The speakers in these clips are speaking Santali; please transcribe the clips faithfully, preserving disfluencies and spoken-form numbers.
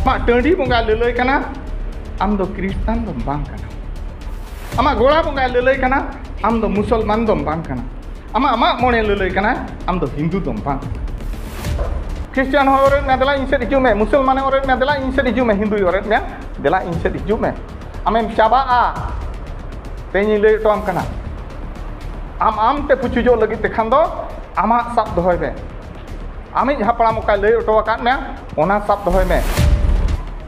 ᱟᱢᱟᱜ ᱴᱟᱺᱰᱤ ᱵᱚᱸᱜᱟᱭ ᱞᱟᱹᱞᱟᱹᱭ ᱠᱟᱱᱟ, ᱟᱢ ᱫᱚ ᱠᱷᱨᱤᱥᱴᱟᱱ ᱫᱚᱢ ᱵᱟᱝ ᱠᱟᱱᱟ᱾ ᱟᱢᱟᱜ ᱜᱚᱲᱟ ᱵᱚᱸᱜᱟᱭ ᱞᱟᱹᱞᱟᱹᱭ ᱠᱟᱱᱟ, ᱟᱢ ᱫᱚ ᱢᱩᱥᱚᱞᱢᱟᱱ ᱫᱚᱢ ᱵᱟᱝ ᱠᱟᱱᱟ᱾ ᱟᱢᱟᱜ ᱢᱟᱜ ᱢᱚᱬᱮ ᱞᱟᱹᱞᱟᱹᱭ ᱠᱟᱱᱟ, ᱟᱢ ᱫᱚ ᱦᱤᱱᱫᱩ ᱫᱚᱢ ᱵᱟᱝ ᱠᱟᱱᱟ᱾ ᱠᱷᱨᱤᱥᱴᱟᱱ ᱦᱚᱸᱭ ᱚᱨᱮᱫ ᱢᱮᱭᱟ, ᱫᱮᱞᱟ ᱤᱧ ᱥᱮᱫ ᱦᱤᱡᱩᱜ ᱢᱮ᱾ ᱢᱩᱥᱚᱞᱢᱟᱱᱮ ᱚᱨᱮᱫ ᱢᱮᱭᱟ, ᱫᱮᱞᱟ ᱤᱧ ᱥᱮᱫ ᱦᱤᱡᱩᱜ ᱢᱮ᱾ ᱦᱤᱱᱫᱩᱭ ᱚᱨᱮᱫ ᱢᱮᱭᱟ, ᱫᱮᱞᱟ ᱤᱧ ᱥᱮᱫ ᱦᱤᱡᱩᱜ ᱢᱮ᱾ ᱟᱢᱮᱢ ᱪᱟᱵᱟᱜᱼᱟ᱾ ᱛᱮᱦᱮᱧᱤᱧ ᱞᱟᱹᱭ ᱦᱚᱴᱚ ᱟᱢ ᱠᱟᱱᱟ, ᱟᱢ ᱟᱢᱛᱮ ᱯᱩᱪᱩᱡᱚᱜ ᱞᱟᱹᱜᱤᱫ ᱛᱮᱠᱷᱟᱱ ᱫᱚ ᱟᱢᱟᱜ ᱥᱟᱵ ᱫᱚᱦᱚᱭ ᱢᱮ᱾ ᱟᱢᱤᱡ ᱦᱟᱯᱲᱟᱢ ᱚᱠᱟᱭ ᱞᱟᱹᱭ ᱦᱚᱴᱚ ᱟᱠᱟᱫ ᱢᱮᱭᱟ, ᱚᱱᱟ ᱥᱟᱵ ᱫᱚᱦᱚᱭ ᱢᱮ᱾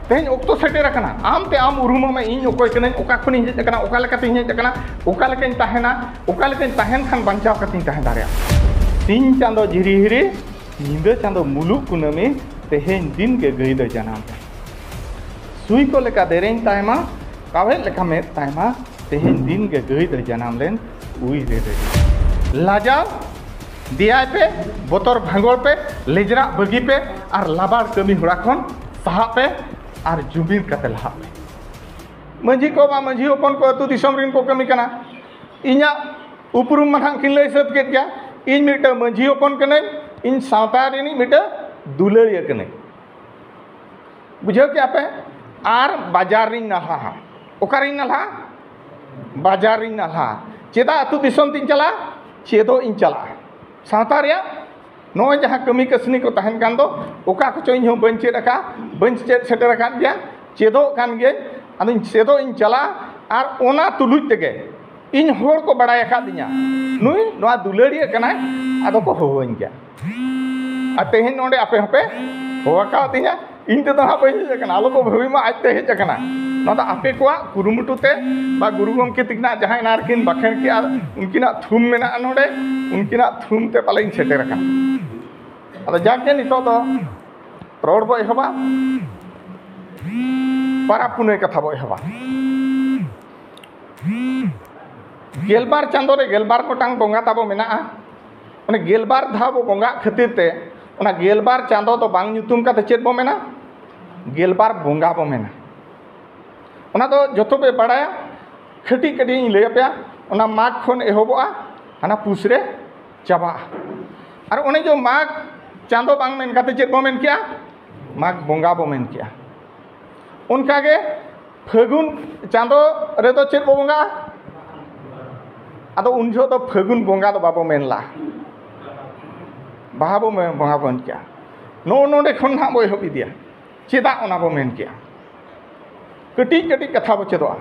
ᱛᱮᱦᱮᱧ ᱚᱠᱛᱚ ᱥᱮᱴᱮᱨ ᱟᱠᱟᱱᱟ, ᱟᱢᱛᱮ ᱟᱢ ᱩᱨᱩᱢᱚᱜ ᱢᱮ, ᱤᱧ ᱚᱠᱚᱭ ᱠᱟᱹᱱᱟᱹᱧ, ᱚᱠᱟ ᱠᱷᱚᱱᱤᱧ ᱦᱮᱡ ᱟᱠᱟᱱᱟ, ᱚᱠᱟ ᱞᱮᱠᱟᱛᱤᱧ ᱦᱮᱡ ᱟᱠᱟᱱᱟ, ᱚᱠᱟ ᱞᱮᱠᱟᱧ ᱛᱟᱦᱮᱱᱟ, ᱚᱠᱟ ᱞᱮᱠᱟᱧ ᱛᱟᱦᱮᱱ ᱠᱷᱟᱱ ᱵᱟᱧᱪᱟᱣ ᱠᱟᱛᱮᱧ ᱛᱟᱦᱮᱸ ᱫᱟᱲᱮᱭᱟᱜᱼᱟ᱾ ᱥᱤᱧ ᱪᱟᱸᱫᱚ ᱡᱷᱤᱨᱤ ᱦᱤᱨᱤ, ᱧᱤᱫᱟᱹ ᱪᱟᱸᱫᱚ ᱢᱩᱞᱩᱜ ᱠᱩᱱᱟᱹᱢᱤ, ᱛᱮᱦᱮᱧ ᱫᱤᱱ ᱜᱮ ᱜᱟᱹᱭ ᱫᱚ ᱡᱟᱱᱟᱢ ᱨᱮ᱾ ᱥᱩᱭ ᱠᱚ ᱞᱮᱠᱟ ᱫᱮᱨᱮᱧ ᱛᱟᱭᱢᱟ, ᱠᱟᱣᱮᱫ ᱞᱮᱠᱟ ᱢᱮᱫ ᱛᱟᱭᱢᱟ, ᱛᱮᱦᱮᱧ ᱫᱤᱱ ᱜᱮ ᱜᱟᱹᱭ ᱫᱚ ᱡᱟᱱᱟᱢ ᱞᱮᱱ ᱩᱭ ᱨᱮ ᱨᱮ᱾ ᱞᱟᱡᱟᱣ ᱫᱮᱭᱟᱭ ᱯᱮ, ᱵᱚᱛᱚᱨ ᱵᱷᱟᱸᱜᱚᱲ ᱯᱮ, ᱞᱮᱡᱨᱟᱜ ᱵᱟᱹᱜᱤ ᱯᱮ, ᱟᱨ ᱞᱟᱵᱟᱲ ᱠᱟᱹᱢᱤ ᱦᱚᱨᱟ ᱠᱷᱚᱱ ᱥᱟᱦᱟᱜ ᱯᱮ ᱟᱨ ᱡᱩᱢᱤᱫ ᱠᱟᱛᱮ ᱞᱟᱦᱟᱜ ᱯᱮ᱾ ᱢᱟᱹᱡᱷᱤ ᱠᱚ ᱵᱟ ᱢᱟᱹᱡᱷᱤ ᱦᱚᱯᱚᱱ ᱠᱚ ᱟᱹᱛᱩ ᱫᱤᱥᱚᱢ ᱨᱮᱱ ᱠᱚ ᱠᱟᱹᱢᱤ ᱠᱟᱱᱟ᱾ ᱤᱧᱟᱹᱜ ᱩᱯᱨᱩᱢ ᱢᱟ ᱱᱟᱦᱟᱜ ᱠᱤᱱ ᱞᱟᱹᱭ ᱥᱟᱹᱛ ᱠᱮᱫ ᱜᱮᱭᱟ᱾ ᱤᱧ ᱢᱤᱫᱴᱟᱝ ᱢᱟᱹᱡᱷᱤ ᱦᱚᱯᱚᱱ ᱠᱟᱹᱱᱟᱹᱧ, ᱤᱧ ᱥᱟᱶᱛᱟ ᱨᱤᱱᱤᱡ ᱢᱤᱫᱴᱟᱝ ᱫᱩᱞᱟᱹᱲᱤᱭᱟᱹ ᱠᱟᱹᱱᱟᱹᱧ᱾ ᱵᱩᱡᱷᱟᱹᱣ ᱠᱮᱜᱼᱟ ᱯᱮ? ᱟᱨ ᱵᱟᱡᱟᱨ ᱨᱤᱧ ᱱᱟᱞᱦᱟᱜᱼᱟ᱾ ᱚᱠᱟᱨᱤᱧ ᱱᱟᱞᱦᱟᱜᱼᱟ? ᱵᱟᱡᱟᱨ ᱨᱤᱧ ᱱᱟᱞᱦᱟᱜᱼᱟ᱾ ᱪᱮᱫᱟᱜ ᱟᱹᱛᱩ ᱫᱤᱥᱚᱢ ᱛᱤᱧ ᱪᱟᱞᱟᱜᱼᱟ? ᱪᱮᱫᱚᱜ ᱤᱧ ᱪᱟᱞᱟᱜᱼᱟ᱾ ᱥᱟᱶᱛᱟ ᱨᱮᱭᱟᱜ ᱱᱚᱜᱼᱚᱭ ᱡᱟᱦᱟᱸ ᱠᱟᱹᱢᱤ ᱠᱟᱹᱥᱱᱤ ᱠᱚ ᱛᱟᱦᱮᱱ ᱠᱟᱱ ᱫᱚ, ᱚᱠᱟ ᱠᱚᱪᱚ ᱤᱧ ᱦᱚᱸ ᱵᱟᱹᱧ ᱪᱮᱫ ᱟᱠᱟᱫ, ᱵᱟᱹᱧ ᱪᱮᱫ ᱥᱮᱴᱮᱨ ᱟᱠᱟᱫ ᱜᱮᱭᱟ, ᱪᱮᱫᱚᱜ ᱠᱟᱱ ᱜᱤᱭᱟᱹᱧ᱾ ᱟᱫᱚᱧ ᱪᱮᱫᱚᱜ ᱤᱧ ᱪᱟᱞᱟᱜᱼᱟ, ᱟᱨ ᱚᱱᱟ ᱛᱩᱞᱩᱡ ᱛᱮᱜᱮ ᱤᱧ ᱦᱚᱲ ᱠᱚ ᱵᱟᱲᱟᱭ ᱟᱠᱟᱫᱤᱧᱟ, ᱱᱩᱭ ᱱᱚᱣᱟ ᱫᱩᱞᱟᱹᱲᱤᱭᱟᱹ ᱠᱟᱱᱟᱭ, ᱟᱫᱚ ᱠᱚ ᱦᱚᱦᱚᱣᱟᱹᱧ ᱜᱮᱭᱟ᱾ ᱟᱨ ᱛᱮᱦᱮᱧ ᱱᱚᱰᱮ ᱟᱯᱮ ᱦᱚᱸᱯᱮ ᱦᱚᱦᱚ ᱟᱠᱟᱫᱤᱧᱟ, ᱤᱧ ᱛᱮᱫᱚ ᱦᱟᱸᱜ ᱵᱟᱹᱧ ᱦᱮᱡ ᱟᱠᱟᱱᱟ, ᱟᱞᱚ ᱠᱚ ᱵᱷᱟᱹᱵᱤ ᱢᱟ ᱟᱡᱛᱮ ᱦᱮᱡ ᱟᱠᱟᱱᱟ᱾ ᱱᱚᱣᱟ ᱫᱚ ᱟᱯᱮ ᱠᱚᱣᱟᱜ ᱠᱩᱨᱩᱢᱩᱴᱩ ᱛᱮ ᱵᱟ ᱜᱩᱨᱩ ᱜᱚᱢᱠᱮ ᱛᱤᱠᱤᱱᱟᱜ ᱡᱟᱦᱟᱸᱭ ᱱᱟᱨᱠᱤᱱ ᱵᱟᱠᱷᱮᱬ ᱠᱮᱜᱼᱟ, ᱩᱱᱠᱤᱱᱟᱜ ᱛᱷᱩᱢ ᱢᱮᱱᱟᱜᱼᱟ ᱱᱚᱰᱮ, ᱩᱱᱠᱤᱱᱟᱜ ᱛᱷᱩᱢ ᱛᱮ ᱯᱟᱞᱮᱧ ᱥᱮᱴᱮᱨ ᱟᱠᱟᱱᱟ᱾ ᱟᱫᱚ ᱡᱟᱠ ᱜᱮ ᱱᱤᱛᱚᱜ ᱫᱚ ᱨᱚᱲ ᱵᱚ ᱮᱦᱚᱵᱟ, ᱯᱟᱨᱟᱵᱽ ᱯᱩᱱᱟᱹᱭ ᱠᱟᱛᱷᱟ ᱵᱚ ᱮᱦᱚᱵᱟ᱾ ᱜᱮᱞᱵᱟᱨ ᱪᱟᱸᱫᱳ ᱨᱮ ᱜᱮᱞᱵᱟᱨ ᱜᱚᱴᱟᱝ ᱵᱚᱸᱜᱟ ᱛᱟᱵᱚ ᱢᱮᱱᱟᱜᱼᱟ᱾ ᱚᱱᱮ ᱜᱮᱞᱵᱟᱨ ᱫᱷᱟᱣ ᱵᱚ ᱵᱚᱸᱜᱟᱜ ᱠᱷᱟᱹᱛᱤᱨ ᱛᱮ ᱚᱱᱟ ᱜᱮᱞᱵᱟᱨ ᱪᱟᱸᱫᱳ ᱫᱚ ᱵᱟᱝ ᱧᱩᱛᱩᱢ ᱠᱟᱛᱮ ᱪᱮᱫ ᱵᱚ ᱢᱮᱱᱟ? ᱜᱮᱞᱵᱟᱨ ᱵᱚᱸᱜᱟ ᱵᱚ ᱢᱮᱱᱟ᱾ ᱚᱱᱟ ᱫᱚ ᱡᱚᱛᱚ ᱯᱮ ᱵᱟᱲᱟᱭᱟ, ᱠᱟᱹᱴᱤᱡ ᱠᱟᱹᱴᱤᱡ ᱤᱧ ᱞᱟᱹᱭ ᱟᱯᱮᱭᱟ᱾ ᱚᱱᱟ ᱢᱟᱜᱽ ᱠᱷᱚᱱ ᱮᱦᱚᱵᱚᱜᱼᱟ, ᱦᱟᱱᱟ ᱯᱩᱥ ᱨᱮ ᱪᱟᱵᱟᱜᱼᱟ᱾ ᱟᱨ ᱚᱱᱮ ᱡᱮ ᱢᱟᱜᱽ ᱪᱟᱸᱫᱳ ᱵᱟᱝ ᱢᱮᱱ ᱠᱟᱛᱮ ᱪᱮᱫ ᱵᱚ ᱢᱮᱱ ᱠᱮᱜᱼᱟ? ᱢᱟᱜᱽ ᱵᱚᱸᱜᱟ ᱵᱚ ᱢᱮᱱ ᱠᱮᱜᱼᱟ᱾ ᱚᱱᱠᱟᱜᱮ ᱯᱷᱟᱹᱜᱩᱱ ᱪᱟᱸᱫᱚ ᱨᱮᱫᱚ ᱪᱮᱫ ᱵᱚ ᱵᱚᱸᱜᱟᱜᱼᱟ? ᱟᱫᱚ ᱩᱱ ᱡᱚᱦᱚᱜ ᱫᱚ ᱯᱷᱟᱹᱜᱩᱱ ᱵᱚᱸᱜᱟ ᱫᱚ ᱵᱟᱵᱚ ᱢᱮᱱ ᱞᱟᱜᱼᱟ, ᱵᱟᱦᱟ ᱵᱚ ᱢᱮ- ᱵᱚᱸᱜᱟ ᱵᱚᱱ ᱠᱮᱜᱼᱟ᱾ ᱱᱚᱜᱼᱚ ᱱᱚᱰᱮ ᱠᱷᱚᱱ ᱱᱟᱦᱟᱜ ᱵᱚ ᱮᱦᱚᱵ ᱤᱫᱤᱭᱟ᱾ ᱪᱮᱫᱟᱜ ᱚᱱᱟ ᱵᱚ ᱢᱮᱱ ᱠᱮᱜᱼᱟ? ᱠᱟᱹᱴᱤᱡ ᱠᱟᱹᱴᱤᱡ ᱠᱟᱛᱷᱟ ᱵᱚ ᱪᱮᱫᱚᱜᱼᱟ᱾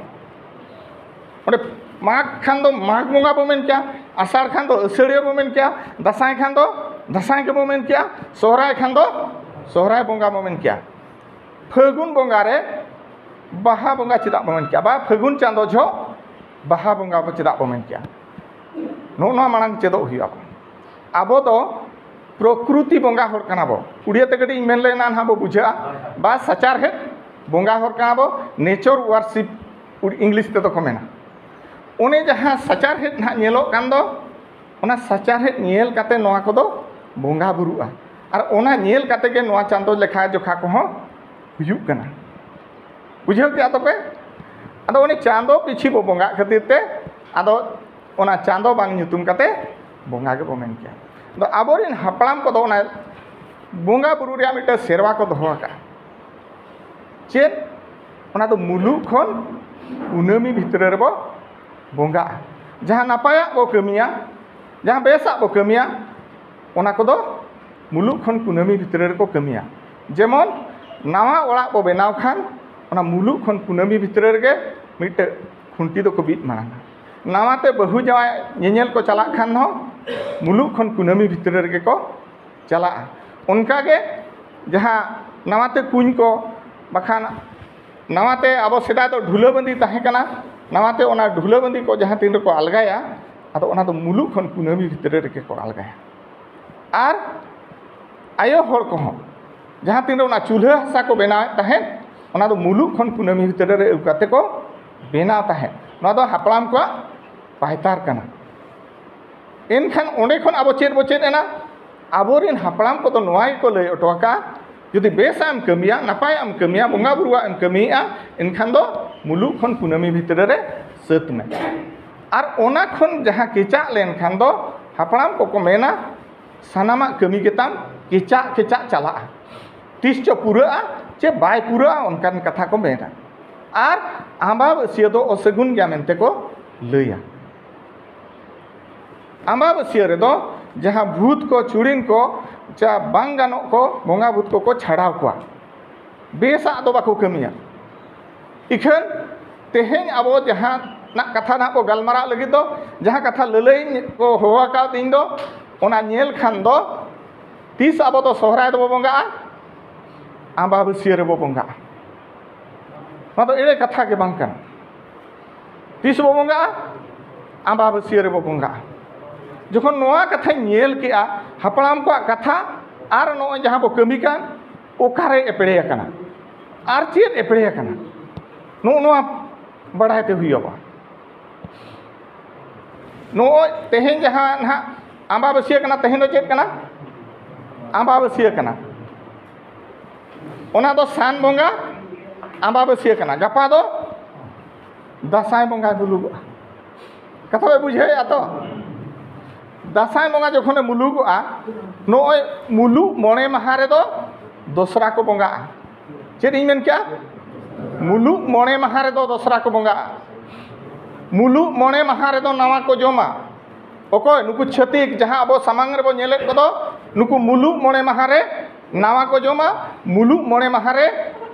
ᱚᱸᱰᱮ ᱢᱟᱜᱽ ᱠᱷᱟᱱ ᱫᱚ ᱢᱟᱜᱽ ᱵᱚᱸᱜᱟ ᱵᱚ ᱢᱮᱱ ᱠᱮᱜᱼᱟ, ᱟᱥᱟᱲ ᱠᱷᱟᱱ ᱫᱚ ᱟᱹᱥᱟᱹᱲᱤᱭᱟᱹ ᱵᱚ ᱢᱮᱱ ᱠᱮᱜᱼᱟ, ᱫᱟᱸᱥᱟᱭ ᱠᱷᱟᱱ ᱫᱚ ᱫᱟᱸᱥᱟᱭ ᱜᱮᱵᱚ ᱢᱮᱱ ᱠᱮᱜᱼᱟ, ᱥᱚᱦᱨᱟᱭ ᱠᱷᱟᱱ ᱫᱚ ᱥᱚᱦᱨᱟᱭ ᱵᱚᱸᱜᱟ ᱵᱚ ᱢᱮᱱ ᱠᱮᱜᱼᱟ᱾ ᱯᱷᱟᱹᱜᱩᱱ ᱵᱚᱸᱜᱟ ᱨᱮ ᱵᱟᱦᱟ ᱵᱚᱸᱜᱟ ᱪᱮᱫᱟᱜ ᱵᱚ ᱢᱮᱱ ᱠᱮᱜᱼᱟ? ᱵᱟ ᱯᱷᱟᱹᱜᱩᱱ ᱪᱟᱸᱫᱚ ᱡᱚᱦᱚᱜ ᱵᱟᱦᱟ ᱵᱚᱸᱜᱟ ᱵᱚ ᱪᱮᱫᱟᱜ ᱵᱚ ᱢᱮᱱ ᱠᱮᱜᱼᱟ? ᱱᱚᱜᱼᱚ ᱱᱚᱣᱟ ᱢᱟᱲᱟᱝ ᱪᱮᱫᱚᱜ ᱦᱩᱭᱩᱜᱼᱟ᱾ ᱟᱵᱚ ᱫᱚ ᱯᱨᱚᱠᱨᱩᱛᱤ ᱵᱚᱸᱜᱟ ᱦᱚᱲ ᱠᱟᱱᱟ ᱵᱚ᱾ ᱩᱲᱤᱭᱟ ᱛᱮ ᱠᱟᱹᱴᱤᱡ ᱤᱧ ᱢᱮᱱ ᱞᱮ ᱮᱱᱟ ᱱᱟᱦᱟᱜ ᱵᱚ ᱵᱩᱡᱷᱟᱹᱜᱼᱟ᱾ ᱵᱟ ᱥᱟᱪᱟᱨᱦᱮᱫ ᱵᱚᱸᱜᱟ ᱦᱚᱲ ᱠᱟᱱᱟ ᱵᱚ, ᱱᱮᱪᱚᱨ ᱣᱟᱨᱥᱤᱯ ᱤᱝᱞᱤᱥ ᱛᱮᱫᱚ ᱠᱚ ᱢᱮᱱᱟ᱾ ᱚᱱᱮ ᱡᱟᱦᱟᱸ ᱥᱟᱪᱟᱨᱦᱮᱫ ᱱᱟᱦᱟᱜ ᱧᱮᱞᱚᱜ ᱠᱟᱱ ᱫᱚ, ᱚᱱᱟ ᱥᱟᱪᱟᱨᱦᱮᱫ ᱧᱮᱞ ᱠᱟᱛᱮ ᱱᱚᱣᱟ ᱠᱚᱫᱚ ᱵᱚᱸᱜᱟ ᱵᱩᱨᱩᱜᱼᱟ᱾ ᱟᱨ ᱚᱱᱟ ᱧᱮᱞ ᱠᱟᱛᱮ ᱜᱮ ᱱᱚᱣᱟ ᱪᱟᱸᱫᱚ ᱞᱮᱠᱷᱟ ᱡᱚᱠᱷᱟ ᱠᱚᱦᱚᱸ ᱦᱩᱭᱩᱜ ᱠᱟᱱᱟ᱾ ᱵᱩᱡᱷᱟᱹᱣ ᱠᱮᱜᱼᱟ ᱛᱚᱯᱮ? ᱟᱫᱚ ᱩᱱᱤ ᱪᱟᱸᱫᱚ ᱯᱤᱪᱷᱤ ᱵᱚ ᱵᱚᱸᱜᱟᱜ ᱠᱷᱟᱹᱛᱤᱨ ᱛᱮ ᱟᱫᱚ ᱚᱱᱟ ᱪᱟᱸᱫᱚ ᱵᱟᱝ ᱧᱩᱛᱩᱢ ᱠᱟᱛᱮ ᱵᱚᱸᱜᱟ ᱜᱮᱵᱚ ᱢᱮᱱ ᱠᱮᱜᱼᱟ᱾ ᱟᱫᱚ ᱟᱵᱚᱨᱮᱱ ᱦᱟᱯᱲᱟᱢ ᱠᱚᱫᱚ ᱚᱱᱟ ᱵᱚᱸᱜᱟ ᱵᱩᱨᱩ ᱨᱮᱭᱟᱜ ᱢᱤᱫᱴᱟᱝ ᱥᱮᱨᱣᱟ ᱠᱚ ᱫᱚᱦᱚ ᱟᱠᱟᱫᱼᱟ᱾ ᱪᱮᱫ? ᱚᱱᱟ ᱫᱚ ᱢᱩᱞᱩᱜ ᱠᱷᱚᱱ ᱠᱩᱱᱟᱹᱢᱤ ᱵᱷᱤᱛᱨᱤ ᱨᱮᱵᱚ ᱵᱚᱸᱜᱟᱜᱼᱟ᱾ ᱡᱟᱦᱟᱸ ᱱᱟᱯᱟᱭᱟᱜ ᱵᱚ ᱠᱟᱹᱢᱤᱭᱟ, ᱡᱟᱦᱟᱸ ᱵᱮᱥᱟᱜ ᱵᱚ ᱠᱟᱹᱢᱤᱭᱟ, ᱚᱱᱟ ᱠᱚᱫᱚ ᱢᱩᱞᱩᱜ ᱠᱷᱚᱱ ᱠᱩᱱᱟᱹᱢᱤ ᱵᱷᱤᱛᱨᱤ ᱨᱮᱠᱚ ᱠᱟᱹᱢᱤᱭᱟ᱾ ᱡᱮᱢᱚᱱ ᱱᱟᱣᱟ ᱚᱲᱟᱜ ᱵᱚ ᱵᱮᱱᱟᱣ ᱠᱷᱟᱱ, ᱚᱱᱟ ᱢᱩᱞᱩᱜ ᱠᱷᱚᱱ ᱠᱩᱱᱟᱹᱢᱤ ᱵᱷᱤᱛᱨᱤ ᱨᱮᱜᱮ ᱢᱤᱫᱴᱮᱡ ᱠᱷᱩᱱᱴᱤ ᱫᱚᱠᱚ ᱵᱤᱫ ᱢᱟᱲᱟᱝᱟ᱾ ᱱᱟᱣᱟᱛᱮ ᱵᱟᱹᱦᱩ ᱡᱟᱶᱟᱭ ᱧᱮᱧᱮᱞ ᱠᱚ ᱪᱟᱞᱟᱜ ᱠᱷᱟᱱ ᱦᱚᱸ ᱢᱩᱞᱩᱜ ᱠᱷᱚᱱ ᱠᱩᱱᱟᱹᱢᱤ ᱵᱷᱤᱛᱨᱤ ᱨᱮᱜᱮ ᱠᱚ ᱪᱟᱞᱟᱜᱼᱟ᱾ ᱚᱱᱠᱟᱜᱮ ᱡᱟᱦᱟᱸ ᱱᱟᱣᱟᱛᱮ ᱠᱩᱧ ᱠᱚ, ᱵᱟᱠᱷᱟᱱ ᱱᱟᱣᱟᱛᱮ ᱟᱵᱚ ᱥᱮᱫᱟᱭ ᱫᱚ ᱰᱷᱩᱞᱟᱹ ᱵᱟᱸᱫᱤ ᱛᱟᱦᱮᱸ ᱠᱟᱱᱟ, ᱱᱟᱣᱟᱛᱮ ᱚᱱᱟ ᱰᱷᱩᱞᱟᱹ ᱵᱟᱸᱫᱤ ᱠᱚ ᱡᱟᱦᱟᱸ ᱛᱤᱱ ᱨᱮᱠᱚ ᱟᱞᱜᱟᱭᱟ, ᱟᱫᱚ ᱚᱱᱟ ᱫᱚ ᱢᱩᱞᱩᱜ ᱠᱷᱚᱱ ᱠᱩᱱᱟᱹᱢᱤ ᱵᱷᱤᱛᱨᱤ ᱨᱮᱜᱮ ᱠᱚ ᱟᱞᱜᱟᱭᱟ᱾ ᱟᱨ ᱟᱭᱳ ᱦᱚᱲ ᱠᱚᱦᱚᱸ ᱡᱟᱦᱟᱸ ᱛᱤᱱᱨᱮ ᱚᱱᱟ ᱪᱩᱞᱦᱟᱹ ᱦᱟᱥᱟ ᱠᱚ ᱵᱮᱱᱟᱣᱮᱫ ᱛᱟᱦᱮᱸᱫ, ᱚᱱᱟ ᱫᱚ ᱢᱩᱞᱩᱜ ᱠᱷᱚᱱ ᱠᱩᱱᱟᱹᱢᱤ ᱵᱷᱤᱛᱨᱤ ᱨᱮ ᱟᱹᱜᱩ ᱠᱟᱛᱮ ᱠᱚ ᱵᱮᱱᱟᱣ ᱛᱟᱦᱮᱸᱫ᱾ ᱱᱚᱣᱟ ᱫᱚ ᱦᱟᱯᱲᱟᱢ ᱠᱚᱣᱟᱜ ᱯᱟᱭᱛᱟᱨ ᱠᱟᱱᱟ᱾ ᱮᱱᱠᱷᱟᱱ ᱚᱸᱰᱮ ᱠᱷᱚᱱ ᱟᱵᱚ ᱪᱮᱫ ᱵᱚ ᱪᱮᱫ ᱮᱱᱟ? ᱟᱵᱚᱨᱮᱱ ᱦᱟᱯᱲᱟᱢ ᱠᱚᱫᱚ ᱱᱚᱣᱟ ᱜᱮᱠᱚ ᱞᱟᱹᱭ ᱦᱚᱴᱚ ᱟᱠᱟᱫᱼᱟ, ᱡᱩᱫᱤ ᱵᱮᱥᱟᱜ ᱮᱢ ᱠᱟᱹᱢᱤᱭᱟ, ᱱᱟᱯᱟᱭᱟᱜ ᱮᱢ ᱠᱟᱹᱢᱤᱭᱟ, ᱵᱚᱸᱜᱟ ᱵᱩᱨᱩᱣᱟᱜ ᱮᱢ ᱠᱟᱹᱢᱤᱭᱮᱫᱼᱟ, ᱮᱱᱠᱷᱟᱱ ᱫᱚ ᱢᱩᱞᱩᱜ ᱠᱷᱚᱱ ᱠᱩᱱᱟᱹᱢᱤ ᱵᱷᱤᱛᱨᱤ ᱨᱮ ᱥᱟᱹᱛ ᱢᱮ᱾ ᱟᱨ ᱚᱱᱟ ᱠᱷᱚᱱ ᱡᱟᱦᱟᱸ ᱠᱮᱪᱟᱜ ᱞᱮᱱᱠᱷᱟᱱ ᱫᱚ ᱦᱟᱯᱲᱟᱢ ᱠᱚᱠᱚ ᱢᱮᱱᱟ, ᱥᱟᱱᱟᱢᱟᱜ ᱠᱟᱹᱢᱤ ᱜᱮᱛᱟᱢ ᱠᱮᱪᱟᱜ ᱠᱮᱪᱟᱜ ᱪᱟᱞᱟᱜᱼᱟ᱾ ᱛᱤᱥ ᱪᱚ ᱯᱩᱨᱟᱹᱜᱼᱟ, ᱪᱮ ᱵᱟᱭ ᱯᱩᱨᱟᱹᱜᱼᱟ, ᱚᱱᱠᱟᱱ ᱠᱟᱛᱷᱟ ᱠᱚ ᱢᱮᱱᱟ᱾ ᱟᱨ ᱟᱢᱵᱟᱵᱟᱹᱥᱭᱟᱹ ᱫᱚ ᱚᱥᱟᱹᱜᱩᱱ ᱜᱮᱭᱟ ᱢᱮᱱᱛᱮ ᱠᱚ ᱞᱟᱹᱭᱟ᱾ ᱟᱢᱵᱟᱵᱟᱹᱥᱭᱟᱹ ᱨᱮᱫᱚ ᱡᱟᱦᱟᱸ ᱵᱷᱩᱛ ᱠᱚ, ᱪᱩᱲᱤᱱ ᱠᱚ, ᱪᱟ ᱵᱟᱝ ᱜᱟᱱᱚᱜ ᱠᱚ, ᱵᱚᱸᱜᱟ ᱵᱷᱩᱛ ᱠᱚᱠᱚ ᱪᱷᱟᱰᱟᱣ ᱠᱚᱣᱟ, ᱵᱮᱥᱟᱜ ᱫᱚ ᱵᱟᱠᱚ ᱠᱟᱹᱢᱤᱭᱟ᱾ ᱤᱠᱷᱟᱹᱱ ᱛᱮᱦᱮᱧ ᱟᱵᱚ ᱡᱟᱦᱟᱸ ᱱᱟᱜ ᱠᱟᱛᱷᱟ ᱱᱟᱜ ᱵᱚ ᱜᱟᱞᱢᱟᱨᱟᱜ ᱞᱟᱹᱜᱤᱫ ᱫᱚ, ᱡᱟᱦᱟᱸ ᱠᱟᱛᱷᱟ ᱞᱟᱹᱞᱟᱹᱭ ᱠᱚ ᱦᱚᱦᱚ ᱟᱠᱟᱫ ᱤᱧ ᱫᱚ, ᱚᱱᱟ ᱧᱮᱞ ᱠᱷᱟᱱ ᱫᱚ ᱛᱤᱥ ᱟᱵᱚ ᱫᱚ ᱥᱚᱦᱨᱟᱭ ᱫᱚᱵᱚ ᱵᱚᱸᱜᱟᱜᱼᱟ? ᱟᱢᱵᱟᱵᱟᱹᱥᱭᱟᱹ ᱨᱮᱵᱚ ᱵᱚᱸᱜᱟᱜᱼᱟ᱾ ᱱᱚᱣᱟ ᱫᱚ ᱮᱲᱮ ᱠᱟᱛᱷᱟ ᱜᱮ ᱵᱟᱝ ᱠᱟᱱᱟ᱾ ᱛᱤᱥ ᱵᱚ ᱵᱚᱸᱜᱟᱜᱼᱟ? ᱟᱢᱵᱟᱵᱟᱹᱥᱭᱟᱹ ᱨᱮᱵᱚ ᱵᱚᱸᱜᱟᱜᱼᱟ᱾ ᱡᱚᱠᱷᱚᱱ ᱱᱚᱣᱟ ᱠᱟᱛᱷᱟᱧ ᱧᱮᱞ ᱠᱮᱜᱼᱟ, ᱦᱟᱯᱲᱟᱢ ᱠᱚᱣᱟᱜ ᱠᱟᱛᱷᱟ ᱟᱨ ᱱᱚᱜᱼᱚᱭ ᱡᱟᱦᱟᱸ ᱵᱚ ᱠᱟᱹᱢᱤ ᱠᱟᱱ, ᱚᱠᱟᱨᱮ ᱮᱯᱲᱮ ᱟᱠᱟᱱᱟ ᱟᱨ ᱪᱮᱫ ᱮᱯᱲᱮ ᱟᱠᱟᱱᱟ, ᱱᱚᱜᱼᱚ ᱱᱚᱣᱟ ᱵᱟᱲᱟᱭ ᱛᱮ ᱦᱩᱭᱩᱜᱼᱟ᱾ ᱱᱚᱜᱼᱚᱭ ᱛᱮᱦᱮᱧ ᱡᱟᱦᱟᱸ ᱱᱟᱦᱟᱜ ᱟᱢᱵᱟᱵᱟᱹᱥᱭᱟᱹ ᱠᱟᱱᱟ, ᱛᱮᱦᱮᱧ ᱫᱚ ᱪᱮᱫ ᱠᱟᱱᱟ? ᱟᱢᱵᱟᱵᱟᱹᱥᱭᱟᱹ ᱠᱟᱱᱟ᱾ ᱚᱱᱟ ᱫᱚ ᱥᱟᱱ ᱵᱚᱸᱜᱟ ᱟᱢᱵᱟᱵᱟᱹᱥᱭᱟᱹ ᱠᱟᱱᱟ᱾ ᱜᱟᱯᱟ ᱫᱚ ᱫᱟᱸᱥᱟᱭ ᱵᱚᱸᱜᱟᱭ ᱢᱩᱞᱩᱜᱚᱜᱼᱟ᱾ ᱠᱟᱛᱷᱟ ᱯᱮ ᱵᱩᱡᱷᱟᱹᱣᱮᱫᱼᱟ ᱛᱚ? ᱫᱟᱸᱥᱟᱭ ᱵᱚᱸᱜᱟ ᱡᱚᱠᱷᱚᱱᱮ ᱢᱩᱞᱩᱜᱚᱜᱼᱟ, ᱱᱚᱜᱼᱚᱭ ᱢᱩᱞᱩᱜ ᱢᱚᱬᱮ ᱢᱟᱦᱟ ᱨᱮᱫᱚ ᱫᱚᱥᱨᱟ ᱠᱚ ᱵᱚᱸᱜᱟᱜᱼᱟ᱾ ᱪᱮᱫ ᱤᱧ ᱢᱮᱱ ᱠᱮᱜᱼᱟ? ᱢᱩᱞᱩᱜ ᱢᱚᱬᱮ ᱢᱟᱦᱟ ᱨᱮᱫᱚ ᱫᱚᱥᱨᱟ ᱠᱚ ᱵᱚᱸᱜᱟᱜᱼᱟ᱾ ᱢᱩᱞᱩᱜ ᱢᱚᱬᱮ ᱢᱟᱦᱟ ᱨᱮᱫᱚ ᱱᱟᱣᱟ ᱠᱚ ᱡᱚᱢᱟ᱾ ᱚᱠᱚᱭ? ᱱᱩᱠᱩ ᱪᱷᱟᱹᱛᱤᱠ, ᱡᱟᱦᱟᱸ ᱟᱵᱚ ᱥᱟᱢᱟᱝ ᱨᱮᱵᱚ ᱧᱮᱞᱮᱫ ᱠᱚᱫᱚ, ᱱᱩᱠᱩ ᱢᱩᱞᱩᱜ ᱢᱚᱬᱮ ᱢᱟᱦᱟ ᱨᱮ ᱱᱟᱣᱟ ᱠᱚ ᱡᱚᱢᱟ, ᱢᱩᱞᱩᱜ ᱢᱚᱬᱮ ᱢᱟᱦᱟ ᱨᱮ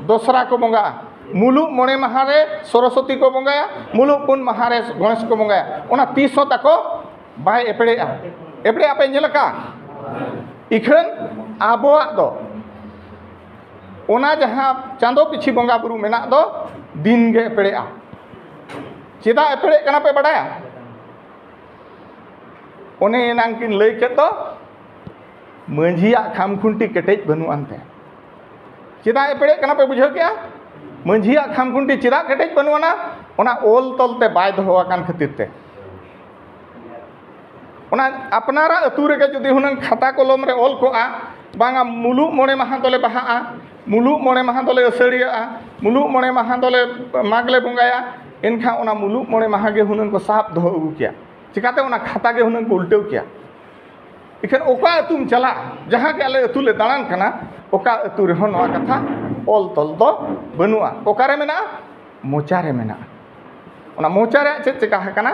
ᱫᱚᱥᱨᱟ ᱠᱚ ᱵᱚᱸᱜᱟᱜᱼᱟ, ᱢᱩᱞᱩᱜ ᱢᱚᱬᱮ ᱢᱟᱦᱟ ᱨᱮ ᱥᱚᱨᱚᱥᱚᱛᱤ ᱠᱚ ᱵᱚᱸᱜᱟᱭᱟ, ᱢᱩᱞᱩᱜ ᱯᱩᱱ ᱢᱟᱦᱟ ᱨᱮ ᱜᱚᱬᱮᱥ ᱠᱚ ᱵᱚᱸᱜᱟᱭᱟ᱾ ᱚᱱᱟ ᱛᱤᱥ ᱦᱚᱸ ᱛᱟᱠᱚ ᱵᱟᱭ ᱮᱯᱲᱮᱜᱼᱟ᱾ ᱮᱯᱲᱮᱜᱼᱟ ᱯᱮ ᱧᱮᱞ ᱟᱠᱟᱫ? ᱤᱠᱷᱟᱹᱱ ᱟᱵᱚᱣᱟᱜ ᱫᱚ ᱚᱱᱟ ᱡᱟᱦᱟᱸ ᱪᱟᱸᱫᱚ ᱯᱤᱪᱷᱤ ᱵᱚᱸᱜᱟ ᱵᱩᱨᱩ ᱢᱮᱱᱟᱜ ᱫᱚ, ᱫᱤᱱ ᱜᱮ ᱮᱯᱲᱮᱜᱼᱟ᱾ ᱪᱮᱫᱟᱜ ᱮᱯᱲᱮᱜ ᱠᱟᱱᱟ ᱯᱮ ᱵᱟᱰᱟᱭᱟ? ᱚᱱᱮ ᱮᱱᱟᱝ ᱠᱤᱱ ᱞᱟᱹᱭ ᱠᱮᱫ ᱫᱚ, ᱢᱟᱹᱡᱷᱤᱭᱟᱜ ᱠᱷᱟᱢᱠᱷᱩᱱᱴᱤ ᱠᱮᱴᱮᱡ ᱵᱟᱹᱱᱩᱜ ᱟᱱᱛᱮ᱾ ᱪᱮᱫᱟᱜ ᱮᱯᱲᱮᱜ ᱠᱟᱱᱟ ᱯᱮ ᱵᱩᱡᱷᱟᱹᱣ ᱠᱮᱜᱼᱟ? ᱢᱟᱹᱡᱷᱤᱭᱟᱜ ᱠᱷᱟᱢᱠᱷᱩᱱᱴᱤ ᱪᱮᱫᱟᱜ ᱠᱮᱴᱮᱡ ᱵᱟᱹᱱᱩᱜ ᱟᱱᱟ? ᱚᱱᱟ ᱚᱞ ᱛᱚᱞ ᱛᱮ ᱵᱟᱭ ᱫᱚᱦᱚ ᱟᱠᱟᱱ ᱠᱷᱟᱹᱛᱤᱨ ᱛᱮ᱾ ᱚᱱᱟ ᱟᱯᱱᱟᱨᱟᱜ ᱟᱹᱛᱩ ᱨᱮᱜᱮ ᱡᱩᱫᱤ ᱦᱩᱱᱟᱹᱝ ᱠᱷᱟᱛᱟ ᱠᱚᱞᱚᱢ ᱨᱮ ᱚᱞ ᱠᱚᱜᱼᱟ, ᱵᱟᱝᱟ ᱢᱩᱞᱩᱜ ᱢᱚᱬᱮ ᱢᱟᱦᱟ ᱫᱚᱞᱮ ᱵᱟᱦᱟᱜᱼᱟ, ᱢᱩᱞᱩᱜ ᱢᱚᱬᱮ ᱢᱟᱦᱟ ᱫᱚᱞᱮ ᱟᱹᱥᱟᱹᱲᱤᱭᱟᱹᱜᱼᱟ, ᱢᱩᱞᱩᱜ ᱢᱚᱬᱮ ᱢᱟᱦᱟ ᱫᱚᱞᱮ ᱢᱟᱜᱽ ᱞᱮ ᱵᱚᱸᱜᱟᱭᱟ, ᱮᱱᱠᱷᱟᱱ ᱚᱱᱟ ᱢᱩᱞᱩᱜ ᱢᱚᱬᱮ ᱢᱟᱦᱟ ᱜᱮ ᱦᱩᱱᱟᱹᱝ ᱠᱚ ᱥᱟᱵ ᱫᱚᱦᱚ ᱟᱹᱜᱩ ᱠᱮᱭᱟ᱾ ᱪᱤᱠᱟᱹᱛᱮ ᱚᱱᱟ ᱠᱷᱟᱛᱟ ᱜᱮ ᱦᱩᱱᱟᱹᱝ ᱠᱚ ᱩᱞᱴᱟᱹᱣ ᱠᱮᱭᱟ᱾ ᱮᱱᱠᱷᱟᱱ ᱚᱠᱟ ᱟᱹᱛᱩᱢ ᱪᱟᱞᱟᱜ, ᱡᱟᱦᱟᱸ ᱜᱮ ᱟᱞᱮ ᱟᱹᱛᱩ ᱞᱮ ᱫᱟᱬᱟᱱ ᱠᱟᱱᱟ, ᱚᱠᱟ ᱟᱹᱛᱩ ᱨᱮᱦᱚᱸ ᱱᱚᱣᱟ ᱠᱟᱛᱷᱟ ᱚᱞ ᱛᱚᱞ ᱫᱚ ᱵᱟᱹᱱᱩᱜᱼᱟ᱾ ᱚᱠᱟᱨᱮ ᱢᱮᱱᱟᱜᱼᱟ? ᱢᱚᱪᱟ ᱨᱮ ᱢᱮᱱᱟᱜᱼᱟ᱾ ᱚᱱᱟ ᱢᱚᱪᱟ ᱨᱮᱭᱟᱜ ᱪᱮᱫ ᱪᱤᱠᱟ ᱟᱠᱟᱱᱟ?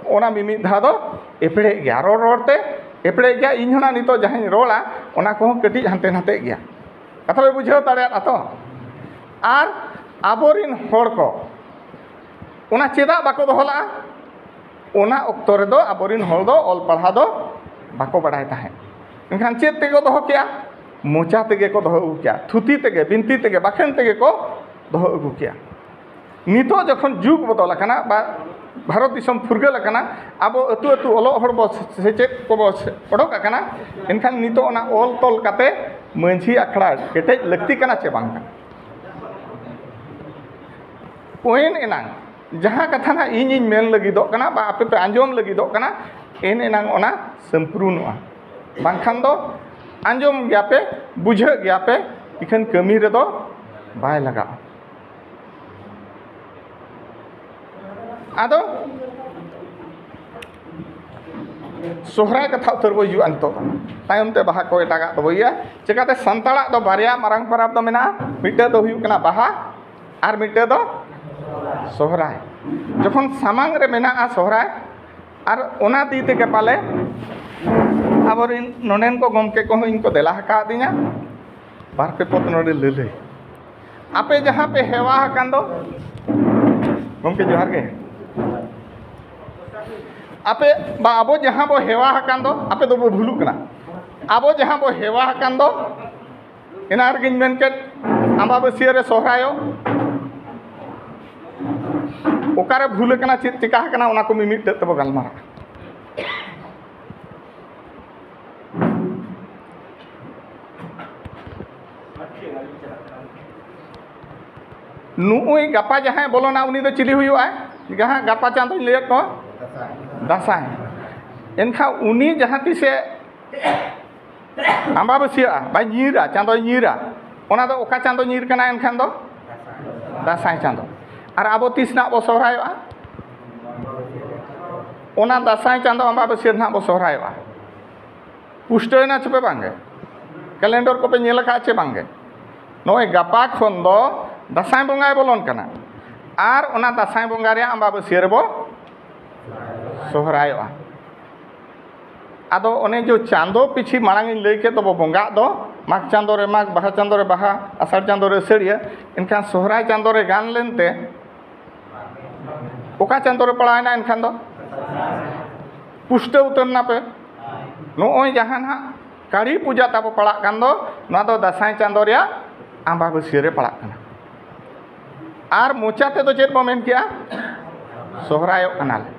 ᱚᱱᱟ ᱢᱤᱢᱤᱫ ᱫᱷᱟᱣ ᱫᱚ ᱮᱯᱲᱮᱜ ᱜᱮᱭᱟ, ᱨᱚᱲ ᱨᱚᱲ ᱛᱮ ᱮᱯᱲᱮᱜ ᱜᱮᱭᱟ᱾ ᱤᱧ ᱦᱚᱸ ᱱᱟᱜ ᱱᱤᱛᱚᱜ ᱡᱟᱦᱟᱸᱧ ᱨᱚᱲᱟ, ᱚᱱᱟ ᱠᱚᱦᱚᱸ ᱠᱟᱹᱴᱤᱡ ᱦᱟᱱᱛᱮ ᱱᱟᱛᱮᱜ ᱜᱮᱭᱟ᱾ ᱠᱟᱛᱷᱟ ᱯᱮ ᱵᱩᱡᱷᱟᱹᱣ ᱫᱟᱲᱮᱭᱟᱜᱼᱟ ᱛᱚ? ᱟᱨ ᱟᱵᱚᱨᱤᱱ ᱦᱚᱲ ᱠᱚ ᱚᱱᱟ ᱪᱮᱫᱟᱜ ᱵᱟᱠᱚ ᱫᱚᱦᱚ ᱞᱟᱜᱼᱟ? ᱚᱱᱟ ᱚᱠᱛᱚ ᱨᱮᱫᱚ ᱟᱵᱚᱨᱤᱱ ᱦᱚᱲ ᱫᱚ ᱚᱞ ᱯᱟᱲᱦᱟᱣ ᱫᱚ ᱵᱟᱠᱚ ᱵᱟᱲᱟᱭ ᱛᱟᱦᱮᱸᱫ᱾ ᱮᱱᱠᱷᱟᱱ ᱪᱮᱫ ᱛᱮᱠᱚ ᱫᱚᱦᱚ ᱠᱮᱜᱼᱟ? ᱢᱚᱪᱟ ᱛᱮᱜᱮ ᱠᱚ ᱫᱚᱦᱚ ᱟᱹᱜᱩ ᱠᱮᱜᱼᱟ, ᱛᱷᱩᱛᱤ ᱛᱮᱜᱮ, ᱵᱤᱱᱛᱤ ᱛᱮᱜᱮ, ᱵᱟᱠᱷᱮᱬ ᱛᱮᱜᱮ ᱠᱚ ᱫᱚᱦᱚ ᱟᱹᱜᱩ ᱠᱮᱜᱼᱟ᱾ ᱱᱤᱛᱚᱜ ᱡᱚᱠᱷᱚᱱ ᱡᱩᱜᱽ ᱵᱚᱫᱚᱞ ᱟᱠᱟᱱᱟ ᱵᱟ ᱵᱷᱟᱨᱚᱛ ᱫᱤᱥᱚᱢ ᱯᱷᱩᱨᱜᱟᱹᱞ ᱟᱠᱟᱱᱟ, ᱟᱵᱚ ᱟᱹᱛᱩ ᱟᱹᱛᱩ ᱚᱞᱚᱜ ᱦᱚᱲ ᱵᱚ ᱥᱮᱪᱮᱫ ᱠᱚᱵᱚ ᱚᱰᱚᱠ ᱟᱠᱟᱱᱟ, ᱮᱱᱠᱷᱟᱱ ᱱᱤᱛᱚᱜ ᱚᱱᱟ ᱚᱞ ᱛᱚᱞ ᱠᱟᱛᱮ ᱢᱟᱹᱡᱷᱤ ᱟᱠᱷᱲᱟ ᱠᱮᱴᱮᱡ ᱞᱟᱹᱠᱛᱤ ᱠᱟᱱᱟ ᱪᱮ ᱵᱟᱝ ᱠᱟᱱᱟ? ᱯᱚᱭᱮᱱᱴ ᱮᱱᱟᱝ ᱡᱟᱦᱟᱸ ᱠᱟᱛᱷᱟ ᱱᱟᱜ ᱤᱧᱤᱧ ᱢᱮᱱ ᱞᱟᱹᱜᱤᱫᱚᱜ ᱠᱟᱱᱟ ᱵᱟ ᱟᱯᱮ ᱯᱮ ᱟᱸᱡᱚᱢ ᱞᱟᱹᱜᱤᱫᱚᱜ ᱠᱟᱱᱟ, ᱮᱱ ᱮᱱᱟᱝ ᱚᱱᱟ ᱥᱚᱢᱯᱩᱨᱩᱱᱚᱜᱼᱟ᱾ ᱵᱟᱝᱠᱷᱟᱱ ᱫᱚ ᱟᱸᱡᱚᱢ ᱜᱮᱭᱟ ᱯᱮ, ᱵᱩᱡᱷᱟᱹᱜ ᱜᱮᱭᱟ ᱯᱮ, ᱤᱠᱷᱟᱹᱱ ᱠᱟᱹᱢᱤ ᱨᱮᱫᱚ ᱵᱟᱭ ᱞᱟᱜᱟᱜᱼᱟ᱾ ᱟᱫᱚ ᱥᱚᱦᱨᱟᱭ ᱠᱟᱛᱷᱟ ᱩᱛᱟᱹᱨ ᱵᱚ ᱦᱤᱡᱩᱜᱼᱟ ᱱᱤᱛᱚᱜ ᱫᱚ, ᱛᱟᱭᱚᱢ ᱛᱮ ᱵᱟᱦᱟ ᱠᱚ ᱮᱴᱟᱜᱟᱜ ᱫᱚᱵᱚ ᱤᱭᱟᱹ᱾ ᱪᱤᱠᱟᱹᱛᱮ ᱥᱟᱱᱛᱟᱲᱟᱜ ᱫᱚ ᱵᱟᱨᱭᱟ ᱢᱟᱨᱟᱝ ᱯᱚᱨᱚᱵᱽ ᱫᱚ ᱢᱮᱱᱟᱜᱼᱟ, ᱢᱤᱫᱴᱟᱹᱝ ᱫᱚ ᱦᱩᱭᱩᱜ ᱠᱟᱱᱟ ᱵᱟᱦᱟ ᱟᱨ ᱢᱤᱫᱴᱟᱹᱝ ᱫᱚ ᱥᱚᱦᱨᱟᱭ᱾ ᱡᱚᱠᱷᱚᱱ ᱥᱟᱢᱟᱝ ᱨᱮ ᱢᱮᱱᱟᱜᱼᱟ ᱥᱚᱦᱨᱟᱭ, ᱟᱨ ᱚᱱᱟ ᱫᱤ ᱛᱮᱜᱮ ᱯᱟᱞᱮ ᱟᱵᱚᱨᱮᱱ ᱱᱚᱰᱮᱱ ᱠᱚ ᱜᱚᱢᱠᱮ ᱠᱚᱦᱚᱸ ᱤᱧ ᱠᱚ ᱫᱮᱞᱟ ᱟᱠᱟᱫᱤᱧᱟ ᱵᱟᱨ ᱯᱮ ᱯᱚᱫ ᱱᱚᱰᱮ ᱞᱟᱹᱞᱟᱹᱭ᱾ ᱟᱯᱮ ᱡᱟᱦᱟᱸ ᱯᱮ ᱦᱮᱣᱟ ᱟᱠᱟᱱ ᱫᱚ, ᱜᱚᱢᱠᱮ ᱡᱚᱦᱟᱨ ᱜᱮ, ᱟᱯᱮ ᱵᱟ ᱟᱵᱚ ᱡᱟᱦᱟᱸ ᱵᱚ ᱦᱮᱣᱟ ᱟᱠᱟᱱ ᱫᱚ, ᱟᱯᱮ ᱫᱚᱵᱚ ᱵᱷᱩᱞᱩᱜ ᱠᱟᱱᱟ᱾ ᱟᱵᱚ ᱡᱟᱦᱟᱸ ᱵᱚ ᱦᱮᱣᱟ ᱟᱠᱟᱱ ᱫᱚ, ᱮᱱᱟᱝ ᱨᱮᱜᱮᱧ ᱢᱮᱱ ᱠᱮᱫ, ᱟᱢᱵᱟᱵᱟᱹᱥᱭᱟᱹ ᱨᱮ ᱥᱚᱦᱨᱟᱭᱚᱜ᱾ ᱚᱠᱟᱨᱮ ᱵᱷᱩᱞ ᱟᱠᱟᱱᱟ, ᱪᱮᱫ ᱪᱮᱠᱟ ᱟᱠᱟᱱᱟ, ᱚᱱᱟ ᱠᱚ ᱢᱤᱢᱤᱫ ᱛᱮᱫ ᱛᱮᱵᱚ ᱜᱟᱞᱢᱟᱨᱟᱜᱼᱟ᱾ ᱱᱩᱜᱼᱩᱭ ᱜᱟᱯᱟ ᱡᱟᱦᱟᱸᱭ ᱵᱚᱞᱚᱱᱟ, ᱩᱱᱤ ᱫᱚ ᱪᱤᱞᱤ ᱦᱩᱭᱩᱜᱼᱟᱭ? ᱡᱟᱦᱟᱸ ᱜᱟᱯᱟ ᱪᱟᱸᱫᱚᱧ ᱞᱟᱹᱭᱟᱫ ᱠᱚᱣᱟ, ᱫᱟᱸᱥᱟᱭ᱾ ᱮᱱᱠᱷᱟᱱ ᱩᱱᱤ ᱡᱟᱦᱟᱸ ᱛᱤᱥᱮ ᱟᱢᱵᱟᱵᱟᱹᱥᱭᱟᱹᱜᱼᱟ, ᱵᱟᱭ ᱧᱤᱨᱟ, ᱪᱟᱸᱫᱚᱭ ᱧᱤᱨᱟ, ᱚᱱᱟ ᱫᱚ ᱚᱠᱟ ᱪᱟᱸᱫᱚ ᱧᱤᱨ ᱠᱟᱱᱟ ᱮᱱᱠᱷᱟᱱ ᱫᱚ? ᱫᱟᱸᱥᱟᱭ ᱪᱟᱸᱫᱚ᱾ ᱟᱨ ᱟᱵᱚ ᱛᱤᱥ ᱱᱟᱜ ᱵᱚ ᱥᱚᱦᱨᱟᱭᱚᱜᱼᱟ? ᱚᱱᱟ ᱫᱟᱸᱥᱟᱭ ᱪᱟᱸᱫᱚ ᱟᱢᱵᱟᱵᱟᱹᱥᱭᱟᱹ ᱱᱟᱜ ᱵᱚ ᱥᱚᱦᱨᱟᱭᱚᱜᱼᱟ᱾ ᱯᱩᱥᱴᱟᱹᱣᱮᱱᱟ ᱪᱮ ᱯᱮ ᱵᱟᱝᱜᱮ? ᱠᱮᱞᱮᱱᱰᱚᱨ ᱠᱚᱯᱮ ᱧᱮᱞ ᱟᱠᱟᱫᱼᱟ ᱪᱮ ᱵᱟᱝᱜᱮ? ᱱᱚᱜᱼᱚᱭ ᱜᱟᱯᱟ ᱠᱷᱚᱱ ᱫᱚ ᱫᱟᱸᱥᱟᱭ ᱵᱚᱸᱜᱟᱭ ᱵᱚᱞᱚᱱ ᱠᱟᱱᱟ᱾ ᱟᱨ ᱚᱱᱟ ᱫᱟᱸᱥᱟᱭ ᱵᱚᱸᱜᱟ ᱨᱮᱭᱟᱜ ᱟᱢᱵᱟᱵᱟᱹᱥᱭᱟᱹ ᱨᱮᱵᱚ ᱥᱚᱦᱨᱟᱭᱚᱜᱼᱟ᱾ ᱟᱫᱚ ᱚᱱᱮ ᱡᱮ ᱪᱟᱸᱫᱚ ᱯᱤᱪᱷᱤ ᱢᱟᱲᱟᱝ ᱤᱧ ᱞᱟᱹᱭ ᱠᱮᱫ ᱫᱚᱵᱚ ᱵᱚᱸᱜᱟᱜ ᱫᱚ, ᱢᱟᱜᱽ ᱪᱟᱸᱫᱚ ᱨᱮ ᱢᱟᱜᱽ, ᱵᱟᱦᱟ ᱪᱟᱸᱫᱚ ᱨᱮ ᱵᱟᱦᱟ, ᱟᱥᱟᱲ ᱪᱟᱸᱫᱚ ᱨᱮ ᱟᱹᱥᱟᱹᱲᱤᱭᱟᱹ, ᱮᱱᱠᱷᱟᱱ ᱥᱚᱦᱨᱟᱭ ᱪᱟᱸᱫᱚ ᱨᱮ ᱜᱟᱱ ᱞᱮᱱᱛᱮ ᱚᱠᱟ ᱪᱟᱸᱫᱚ ᱨᱮ ᱯᱟᱲᱟᱣᱮᱱᱟ ᱮᱱᱠᱷᱟᱱ ᱫᱚ? ᱯᱩᱥᱴᱟᱹᱣ ᱩᱛᱟᱹᱨ ᱱᱟᱯᱮ᱾ ᱱᱚᱜᱼᱚᱭ ᱡᱟᱦᱟᱸ ᱱᱟᱦᱟᱜ ᱠᱟᱹᱲᱤ ᱯᱩᱡᱟ ᱛᱟᱵᱚ ᱯᱟᱲᱟᱜ ᱠᱟᱱ ᱫᱚ, ᱱᱚᱣᱟ ᱫᱚ ᱫᱟᱸᱥᱟᱭ ᱪᱟᱸᱫᱚ ᱨᱮᱭᱟᱜ ᱟᱢᱵᱟᱵᱟᱹᱥᱭᱟᱹ ᱨᱮ ᱯᱟᱲᱟᱜ ᱠᱟᱱᱟ᱾ ᱟᱨ ᱢᱚᱪᱟ ᱛᱮᱫᱚ ᱪᱮᱫ ᱵᱚ ᱢᱮᱱ ᱠᱮᱜᱼᱟ? ᱥᱚᱦᱨᱟᱭᱚᱜ ᱠᱟᱱᱟᱞᱮ᱾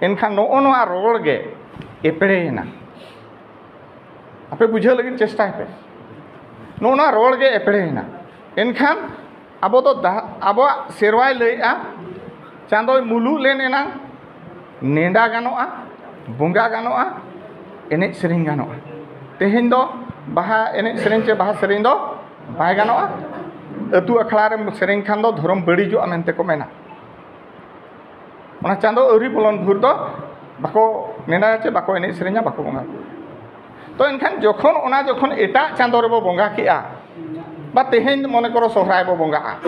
ᱮᱱᱠᱷᱟᱱ ᱱᱚᱜᱼᱚ ᱱᱚᱣᱟ ᱨᱚᱲ ᱜᱮ ᱮᱯᱲᱮᱭᱮᱱᱟ᱾ ᱟᱯᱮ ᱵᱩᱡᱷᱟᱹᱣ ᱞᱟᱹᱜᱤᱫ ᱪᱮᱥᱴᱟᱭ ᱯᱮ᱾ ᱱᱚᱜᱼᱚ ᱱᱚᱣᱟ ᱨᱚᱲ ᱜᱮ ᱮᱯᱲᱮᱭᱮᱱᱟ᱾ ᱮᱱᱠᱷᱟᱱ ᱟᱵᱚ ᱫᱚ ᱫᱟ-, ᱟᱵᱚᱣᱟᱜ ᱥᱮᱨᱣᱟᱭ ᱞᱟᱹᱭᱮᱜᱼᱟ, ᱪᱟᱸᱫᱚᱭ ᱢᱩᱞᱩᱜ ᱞᱮᱱ ᱮᱱᱟᱝ ᱱᱮᱰᱟ ᱜᱟᱱᱚᱜᱼᱟ, ᱵᱚᱸᱜᱟ ᱜᱟᱱᱚᱜᱼᱟ, ᱮᱱᱮᱡ ᱥᱮᱨᱮᱧ ᱜᱟᱱᱚᱜᱼᱟ᱾ ᱛᱮᱦᱮᱧ ᱫᱚ ᱵᱟᱦᱟ ᱮᱱᱮᱡ ᱥᱮᱨᱮᱧ ᱪᱮ ᱵᱟᱦᱟ ᱥᱮᱨᱮᱧ ᱫᱚ ᱵᱟᱭ ᱜᱟᱱᱚᱜᱼᱟ᱾ ᱟᱹᱛᱩ ᱟᱠᱷᱲᱟ ᱨᱮᱢ ᱥᱮᱨᱮᱧ ᱠᱷᱟᱱ ᱫᱚ ᱫᱷᱚᱨᱚᱢ ᱵᱟᱹᱲᱤᱡᱚᱜᱼᱟ ᱢᱮᱱᱛᱮ ᱠᱚ ᱢᱮᱱᱟ᱾ ᱚᱱᱟ ᱪᱟᱸᱫᱚ ᱟᱹᱣᱨᱤ ᱵᱚᱞᱚᱱ ᱵᱷᱳᱨ ᱫᱚ ᱵᱟᱠᱚ ᱱᱮᱰᱟᱭᱟ ᱪᱮ ᱵᱟᱠᱚ ᱮᱱᱮᱡ ᱥᱮᱨᱮᱧᱟ, ᱵᱟᱠᱚ ᱵᱚᱸᱜᱟ ᱵᱩᱨᱩᱭᱟ᱾ ᱛᱚ ᱮᱱᱠᱷᱟᱱ ᱡᱚᱠᱷᱚᱱ, ᱚᱱᱟ ᱡᱚᱠᱷᱚᱱ ᱮᱴᱟᱜ ᱪᱟᱸᱫᱚ ᱨᱮᱵᱚ ᱵᱚᱸᱜᱟ ᱠᱮᱜᱼᱟ, ᱵᱟ ᱛᱮᱦᱮᱧ ᱢᱚᱱᱮ ᱠᱚᱨᱚ ᱥᱚᱦᱨᱟᱭ ᱵᱚ ᱵᱚᱸᱜᱟᱜᱼᱟ,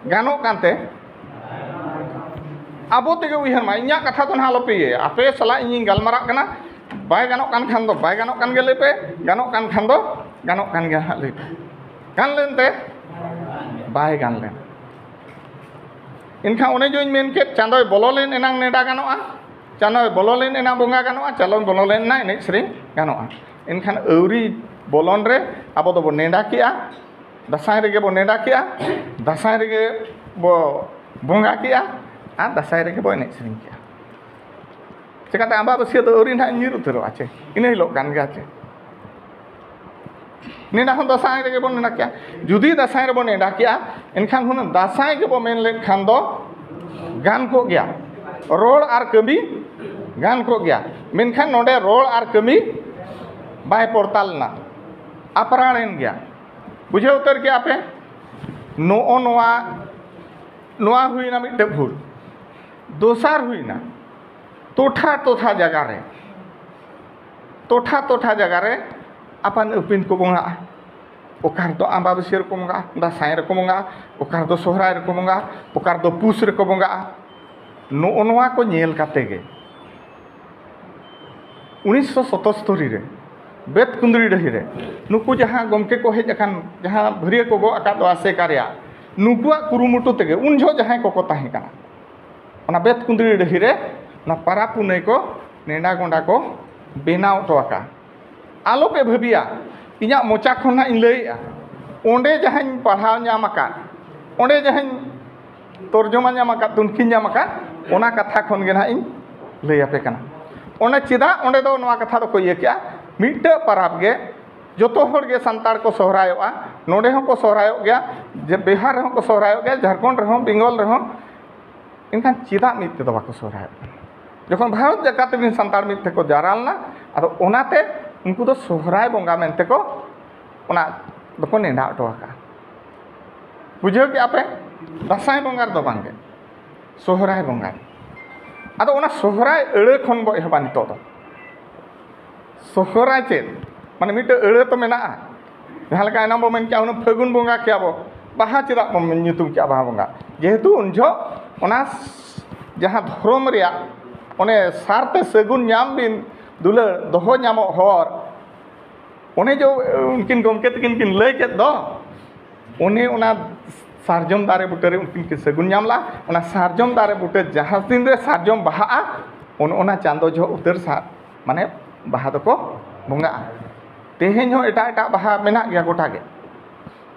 ᱜᱟᱱᱚᱜ ᱠᱟᱱᱛᱮ ᱟᱵᱚ ᱛᱮᱜᱮ ᱩᱭᱦᱟᱹᱨ ᱢᱟ᱾ ᱤᱧᱟᱹᱜ ᱠᱟᱛᱷᱟ ᱫᱚ ᱱᱟᱦᱟᱜ ᱟᱞᱚᱯᱮ ᱤᱭᱟᱹᱭᱟ, ᱟᱯᱮ ᱥᱟᱞᱟᱜ ᱤᱧᱤᱧ ᱜᱟᱞᱢᱟᱨᱟᱜ ᱠᱟᱱᱟ᱾ ᱵᱟᱭ ᱜᱟᱱᱚᱜ ᱠᱟᱱ ᱠᱷᱟᱱ ᱫᱚ ᱵᱟᱭ ᱜᱟᱱᱚᱜ ᱠᱟᱱ ᱜᱮ ᱞᱟᱹᱭ ᱯᱮ, ᱜᱟᱱᱚᱜ ᱠᱟᱱ ᱠᱷᱟᱱ ᱫᱚ ᱜᱟᱱᱚᱜ ᱠᱟᱱ ᱜᱮ ᱦᱟᱸᱜ ᱞᱟᱹᱭ ᱯᱮ᱾ ᱜᱟᱱ ᱞᱮᱱᱛᱮ ᱵᱟᱭ ᱜᱟᱱ ᱞᱮᱱ᱾ ᱮᱱᱠᱷᱟᱱ ᱚᱱᱮ ᱡᱚᱧ ᱢᱮᱱ ᱠᱮᱫ, ᱪᱟᱸᱫᱚᱭ ᱵᱚᱞᱚ ᱞᱮᱱ ᱮᱱᱟᱝ ᱱᱮᱰᱟ ᱜᱟᱱᱚᱜᱼᱟ, ᱪᱟᱸᱫᱚᱭ ᱵᱚᱞᱚ ᱞᱮᱱ ᱮᱱᱟᱝ ᱵᱚᱸᱜᱟ ᱜᱟᱱᱚᱜᱼᱟ, ᱪᱟᱸᱫᱚᱭ ᱵᱚᱞᱚ ᱞᱮᱱ ᱮᱱᱟᱝ ᱮᱱᱮᱡ ᱥᱮᱨᱮᱧ ᱜᱟᱱᱚᱜᱼᱟ᱾ ᱮᱱᱠᱷᱟᱱ ᱟᱹᱣᱨᱤ ᱵᱚᱞᱚᱱ ᱨᱮ ᱟᱵᱚ ᱫᱚᱵᱚ ᱱᱮᱰᱟ ᱠᱮᱜᱼᱟ, ᱫᱟᱸᱥᱟᱭ ᱨᱮᱜᱮ ᱵᱚ ᱱᱮᱰᱟ ᱠᱮᱜᱼᱟ, ᱫᱟᱸᱥᱟᱭ ᱨᱮᱜᱮ ᱵᱚ ᱵᱚᱸᱜᱟ ᱠᱮᱜᱼᱟ, ᱟᱨ ᱫᱟᱸᱥᱟᱭ ᱨᱮᱜᱮ ᱵᱚ ᱮᱱᱮᱡ ᱥᱮᱨᱮᱧ ᱠᱮᱜᱼᱟ᱾ ᱪᱮᱠᱟᱛᱮ ᱟᱢᱵᱟᱵᱟᱹᱥᱭᱟᱹ ᱫᱚ ᱟᱹᱣᱨᱤ ᱱᱟᱦᱟᱜ ᱧᱤᱨ ᱩᱛᱟᱹᱨᱚᱜᱼᱟ ᱪᱮ, ᱤᱱᱟᱹ ᱦᱤᱞᱳᱜ ᱠᱟᱱ ᱜᱮᱭᱟ ᱪᱮ᱾ ᱱᱮᱰᱟ ᱦᱚᱸ ᱫᱟᱸᱥᱟᱭ ᱨᱮᱜᱮ ᱵᱚᱱ ᱱᱮᱰᱟ ᱠᱮᱜᱼᱟ᱾ ᱡᱩᱫᱤ ᱫᱟᱸᱥᱟᱭ ᱨᱮᱵᱚᱱ ᱱᱮᱰᱟ ᱠᱮᱜᱼᱟ, ᱮᱱᱠᱷᱟᱱ ᱦᱩᱱᱟᱹᱝ ᱫᱟᱸᱥᱟᱭ ᱜᱮᱵᱚ ᱢᱮᱱ ᱞᱮᱠᱷᱟᱱ ᱫᱚ ᱜᱟᱱ ᱠᱚᱜ ᱜᱮᱭᱟ, ᱨᱚᱲ ᱟᱨ ᱠᱟᱹᱢᱤ ᱜᱟᱱ ᱠᱚᱜ ᱜᱮᱭᱟ᱾ ᱢᱮᱱᱠᱷᱟᱱ ᱱᱚᱰᱮ ᱨᱚᱲ ᱟᱨ ᱠᱟᱹᱢᱤ ᱵᱟᱭ ᱯᱚᱲᱛᱟ ᱞᱮᱱᱟ, ᱟᱯᱨᱟᱲᱮᱱ ᱜᱮᱭᱟ᱾ ᱵᱩᱡᱷᱟᱹᱣ ᱩᱛᱟᱹᱨ ᱠᱮᱜᱼᱟ ᱯᱮ? ᱱᱚᱜᱼᱚ ᱱᱚᱣᱟ, ᱱᱚᱣᱟ ᱦᱩᱭᱱᱟ ᱢᱤᱫᱴᱮᱱ ᱵᱷᱩᱞ᱾ ᱫᱚᱥᱟᱨ ᱦᱩᱭᱱᱟ, ᱴᱚᱴᱷᱟ ᱴᱚᱴᱷᱟ ᱡᱟᱭᱜᱟ ᱨᱮ, ᱴᱚᱴᱷᱟ ᱴᱚᱴᱷᱟ ᱡᱟᱭᱜᱟ ᱨᱮ ᱟᱯᱟᱱ ᱟᱹᱯᱤᱱ ᱠᱚ ᱵᱚᱸᱜᱟᱜᱼᱟ᱾ ᱚᱠᱟ ᱨᱮᱫᱚ ᱟᱢᱵᱟᱵᱟᱹᱥᱭᱟᱹ ᱨᱮᱠᱚ ᱵᱚᱸᱜᱟᱜᱼᱟ, ᱫᱟᱸᱥᱟᱭ ᱨᱮᱠᱚ ᱵᱚᱸᱜᱟᱜᱼᱟ, ᱚᱠᱟ ᱨᱮᱫᱚ ᱥᱚᱦᱨᱟᱭ ᱨᱮᱠᱚ ᱵᱚᱸᱜᱟᱜᱼᱟ, ᱚᱠᱟ ᱨᱮᱫᱚ ᱯᱩᱥ ᱨᱮᱠᱚ ᱵᱚᱸᱜᱟᱜᱼᱟ᱾ ᱱᱚᱜᱼᱚ ᱱᱚᱣᱟ ᱠᱚ ᱧᱮᱞ ᱠᱟᱛᱮ ᱜᱮ ᱩᱱᱤᱥᱥᱚ ᱥᱚᱛᱚᱥᱛᱚᱨᱤ ᱨᱮ ᱵᱮᱛᱠᱩᱸᱫᱽᱨᱤ ᱰᱟᱹᱦᱤ ᱨᱮ ᱱᱩᱠᱩ ᱡᱟᱦᱟᱸ ᱜᱚᱢᱠᱮ ᱠᱚ ᱦᱮᱡ ᱟᱠᱟᱱ, ᱡᱟᱦᱟᱸ ᱵᱷᱟᱹᱨᱭᱟᱹ ᱠᱚ ᱜᱚᱜ ᱟᱠᱟᱫ ᱫᱚ ᱟᱥᱮᱠᱟ ᱨᱮᱭᱟᱜ, ᱱᱩᱠᱩᱣᱟᱜ ᱠᱩᱨᱩᱢᱩᱴᱩ ᱛᱮᱜᱮ ᱩᱱ ᱡᱚᱦᱚᱜ ᱡᱟᱦᱟᱸᱭ ᱠᱚᱠᱚ ᱛᱟᱦᱮᱸ ᱠᱟᱱᱟ, ᱚᱱᱟ ᱵᱮᱛᱠᱩᱸᱫᱽᱨᱤ ᱰᱟᱹᱦᱤ ᱨᱮ ᱚᱱᱟ ᱯᱟᱨᱟ ᱯᱩᱱᱟᱹᱭ ᱠᱚ, ᱱᱮᱰᱟ ᱜᱚᱸᱰᱟ ᱠᱚ ᱵᱮᱱᱟᱣ ᱦᱚᱴᱚ ᱟᱠᱟᱫᱼᱟ᱾ ᱟᱞᱚᱯᱮ ᱵᱷᱟᱹᱵᱤᱭᱟ, ᱤᱧᱟᱹᱜ ᱢᱚᱪᱟ ᱠᱷᱚᱱ ᱦᱟᱸᱜ ᱤᱧ ᱞᱟᱹᱭᱮᱜᱼᱟ, ᱚᱸᱰᱮ ᱡᱟᱦᱟᱸᱧ ᱯᱟᱲᱦᱟᱣ ᱧᱟᱢ ᱟᱠᱟᱫ, ᱚᱸᱰᱮ ᱡᱟᱦᱟᱸᱧ ᱛᱚᱨᱡᱚᱢᱟ ᱧᱟᱢ ᱟᱠᱟᱫ, ᱛᱩᱱᱠᱷᱤᱧ ᱧᱟᱢ ᱟᱠᱟᱫ, ᱚᱱᱟ ᱠᱟᱛᱷᱟ ᱠᱷᱚᱱ ᱜᱮ ᱱᱟᱦᱟᱜ ᱤᱧ ᱞᱟᱹᱭ ᱟᱯᱮ ᱠᱟᱱᱟ᱾ ᱚᱱᱟ ᱪᱮᱫᱟᱜ ᱚᱸᱰᱮ ᱫᱚ ᱱᱚᱣᱟ ᱠᱟᱛᱷᱟ ᱫᱚᱠᱚ ᱤᱭᱟᱹ ᱠᱮᱜᱼᱟ? ᱢᱤᱫᱴᱟᱹᱜ ᱯᱟᱨᱟᱵᱽ ᱜᱮ ᱡᱚᱛᱚ ᱦᱚᱲ ᱜᱮ ᱥᱟᱱᱛᱟᱲ ᱠᱚ ᱥᱚᱦᱨᱟᱭᱚᱜᱼᱟ, ᱱᱚᱰᱮ ᱦᱚᱸᱠᱚ ᱥᱚᱦᱨᱟᱭᱚᱜ ᱜᱮᱭᱟ, ᱡᱮ ᱵᱤᱦᱟᱨ ᱨᱮᱦᱚᱸ ᱠᱚ ᱥᱚᱦᱨᱟᱭᱚᱜ ᱜᱮᱭᱟ, ᱡᱷᱟᱲᱠᱷᱚᱸᱰ ᱨᱮᱦᱚᱸ, ᱵᱮᱝᱜᱚᱞ ᱨᱮᱦᱚᱸ᱾ ᱮᱱᱠᱷᱟᱱ ᱪᱮᱫᱟᱜ ᱢᱤᱫ ᱛᱮᱫᱚ ᱵᱟᱠᱚ ᱥᱚᱦᱨᱟᱭᱚᱜ ᱠᱟᱱᱟ? ᱡᱚᱠᱷᱚᱱ ᱵᱷᱟᱨᱚᱛ ᱡᱟᱠᱟᱛ ᱨᱮᱱ ᱥᱟᱱᱛᱟᱲ ᱢᱤᱫ ᱛᱮᱠᱚ ᱡᱟᱣᱨᱟ ᱞᱮᱱᱟ, ᱟᱫᱚ ᱚᱱᱟᱛᱮ ᱩᱱᱠᱩ ᱫᱚ ᱥᱚᱦᱨᱟᱭ ᱵᱚᱸᱜᱟ ᱢᱮᱱᱛᱮ ᱠᱚ ᱚᱱᱟ ᱫᱚᱠᱚ ᱱᱮᱰᱟ ᱦᱚᱴᱚ ᱟᱠᱟᱫᱼᱟ᱾ ᱵᱩᱡᱷᱟᱹᱣ ᱠᱮᱜᱼᱟ ᱯᱮ? ᱫᱟᱸᱥᱟᱭ ᱵᱚᱸᱜᱟ ᱨᱮᱫᱚ ᱵᱟᱝᱜᱮ, ᱥᱚᱦᱨᱟᱭ ᱵᱚᱸᱜᱟ ᱨᱮ᱾ ᱟᱫᱚ ᱚᱱᱟ ᱥᱚᱦᱨᱟᱭ ᱟᱹᱲᱟᱹ ᱠᱷᱚᱱ ᱵᱚ ᱮᱦᱚᱵᱟ ᱱᱤᱛᱚᱜ ᱫᱚ᱾ ᱥᱚᱦᱨᱟᱭ ᱪᱮᱫ? ᱢᱟᱱᱮ ᱢᱤᱫᱴᱟᱹᱝ ᱟᱹᱲᱟᱹ ᱛᱚ ᱢᱮᱱᱟᱜᱼᱟ᱾ ᱡᱟᱦᱟᱸ ᱞᱮᱠᱟ ᱮᱱᱟᱝ ᱵᱚ ᱢᱮᱱ ᱠᱮᱜᱼᱟ, ᱦᱩᱱᱟᱹᱝ ᱯᱷᱟᱹᱜᱩᱱ ᱵᱚᱸᱜᱟ ᱠᱮᱭᱟ ᱵᱚ, ᱵᱟᱦᱟ ᱪᱮᱫᱟᱜ ᱵᱚᱱ ᱧᱩᱛᱩᱢ ᱠᱮᱜᱼᱟ ᱵᱟᱦᱟ ᱵᱚᱸᱜᱟ? ᱡᱮᱦᱮᱛᱩ ᱩᱱ ᱡᱚᱦᱚᱜ ᱚᱱᱟ ᱡᱟᱦᱟᱸ ᱫᱷᱚᱨᱚᱢ ᱨᱮᱭᱟᱜ ᱚᱱᱮ ᱥᱟᱨᱛᱮ ᱥᱟᱹᱜᱩᱱ ᱧᱟᱢ ᱵᱤᱱ ᱫᱩᱞᱟᱹᱲ ᱫᱚᱦᱚ ᱧᱟᱢᱚᱜ ᱦᱚᱨ, ᱚᱱᱮ ᱡᱮ ᱩᱱᱠᱤᱱ ᱜᱚᱢᱠᱮ ᱛᱟᱹᱠᱤᱱ ᱠᱤᱱ ᱞᱟᱹᱭ ᱠᱮᱫ ᱫᱚ, ᱚᱱᱮ ᱚᱱᱟ ᱥᱟᱨᱡᱚᱢ ᱫᱟᱨᱮ ᱵᱩᱴᱟᱹᱨᱮ ᱩᱱᱠᱤᱱ ᱠᱤᱱ ᱥᱟᱹᱜᱩᱱ ᱧᱟᱢ ᱞᱮᱫᱼᱟ᱾ ᱚᱱᱟ ᱥᱟᱨᱡᱚᱢ ᱫᱟᱨᱮ ᱵᱩᱴᱟᱹ ᱡᱟᱦᱟᱸ ᱛᱤᱱ ᱨᱮ ᱥᱟᱨᱡᱚᱢ ᱵᱟᱦᱟᱜᱼᱟ, ᱚᱱ ᱚᱱᱟ ᱪᱟᱸᱫᱚ ᱡᱚᱦᱚᱜ ᱩᱛᱟᱹᱨ ᱥᱟ-, ᱢᱟᱱᱮ ᱵᱟᱦᱟ ᱫᱚᱠᱚ ᱵᱚᱸᱜᱟᱜᱼᱟ᱾ ᱛᱮᱦᱮᱧ ᱦᱚᱸ ᱮᱴᱟᱜ ᱮᱴᱟᱜ ᱵᱟᱦᱟ ᱢᱮᱱᱟᱜ ᱜᱮᱭᱟ ᱜᱚᱴᱟ ᱜᱮ,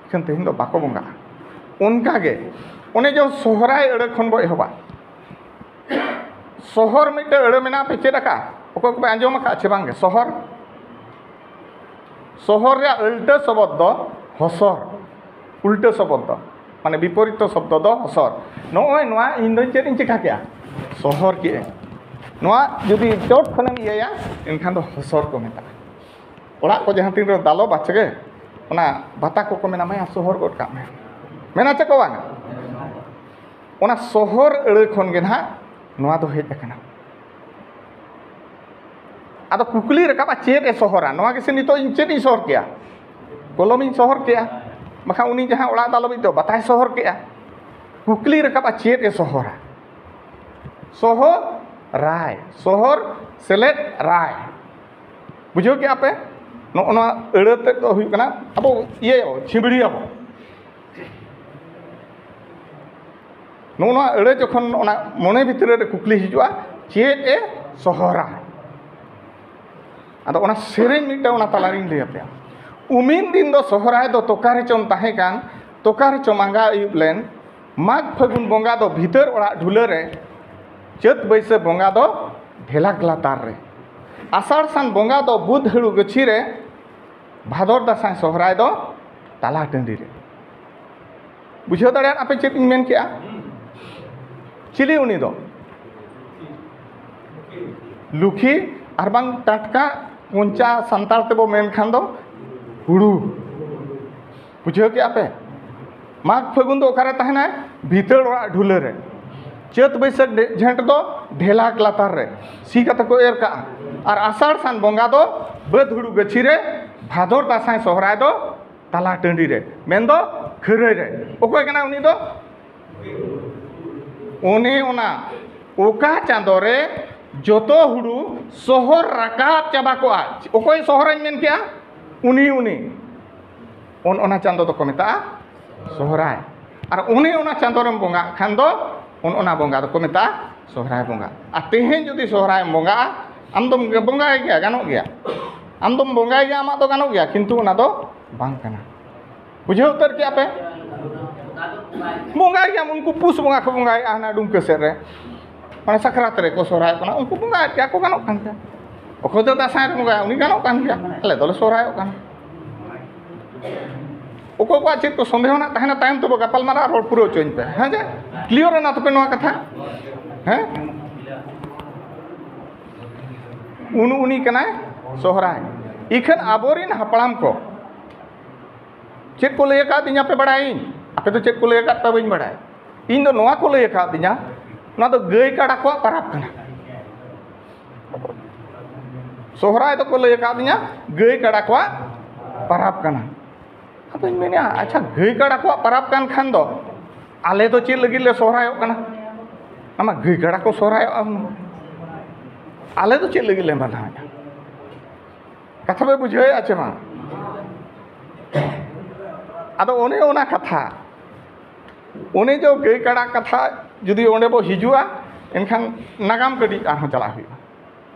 ᱮᱱᱠᱷᱟᱱ ᱛᱮᱦᱮᱧ ᱫᱚ ᱵᱟᱠᱚ ᱵᱚᱸᱜᱟᱜᱼᱟ᱾ ᱚᱱᱠᱟ ᱜᱮ ᱚᱱᱮ ᱡᱮ ᱥᱚᱦᱨᱟᱭ ᱟᱹᱲᱟᱹ ᱠᱷᱚᱱ ᱵᱚ ᱮᱦᱚᱵᱟ᱾ ᱥᱚᱦᱚᱨ ᱢᱤᱫᱴᱟᱹᱝ ᱟᱹᱲᱟᱹ ᱢᱮᱱᱟᱜᱼᱟ, ᱯᱮ ᱪᱮᱫ ᱟᱠᱟᱫᱼᱟ? ᱚᱠᱚᱭ ᱠᱚᱯᱮ ᱟᱸᱡᱚᱢ ᱟᱠᱟᱫᱼᱟ ᱪᱮ ᱵᱟᱝᱜᱮ? ᱥᱚᱦᱚᱨ, ᱥᱚᱦᱚᱨ ᱨᱮᱭᱟᱜ ᱩᱞᱴᱟᱹ ᱥᱚᱵᱚᱫ ᱫᱚ ᱦᱚᱥᱚᱨ᱾ ᱩᱞᱴᱟᱹ ᱥᱚᱵᱚᱫ ᱫᱚ, ᱢᱟᱱᱮ ᱵᱤᱯᱚᱨᱤᱛᱚ ᱥᱚᱵᱫᱚ ᱫᱚ ᱦᱚᱥᱚᱨ᱾ ᱱᱚᱜᱼᱚᱭ ᱱᱚᱣᱟ ᱤᱧ ᱫᱚ ᱪᱮᱫ ᱤᱧ ᱪᱤᱠᱟ ᱠᱮᱜᱼᱟ? ᱥᱚᱦᱚᱨ ᱠᱮᱜᱼᱟᱹᱧ᱾ ᱱᱚᱣᱟ ᱡᱩᱫᱤ ᱪᱚᱴ ᱠᱷᱚᱱᱮᱢ ᱤᱭᱟᱹᱭᱟ, ᱮᱱᱠᱷᱟᱱ ᱫᱚ ᱦᱚᱥᱚᱨ ᱠᱚ ᱢᱮᱛᱟᱜᱼᱟ᱾ ᱚᱲᱟᱜ ᱠᱚ ᱡᱟᱦᱟᱸ ᱛᱤᱱ ᱨᱮ ᱫᱟᱞᱚᱵᱟ ᱪᱮ, ᱚᱱᱟ ᱵᱟᱛᱟ ᱠᱚᱠᱚ ᱢᱮᱱᱟ, "ᱢᱟᱭᱟ, ᱥᱚᱦᱚᱨ ᱜᱚᱫ ᱠᱟᱜ ᱢᱮ", ᱢᱮᱱᱟ ᱪᱮ ᱠᱚ ᱵᱟᱝᱟ? ᱚᱱᱟ ᱥᱚᱦᱚᱨ ᱟᱹᱲᱟᱹ ᱠᱷᱚᱱ ᱜᱮ ᱱᱟᱦᱟᱜ ᱱᱚᱣᱟ ᱫᱚ ᱦᱮᱡ ᱟᱠᱟᱱᱟ᱾ ᱟᱫᱚ ᱠᱩᱠᱞᱤ ᱨᱟᱠᱟᱵᱼᱟ, ᱪᱮᱫ ᱮ ᱥᱚᱦᱚᱨᱟ? ᱱᱚᱣᱟ ᱜᱮᱥᱮ ᱱᱤᱛᱚᱜ ᱤᱧ ᱪᱮᱫ ᱤᱧ ᱥᱚᱦᱚᱨ ᱠᱮᱭᱟ? ᱠᱚᱞᱚᱢᱤᱧ ᱥᱚᱦᱚᱨ ᱠᱮᱜᱼᱟ, ᱵᱟᱠᱷᱟᱱ ᱩᱱᱤ ᱡᱟᱦᱟᱸ ᱚᱲᱟᱜ ᱫᱟᱞᱚᱵᱤᱡ ᱫᱚ ᱵᱟᱛᱟᱭ ᱥᱚᱦᱚᱨ ᱠᱮᱜᱼᱟ᱾ ᱠᱩᱠᱞᱤ ᱨᱟᱠᱟᱵᱼᱟ, ᱪᱮᱫ ᱮ ᱥᱚᱦᱚᱨᱟ? ᱥᱚᱦᱚᱨᱟᱭ, ᱥᱚᱦᱚᱨ ᱥᱮᱞᱮᱫ ᱨᱟᱭ᱾ ᱵᱩᱡᱷᱟᱹᱣ ᱠᱮᱜᱼᱟ ᱯᱮ? ᱱᱚᱜᱼᱚ ᱱᱚᱣᱟ ᱟᱹᱲᱟᱹ ᱛᱮᱫ ᱫᱚ ᱦᱩᱭᱩᱜ ᱠᱟᱱᱟ ᱟᱵᱚ ᱤᱭᱟᱹᱭᱟᱵᱚ, ᱪᱷᱤᱢᱵᱽᱲᱤᱭᱟᱵᱚ᱾ ᱱᱚᱜᱼᱚ ᱱᱚᱣᱟ ᱟᱹᱲᱟᱹ ᱡᱚᱠᱷᱚᱱ ᱚᱱᱟ ᱢᱚᱱᱮ ᱵᱷᱤᱛᱨᱤ ᱨᱮ ᱠᱩᱠᱞᱤ ᱦᱤᱡᱩᱜᱼᱟ, ᱪᱮᱫ ᱮ ᱥᱚᱦᱚᱨᱟ? ᱟᱫᱚ ᱚᱱᱟ ᱥᱮᱨᱮᱧ ᱢᱤᱫᱴᱟᱝ ᱚᱱᱟ ᱛᱟᱞᱟᱨᱤᱧ ᱞᱟᱹᱭ ᱟᱯᱮᱭᱟ᱾ ᱩᱢᱤᱱ ᱫᱤᱱ ᱫᱚ ᱥᱚᱦᱚᱨᱟᱭ ᱫᱚ ᱛᱚᱠᱟ ᱨᱮᱪᱚᱢ ᱛᱟᱦᱮᱸ ᱠᱟᱱ, ᱛᱚᱠᱟ ᱨᱮᱪᱚᱢ ᱟᱸᱜᱟ ᱟᱹᱭᱩᱵ ᱞᱮᱱ, ᱢᱟᱜᱽ ᱯᱷᱟᱹᱜᱩᱱ ᱵᱚᱸᱜᱟ ᱫᱚ ᱵᱷᱤᱛᱟᱹᱨ ᱚᱲᱟᱜ ᱰᱷᱩᱞᱟᱹ ᱨᱮ, ᱪᱟᱹᱛ ᱵᱟᱹᱭᱥᱟᱹᱠᱷ ᱵᱚᱸᱜᱟ ᱫᱚ ᱰᱷᱮᱞᱟᱠ ᱞᱟᱛᱟᱨ ᱨᱮ, ᱟᱥᱟᱲ ᱥᱟᱱ ᱵᱚᱸᱜᱟ ᱫᱚ ᱵᱟᱹᱫᱽ ᱦᱩᱲᱩ ᱜᱟᱹᱪᱷᱤ ᱨᱮ, ᱵᱷᱟᱫᱚᱨ ᱫᱟᱸᱥᱟᱭ ᱥᱚᱦᱨᱟᱭ ᱫᱚ ᱛᱟᱞᱟ ᱴᱟᱺᱰᱤ ᱨᱮ᱾ ᱵᱩᱡᱷᱟᱹᱣ ᱫᱟᱲᱮᱭᱟᱜ ᱟᱯᱮ ᱪᱮᱫ ᱤᱧ ᱢᱮᱱ ᱠᱮᱜᱼᱟ? ᱪᱤᱞᱤ ᱩᱱᱤ ᱫᱚ? ᱞᱩᱠᱷᱤ, ᱟᱨ ᱵᱟᱝ ᱴᱟᱴᱠᱟ ᱠᱚᱧᱪᱟ ᱥᱟᱱᱛᱟᱲ ᱛᱮᱵᱚ ᱢᱮᱱ ᱠᱷᱟᱱ ᱫᱚ ᱦᱩᱲᱩ᱾ ᱵᱩᱡᱷᱟᱹᱣ ᱠᱮᱜᱼᱟ ᱯᱮ? ᱢᱟᱜᱽ ᱯᱷᱟᱹᱜᱩᱱ ᱫᱚ ᱚᱠᱟᱨᱮ ᱛᱟᱦᱮᱱᱟᱭ? ᱵᱷᱤᱛᱟᱹᱲ ᱚᱲᱟᱜ ᱰᱷᱩᱞᱟᱹ ᱨᱮ᱾ ᱪᱟᱹᱛ ᱵᱟᱹᱭᱥᱟᱹᱠᱷ ᱰᱷᱮ-, ᱡᱷᱮᱸᱴ ᱫᱚ ᱰᱷᱮᱞᱟᱠ ᱞᱟᱛᱟᱨ ᱨᱮ ᱥᱤ ᱠᱟᱛᱮ ᱠᱚ ᱮᱨ ᱠᱟᱜᱼᱟ᱾ ᱟᱨ ᱟᱥᱟᱲ ᱥᱟᱱ ᱵᱚᱸᱜᱟ ᱫᱚ ᱵᱟᱹᱫᱽ ᱦᱩᱲᱩ ᱜᱟᱹᱪᱷᱤ ᱨᱮ, ᱵᱷᱟᱫᱚᱨ ᱫᱟᱸᱥᱟᱭ ᱥᱚᱦᱨᱟᱭ ᱫᱚ ᱛᱟᱞᱟ ᱴᱟᱺᱰᱤ ᱨᱮ, ᱢᱮᱱᱫᱚ ᱠᱷᱟᱹᱨᱟᱹᱭ ᱨᱮ᱾ ᱚᱠᱚᱭ ᱠᱟᱱᱟᱭ ᱩᱱᱤ ᱫᱚ? ᱚᱱᱮ ᱚᱱᱟ ᱚᱠᱟ ᱪᱟᱸᱫᱳ ᱨᱮ ᱡᱚᱛᱚ ᱦᱩᱲᱩ ᱥᱚᱦᱚᱨ ᱨᱟᱠᱟᱵ ᱪᱟᱵᱟ ᱠᱚᱜᱼᱟ᱾ ᱚᱠᱚᱭ ᱥᱚᱦᱚᱨᱟᱧ ᱢᱮᱱ ᱠᱮᱜᱼᱟ? ᱩᱱᱤ, ᱩᱱᱤ᱾ ᱚᱱ ᱚᱱᱟ ᱪᱟᱸᱫᱳ ᱫᱚᱠᱚ ᱢᱮᱛᱟᱜᱼᱟ ᱥᱚᱦᱨᱟᱭ᱾ ᱟᱨ ᱚᱱᱮ ᱚᱱᱟ ᱪᱟᱸᱫᱳ ᱨᱮᱢ ᱵᱚᱸᱜᱟᱜ ᱠᱷᱟᱱ ᱫᱚ ᱚᱱ ᱚᱱᱟ ᱵᱚᱸᱜᱟ ᱫᱚᱠᱚ ᱢᱮᱛᱟᱜᱼᱟ ᱥᱚᱦᱨᱟᱭ ᱵᱚᱸᱜᱟ᱾ ᱟᱨ ᱛᱮᱦᱮᱧ ᱡᱩᱫᱤ ᱥᱚᱦᱨᱟᱭᱮᱢ ᱵᱚᱸᱜᱟᱜᱼᱟ, ᱟᱢ ᱫᱚᱢ ᱵᱚᱸᱜᱟᱭ ᱜᱮᱭᱟ, ᱜᱟᱱᱚᱜ ᱜᱮᱭᱟ᱾ ᱟᱢ ᱫᱚᱢ ᱵᱚᱸᱜᱟᱭ ᱜᱮᱭᱟ, ᱟᱢᱟᱜ ᱫᱚ ᱜᱟᱱᱚᱜ ᱜᱮᱭᱟ, ᱠᱤᱱᱛᱩ ᱚᱱᱟ ᱫᱚ ᱵᱟᱝ ᱠᱟᱱᱟ᱾ ᱵᱩᱡᱷᱟᱹᱣ ᱩᱛᱟᱹᱨ ᱠᱮᱜᱼᱟ ᱯᱮ? ᱵᱚᱸᱜᱟᱭ ᱜᱮᱭᱟᱢ, ᱩᱱᱠᱩ ᱯᱩᱥ ᱵᱚᱸᱜᱟ ᱠᱚ ᱵᱚᱸᱜᱟᱭᱮᱫᱼᱟ ᱦᱟᱱᱟ ᱰᱩᱢᱠᱟᱹ ᱥᱮᱫ ᱨᱮ, ᱢᱟᱱᱮ ᱥᱟᱠᱨᱟᱛ ᱨᱮᱠᱚ ᱥᱚᱦᱨᱟᱭᱚᱜ ᱠᱟᱱᱟ, ᱩᱱᱠᱩ ᱵᱚᱸᱜᱟᱭᱮᱫ ᱜᱮᱭᱟ ᱠᱚ, ᱜᱟᱱᱚᱜ ᱠᱟᱱ ᱜᱮᱭᱟ᱾ ᱚᱠᱚᱭ ᱫᱚ ᱫᱟᱸᱥᱟᱭ ᱨᱮ ᱵᱚᱸᱜᱟᱭᱟ, ᱩᱱᱤ ᱜᱟᱱᱚᱜ ᱠᱟᱱ ᱜᱮᱭᱟ, ᱟᱞᱮ ᱫᱚᱞᱮ ᱥᱚᱦᱨᱟᱭᱚᱜ ᱠᱟᱱᱟ᱾ ᱚᱠᱚᱭ ᱠᱚᱣᱟᱜ ᱪᱮᱫ ᱠᱚ ᱥᱚᱱᱫᱮᱦᱚ ᱨᱮᱱᱟᱜ ᱛᱟᱦᱮᱱᱟ, ᱛᱟᱭᱚᱢ ᱛᱮᱵᱚ ᱜᱟᱯᱟᱞ ᱢᱟᱨᱟᱜ, ᱨᱚᱲ ᱯᱩᱨᱟᱹᱣ ᱦᱚᱪᱚᱧ ᱯᱮ, ᱦᱮᱸ ᱡᱮ? ᱠᱞᱤᱭᱟᱨ ᱮᱱᱟ ᱛᱟᱯᱮ ᱱᱚᱣᱟ ᱠᱟᱛᱷᱟ? ᱦᱮᱸ, ᱩᱱ ᱩᱱᱤ ᱠᱟᱱᱟᱭ ᱥᱚᱦᱨᱟᱭ᱾ ᱤᱠᱷᱟᱹᱱ ᱟᱵᱚᱨᱤᱱ ᱦᱟᱯᱲᱟᱢ ᱠᱚ ᱪᱮᱫ ᱠᱚ ᱞᱟᱹᱭ ᱟᱠᱟᱫ ᱫᱤᱧᱟ ᱯᱮ ᱵᱟᱲᱟᱭᱟᱹᱧ? ᱟᱯᱮ ᱫᱚ ᱪᱮᱫ ᱠᱚ ᱞᱟᱹᱭ ᱟᱠᱟᱫ ᱯᱮ ᱵᱟᱹᱧ ᱵᱟᱲᱟᱭ᱾ ᱤᱧ ᱫᱚ ᱱᱚᱣᱟ ᱠᱚ ᱞᱟᱹᱭ ᱟᱠᱟᱫ ᱫᱤᱧᱟ, ᱚᱱᱟ ᱫᱚ ᱜᱟᱹᱭ ᱠᱟᱰᱟ ᱠᱚᱣᱟᱜ ᱯᱟᱨᱟᱵᱽ ᱠᱟᱱᱟ᱾ ᱥᱚᱦᱨᱟᱭ ᱫᱚᱠᱚ ᱞᱟᱹᱭ ᱟᱠᱟᱫ ᱫᱤᱧᱟ ᱜᱟᱹᱭ ᱠᱟᱰᱟ ᱠᱚᱣᱟᱜ ᱯᱟᱨᱟᱵᱽ ᱠᱟᱱᱟ᱾ ᱟᱫᱚᱧ ᱢᱮᱱᱮᱫᱼᱟ, ᱟᱪᱪᱷᱟ, ᱜᱟᱹᱭ ᱠᱟᱰᱟ ᱠᱚᱣᱟᱜ ᱯᱟᱨᱟᱵᱽ ᱠᱟᱱ ᱠᱷᱟᱱ ᱫᱚ ᱟᱞᱮ ᱫᱚ ᱪᱮᱫ ᱞᱟᱹᱜᱤᱫ ᱞᱮ ᱥᱚᱦᱨᱟᱭᱚᱜ ᱠᱟᱱᱟ? ᱟᱢᱟ ᱜᱟᱹᱭ ᱠᱟᱰᱟ ᱠᱚ ᱥᱚᱦᱨᱟᱭᱚᱜᱼᱟ ᱦᱩᱱᱟᱹᱝ, ᱟᱞᱮ ᱫᱚ ᱪᱮᱫ ᱞᱟᱹᱜᱤᱫ ᱞᱮ ᱢᱟᱱᱟᱣᱮᱫᱼᱟ? ᱠᱟᱛᱷᱟ ᱯᱮ ᱵᱩᱡᱷᱟᱹᱣᱮᱫᱼᱟ ᱪᱮ ᱵᱟᱝ? ᱟᱫᱚ ᱚᱱᱮ ᱚᱱᱟ ᱠᱟᱛᱷᱟ, ᱚᱱᱮ ᱡᱮ ᱜᱟᱹᱭ ᱠᱟᱰᱟ ᱠᱟᱛᱷᱟ ᱡᱩᱫᱤ ᱚᱸᱰᱮ ᱵᱚ ᱦᱤᱡᱩᱜᱼᱟ, ᱮᱱᱠᱷᱟᱱ ᱱᱟᱜᱟᱢ ᱠᱟᱹᱴᱤᱡ ᱟᱨᱦᱚᱸ ᱪᱟᱞᱟᱜ ᱦᱩᱭᱩᱜᱼᱟ᱾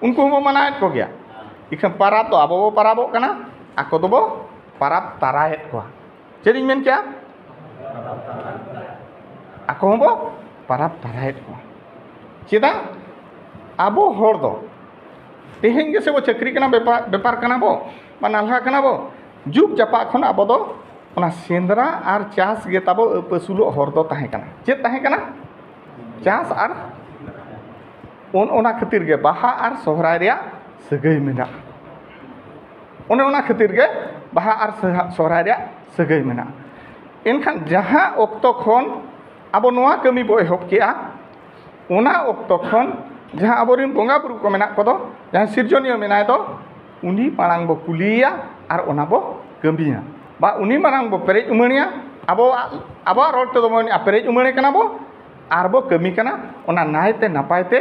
ᱩᱱᱠᱩ ᱦᱚᱸᱵᱚ ᱢᱟᱱᱟᱣᱮᱫ ᱠᱚᱜᱮᱭᱟ, ᱤᱠᱷᱟᱹᱱ ᱯᱟᱨᱟᱵᱽ ᱫᱚ ᱟᱵᱚ ᱵᱚ ᱯᱟᱨᱟᱵᱚᱜ ᱠᱟᱱᱟ, ᱟᱠᱚ ᱫᱚᱵᱚ ᱯᱟᱨᱟᱵᱽ ᱛᱟᱨᱟᱭᱮᱫ ᱠᱚᱣᱟ᱾ ᱪᱮᱫ ᱤᱧ ᱢᱮᱱ ᱠᱮᱜᱼᱟ? ᱟᱠᱚ ᱦᱚᱸᱵᱚ ᱯᱟᱨᱟᱵᱽ ᱛᱟᱨᱟᱭᱮᱫ ᱠᱚᱣᱟ᱾ ᱪᱮᱫᱟᱜ? ᱟᱵᱚ ᱦᱚᱲ ᱫᱚ ᱛᱮᱦᱮᱧ ᱜᱮᱥᱮ ᱵᱚ ᱪᱟᱹᱠᱨᱤ ᱠᱟᱱᱟ, ᱵᱮᱯᱟᱨ, ᱵᱮᱯᱟᱨ ᱠᱟᱱᱟ ᱵᱚ, ᱵᱟ ᱱᱟᱞᱦᱟ ᱠᱟᱱᱟ ᱵᱚ᱾ ᱡᱩᱜᱽ ᱡᱟᱯᱟᱜ ᱠᱷᱚᱱ ᱟᱵᱚ ᱫᱚ ᱚᱱᱟ ᱥᱮᱸᱫᱽᱨᱟ ᱟᱨ ᱪᱟᱥ ᱜᱮ ᱛᱟᱵᱚ ᱟᱹᱯᱟᱹᱥᱩᱞᱚᱜ ᱦᱚᱨ ᱫᱚ ᱛᱟᱦᱮᱸ ᱠᱟᱱᱟ᱾ ᱪᱮᱫ ᱛᱟᱦᱮᱸ ᱠᱟᱱᱟ? ᱪᱟᱥ ᱟᱨ ᱚᱱ-, ᱚᱱᱟ ᱠᱷᱟᱹᱛᱤᱨ ᱜᱮ ᱵᱟᱦᱟ ᱟᱨ ᱥᱚᱦᱨᱟᱭ ᱨᱮᱭᱟᱜ ᱥᱟᱹᱜᱟᱹᱭ ᱢᱮᱱᱟᱜᱼᱟ᱾ ᱚᱱᱮ ᱚᱱᱟ ᱠᱷᱟᱹᱛᱤᱨ ᱜᱮ ᱵᱟᱦᱟ ᱟᱨ ᱥᱚᱦ-, ᱥᱚᱦᱨᱟᱭ ᱨᱮᱭᱟᱜ ᱥᱟᱹᱜᱟᱹᱭ ᱢᱮᱱᱟᱜᱼᱟ᱾ ᱮᱱᱠᱷᱟᱱ ᱡᱟᱦᱟᱸ ᱚᱠᱛᱚ ᱠᱷᱚᱱ ᱟᱵᱚ ᱱᱚᱣᱟ ᱠᱟᱹᱢᱤ ᱵᱚ ᱮᱦᱚᱵ ᱠᱮᱜᱼᱟ, ᱚᱱᱟ ᱚᱠᱛᱚ ᱠᱷᱚᱱ ᱡᱟᱦᱟᱸ ᱟᱵᱚᱨᱮᱱ ᱵᱚᱸᱜᱟ ᱵᱩᱨᱩ ᱠᱚ ᱢᱮᱱᱟᱜ ᱠᱚᱫᱚ, ᱡᱟᱦᱟᱸᱭ ᱥᱤᱨᱡᱚᱱᱤᱭᱟᱹ ᱢᱮᱱᱟᱭ ᱫᱚ, ᱩᱱᱤ ᱢᱟᱲᱟᱝ ᱵᱚ ᱠᱩᱞᱤᱭᱮᱭᱟ ᱟᱨ ᱚᱱᱟ ᱵᱚ ᱠᱟᱹᱢᱤᱭᱟ᱾ ᱵᱟ ᱩᱱᱤ ᱢᱟᱲᱟᱝ ᱵᱚ ᱯᱮᱨᱮᱡ ᱩᱢᱟᱹᱲᱮᱭᱟ᱾ ᱟᱵᱚᱣᱟᱜ, ᱟᱵᱚᱣᱟᱜ ᱨᱚᱲ ᱛᱮᱫᱚ ᱵᱚ ᱢᱮᱱᱮᱫᱼᱟ, ᱯᱮᱨᱮᱡ ᱩᱢᱟᱹᱲᱮ ᱠᱟᱱᱟ ᱵᱚ ᱟᱨ ᱵᱚ ᱠᱟᱹᱢᱤ ᱠᱟᱱᱟ, ᱚᱱᱟ ᱱᱟᱭᱛᱮ ᱱᱟᱯᱟᱭ ᱛᱮ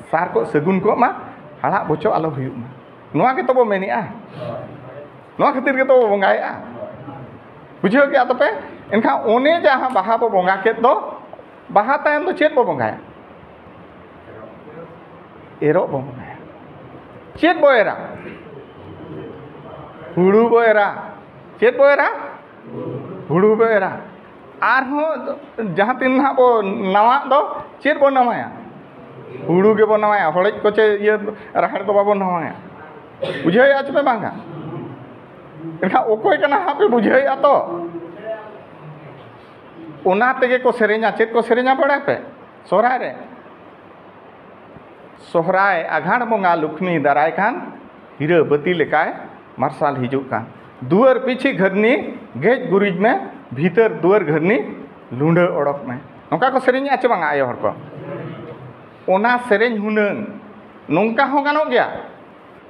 ᱥᱟᱨ ᱠᱚᱜ ᱥᱟᱹᱜᱩᱱ ᱠᱚᱜ ᱢᱟ, ᱦᱟᱲᱟᱜ ᱵᱚᱪᱚᱜ ᱟᱞᱚ ᱦᱩᱭᱩᱜ ᱢᱟ᱾ ᱱᱚᱣᱟ ᱜᱮᱛᱚ ᱵᱚ ᱢᱮᱱᱮᱫᱼᱟ, ᱱᱚᱣᱟ ᱠᱷᱟᱹᱛᱤᱨ ᱜᱮᱛᱚ ᱵᱚ ᱵᱚᱸᱜᱟᱭᱮᱫᱼᱟ᱾ ᱵᱩᱡᱷᱟᱹᱣ ᱠᱮᱜᱼᱟ ᱛᱚᱯᱮ? ᱮᱱᱠᱷᱟᱱ ᱚᱱᱮ ᱡᱟᱦᱟᱸ ᱵᱟᱦᱟ ᱵᱚ ᱵᱚᱸᱜᱟ ᱠᱮᱫ ᱫᱚ, ᱵᱟᱦᱟ ᱛᱟᱭᱚᱢ ᱫᱚ ᱪᱮᱫ ᱵᱚ ᱵᱚᱸᱜᱟᱭᱟ? ᱮᱨᱚᱜ ᱵᱚ ᱵᱚᱸᱜᱟᱭᱟ᱾ ᱪᱮᱫ ᱵᱚ ᱮᱨᱟ? ᱦᱩᱲᱩ ᱵᱚ ᱮᱨᱟ᱾ ᱪᱮᱫ ᱵᱚ ᱮᱨᱟ? ᱦᱩᱲᱩ ᱵᱚ ᱮᱨᱟ᱾ ᱟᱨᱦᱚᱸ ᱡᱟᱦᱟᱸ ᱛᱤᱱ ᱱᱟᱦᱟᱜ ᱵᱚ ᱱᱟᱣᱟᱜ ᱫᱚ, ᱪᱮᱫ ᱵᱚ ᱱᱟᱣᱟᱭᱟ? ᱦᱩᱲᱩ ᱜᱮᱵᱚ ᱱᱟᱣᱟᱭᱟ, ᱦᱚᱲᱮᱡ ᱠᱚ ᱪᱮ ᱤᱭᱟᱹ ᱨᱟᱦᱮᱲ ᱫᱚ ᱵᱟᱵᱚ ᱱᱟᱣᱟᱭᱟ᱾ ᱵᱩᱡᱷᱟᱹᱣᱮᱫᱼᱟ ᱪᱮ ᱯᱮ ᱵᱟᱝᱟ? ᱮᱱᱠᱷᱟᱱ ᱚᱠᱚᱭ ᱠᱟᱱᱟ ᱦᱟᱸᱜ ᱯᱮ ᱵᱩᱡᱷᱟᱹᱣᱮᱫᱼᱟ ᱛᱚ? ᱚᱱᱟ ᱛᱮᱜᱮ ᱠᱚ ᱥᱮᱨᱮᱧᱟ᱾ ᱪᱮᱫ ᱠᱚ ᱥᱮᱨᱮᱧᱟ ᱵᱟᱲᱟᱭ ᱯᱮ? ᱥᱚᱦᱨᱟᱭ ᱨᱮ, ᱥᱚᱦᱨᱟᱭ ᱟᱜᱷᱟᱬ ᱵᱚᱸᱜᱟ ᱞᱩᱠᱷᱱᱤ ᱫᱟᱨᱟᱭ ᱠᱷᱟᱱ, ᱦᱤᱨᱟᱹ ᱵᱟᱹᱛᱤ ᱞᱮᱠᱟᱭ ᱢᱟᱨᱥᱟᱞ ᱦᱤᱡᱩᱜ ᱠᱟᱱ᱾ ᱫᱩᱣᱟᱹᱨ ᱯᱤᱪᱷᱤ ᱜᱷᱟᱹᱨᱱᱤ ᱜᱮᱡ ᱜᱩᱨᱤᱡ ᱢᱮ, ᱵᱷᱤᱛᱟᱹᱨ ᱫᱩᱣᱟᱹᱨ ᱜᱷᱟᱹᱨᱱᱤ ᱞᱩᱸᱰᱟᱹ ᱚᱰᱚᱠ ᱢᱮ᱾ ᱱᱚᱝᱠᱟ ᱠᱚ ᱥᱮᱨᱮᱧᱮᱜᱼᱟ ᱪᱮ ᱵᱟᱝᱟ ᱟᱭᱳ ᱦᱚᱲ ᱠᱚ? ᱚᱱᱟ ᱥᱮᱨᱮᱧ ᱦᱩᱱᱟᱹᱝ ᱱᱚᱝᱠᱟ ᱦᱚᱸ ᱜᱟᱱᱚᱜ ᱜᱮᱭᱟ,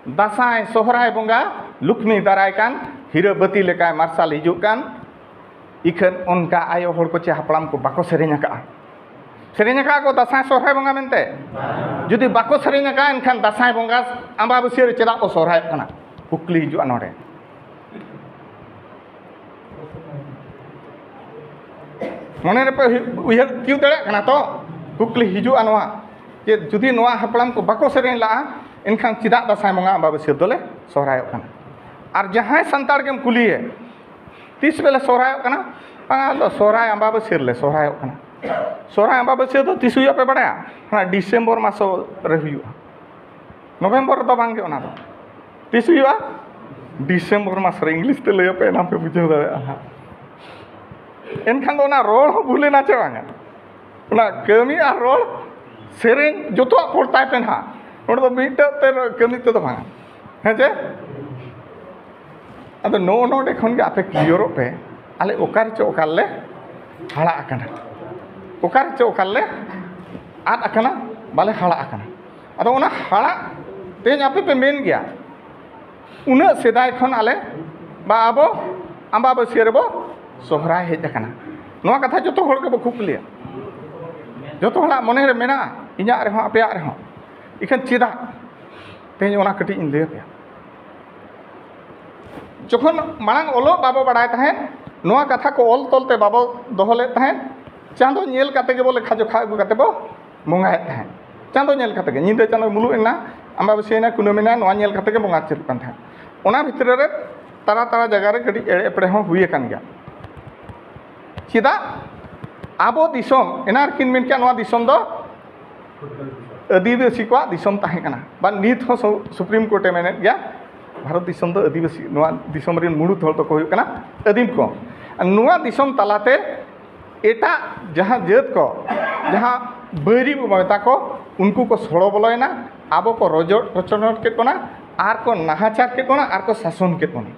ᱫᱟᱸᱥᱟᱭ ᱥᱚᱦᱨᱟᱭ ᱵᱚᱸᱜᱟ ᱞᱩᱠᱷᱱᱤ ᱫᱟᱨᱟᱭ ᱠᱟᱱ, ᱦᱤᱨᱟᱹ ᱵᱟᱹᱛᱤ ᱞᱮᱠᱟᱭ ᱢᱟᱨᱥᱟᱞ ᱦᱤᱡᱩᱜ ᱠᱟᱱ, ᱤᱠᱷᱟᱹᱱ ᱚᱱᱠᱟ ᱟᱭᱳ ᱦᱚᱲ ᱠᱚ ᱪᱮ ᱦᱟᱯᱲᱟᱢ ᱠᱚ ᱵᱟᱠᱚ ᱥᱮᱨᱮᱧ ᱟᱠᱟᱫᱼᱟ᱾ ᱥᱮᱨᱮᱧ ᱟᱠᱟᱫᱼᱟ ᱠᱚ ᱫᱟᱸᱥᱟᱭ ᱥᱚᱦᱨᱟᱭ ᱵᱚᱸᱜᱟ ᱢᱮᱱᱛᱮ? ᱡᱩᱫᱤ ᱵᱟᱠᱚ ᱥᱮᱨᱮᱧ ᱟᱠᱟᱫᱼᱟ, ᱮᱱᱠᱷᱟᱱ ᱫᱟᱸᱥᱟᱭ ᱵᱚᱸᱜᱟ ᱟᱢᱵᱟᱵᱟᱹᱥᱭᱟᱹ ᱨᱮ ᱪᱮᱫᱟᱜ ᱠᱚ ᱥᱚᱦᱨᱟᱭᱚᱜ ᱠᱟᱱᱟ? ᱠᱩᱠᱞᱤ ᱦᱤᱡᱩᱜᱼᱟ ᱱᱚᱰᱮ᱾ ᱢᱚᱱᱮ ᱨᱮᱯᱮ ᱩᱭᱦᱟᱹᱨ ᱛᱤᱭᱳᱜ ᱫᱟᱲᱮᱭᱟᱜ ᱠᱟᱱᱟ ᱛᱚ? ᱠᱩᱠᱞᱤ ᱦᱤᱡᱩᱜᱼᱟ ᱱᱚᱣᱟ, ᱡᱮ ᱡᱩᱫᱤ ᱱᱚᱣᱟ ᱦᱟᱯᱲᱟᱢ ᱠᱚ ᱵᱟᱠᱚ ᱥᱮᱨᱮᱧ ᱞᱟᱜᱼᱟ, ᱮᱱᱠᱷᱟᱱ ᱪᱮᱫᱟᱜ ᱫᱟᱸᱥᱟᱭ ᱵᱚᱸᱜᱟ ᱟᱢᱵᱟᱵᱟᱹᱥᱭᱟᱹ ᱫᱚᱞᱮ ᱥᱚᱦᱨᱟᱭᱚᱜ ᱠᱟᱱᱟ? ᱟᱨ ᱡᱟᱦᱟᱸᱭ ᱥᱟᱱᱛᱟᱲ ᱜᱮᱢ ᱠᱩᱞᱤᱭᱮ, "ᱛᱤᱥ ᱯᱮ ᱞᱮ ᱥᱚᱦᱨᱟᱭᱚᱜ ᱠᱟᱱᱟ?" "ᱵᱟᱝᱟ, ᱟᱞᱮ ᱫᱚ ᱥᱚᱦᱨᱟᱭ ᱟᱢᱵᱟᱵᱟᱹᱥᱭᱟᱹ ᱨᱮᱞᱮ ᱥᱚᱦᱨᱟᱭᱚᱜ ᱠᱟᱱᱟ᱾" ᱥᱚᱦᱨᱟᱭ ᱟᱢᱵᱟᱵᱟᱹᱥᱭᱟᱹ ᱫᱚ ᱛᱤᱥ ᱦᱩᱭᱩᱜᱼᱟ ᱯᱮ ᱵᱟᱲᱟᱭᱟ? ᱚᱱᱟ ᱰᱤᱥᱮᱢᱵᱚᱨ ᱢᱟᱥ ᱨᱮ ᱦᱩᱭᱩᱜᱼᱟ, ᱱᱚᱵᱷᱮᱢᱵᱚᱨ ᱨᱮᱫᱚ ᱵᱟᱝᱜᱮ᱾ ᱚᱱᱟ ᱫᱚ ᱛᱤᱥ ᱦᱩᱭᱩᱜᱼᱟ? ᱰᱤᱥᱮᱢᱵᱚᱨ ᱢᱟᱥ ᱨᱮ᱾ ᱤᱝᱞᱤᱥ ᱛᱮ ᱞᱟᱹᱭ ᱟᱯᱮ, ᱮᱱᱟᱝ ᱯᱮ ᱵᱩᱡᱷᱟᱹᱣ ᱫᱟᱲᱮᱭᱟᱜᱼᱟ ᱦᱟᱸᱜ᱾ ᱮᱱᱠᱷᱟᱱ ᱫᱚ ᱚᱱᱟ ᱨᱚᱲ ᱦᱚᱸ ᱵᱷᱩᱞ ᱮᱱᱟ ᱪᱮ ᱵᱟᱝᱟ? ᱚᱱᱟ ᱠᱟᱹᱢᱤ ᱟᱨ ᱨᱚᱲ, ᱥᱮᱨᱮᱧ, ᱡᱚᱛᱚᱣᱟᱜ ᱯᱚᱲᱛᱟᱭ ᱯᱮ ᱱᱟᱦᱟᱜ᱾ ᱱᱚᱰᱮ ᱫᱚ ᱢᱤᱫᱴᱟᱹᱜ ᱛᱮ ᱠᱟᱹᱢᱤ ᱛᱮᱫᱚ ᱵᱟᱝᱟ, ᱦᱮᱸ ᱪᱮ? ᱟᱫᱚ ᱱᱚᱜᱼᱚ ᱱᱚᱰᱮ ᱠᱷᱚᱱ ᱜᱮ ᱟᱯᱮ ᱠᱞᱤᱭᱟᱨᱚᱜ ᱯᱮ, ᱟᱞᱮ ᱚᱠᱟ ᱨᱮᱪᱚ ᱚᱠᱟ ᱨᱮᱞᱮ ᱦᱟᱲᱟᱜ ᱟᱠᱟᱱᱟ, ᱚᱠᱟ ᱨᱮᱪᱚ ᱚᱠᱟ ᱨᱮᱞᱮ ᱟᱫ ᱟᱠᱟᱱᱟ, ᱵᱟᱞᱮ ᱦᱟᱲᱟᱜ ᱟᱠᱟᱱᱟ᱾ ᱟᱫᱚ ᱚᱱᱟ ᱦᱟᱲᱟᱜ ᱛᱮᱦᱮᱧ ᱟᱯᱮ ᱯᱮ ᱢᱮᱱ ᱜᱮᱭᱟ, ᱩᱱᱟᱹᱜ ᱥᱮᱫᱟᱭ ᱠᱷᱚᱱ ᱟᱞᱮ ᱵᱟ ᱟᱵᱚ ᱟᱢᱵᱟᱵᱟᱹᱥᱭᱟᱹ ᱨᱮᱵᱚ ᱥᱚᱦᱨᱟᱭ ᱦᱮᱡ ᱟᱠᱟᱱᱟ᱾ ᱱᱚᱣᱟ ᱠᱟᱛᱷᱟ ᱡᱚᱛᱚ ᱦᱚᱲ ᱜᱮᱵᱚ ᱠᱩᱠᱞᱤᱭᱟ, ᱡᱚᱛᱚ ᱦᱚᱲᱟᱜ ᱢᱚᱱᱮ ᱨᱮ ᱢᱮᱱᱟᱜᱼᱟ, ᱤᱧᱟᱹᱜ ᱨᱮᱦᱚᱸ, ᱟᱯᱮᱭᱟᱜ ᱨᱮᱦᱚᱸ᱾ ᱤᱠᱷᱟᱹᱱ ᱪᱮᱫᱟᱜ? ᱛᱮᱦᱮᱧ ᱚᱱᱟ ᱠᱟᱹᱴᱤᱡ ᱤᱧ ᱞᱟᱹᱭ ᱟᱯᱮᱭᱟ᱾ ᱡᱚᱠᱷᱚᱱ ᱢᱟᱲᱟᱝ ᱚᱞᱚᱜ ᱵᱟᱵᱚ ᱵᱟᱲᱟᱭ ᱛᱟᱦᱮᱸᱫ, ᱱᱚᱣᱟ ᱠᱟᱛᱷᱟ ᱠᱚ ᱚᱞ ᱛᱚᱞ ᱛᱮ ᱵᱟᱵᱚ ᱫᱚᱦᱚ ᱞᱮᱫ ᱛᱟᱦᱮᱸᱫ, ᱪᱟᱸᱫᱚ ᱧᱮᱞ ᱠᱟᱛᱮ ᱜᱮᱵᱚ ᱞᱮᱠᱷᱟ ᱡᱚᱠᱷᱟ ᱟᱹᱜᱩ ᱠᱟᱛᱮ ᱵᱚ ᱵᱚᱸᱜᱟᱭᱮᱫ ᱛᱟᱦᱮᱸᱫ᱾ ᱪᱟᱸᱫᱚ ᱧᱮᱞ ᱠᱟᱛᱮ ᱜᱮ, ᱧᱤᱫᱟᱹ ᱪᱟᱸᱫᱚ ᱢᱩᱞᱩᱜ ᱮᱱᱟ, ᱟᱢᱵᱟᱵᱟᱹᱥᱭᱟᱹ ᱮᱱᱟ, ᱠᱩᱱᱟᱹᱢᱤ ᱮᱱᱟ, ᱱᱚᱣᱟ ᱧᱮᱞ ᱠᱟᱛᱮ ᱜᱮ ᱵᱚᱸᱜᱟ ᱪᱟᱹᱞᱩᱜ ᱠᱟᱱ ᱛᱟᱦᱮᱸᱫ᱾ ᱚᱱᱟ ᱵᱷᱤᱛᱨᱤ ᱨᱮ ᱛᱟᱨᱟ ᱛᱟᱨᱟ ᱡᱟᱭᱜᱟ ᱨᱮ ᱠᱟᱹᱴᱤᱡ ᱮᱲᱮ ᱮᱯᱲᱮ ᱦᱚᱸ ᱦᱩᱭ ᱟᱠᱟᱱ ᱜᱮᱭᱟ᱾ ᱪᱮᱫᱟᱜ? ᱟᱵᱚ ᱫᱤᱥᱚᱢ, ᱮᱱᱟᱱ ᱨᱮᱠᱤᱱ ᱢᱮᱱ ᱠᱮᱜᱼᱟ, ᱱᱚᱣᱟ ᱫᱤᱥᱚᱢ ᱫᱚ ᱟᱹᱫᱤᱵᱟᱹᱥᱤ ᱠᱚᱣᱟᱜ ᱫᱤᱥᱚᱢ ᱛᱟᱦᱮᱸ ᱠᱟᱱᱟ, ᱵᱟ ᱱᱤᱛ ᱦᱚᱸ ᱥᱩ-, ᱥᱩᱯᱨᱤᱢ ᱠᱳᱨᱴ ᱮ ᱢᱮᱱᱮᱫ ᱜᱮᱭᱟ, ᱵᱷᱟᱨᱚᱛ ᱫᱤᱥᱚᱢ ᱫᱚ ᱟᱹᱫᱤᱵᱟᱹᱥᱤ, ᱱᱚᱣᱟ ᱫᱤᱥᱚᱢ ᱨᱮᱱ ᱢᱩᱬᱩᱫ ᱦᱚᱲ ᱫᱚᱠᱚ ᱦᱩᱭᱩᱜ ᱠᱟᱱᱟ ᱟᱹᱫᱤᱢ ᱠᱚ᱾ ᱟᱨ ᱱᱚᱣᱟ ᱫᱤᱥᱚᱢ ᱛᱟᱞᱟᱛᱮ ᱮᱴᱟᱜ ᱡᱟᱦᱟᱸ ᱡᱟᱹᱛ ᱠᱚ, ᱡᱟᱦᱟᱸ ᱵᱟᱹᱭᱨᱤ ᱵᱚ ᱢᱮᱛᱟ ᱠᱚ, ᱩᱱᱠᱩ ᱠᱚ ᱥᱚᱲᱚ ᱵᱚᱞᱚᱭᱮᱱᱟ, ᱟᱵᱚ ᱠᱚ ᱨᱚᱡᱚ-, ᱨᱚᱪᱚᱱᱚᱴ ᱠᱮᱫ ᱵᱚᱱᱟ, ᱟᱨ ᱠᱚ ᱱᱟᱦᱟᱪᱟᱨ ᱠᱮᱫ ᱵᱚᱱᱟ, ᱟᱨ ᱠᱚ ᱥᱟᱥᱚᱱ ᱠᱮᱫ ᱵᱚᱱᱟ᱾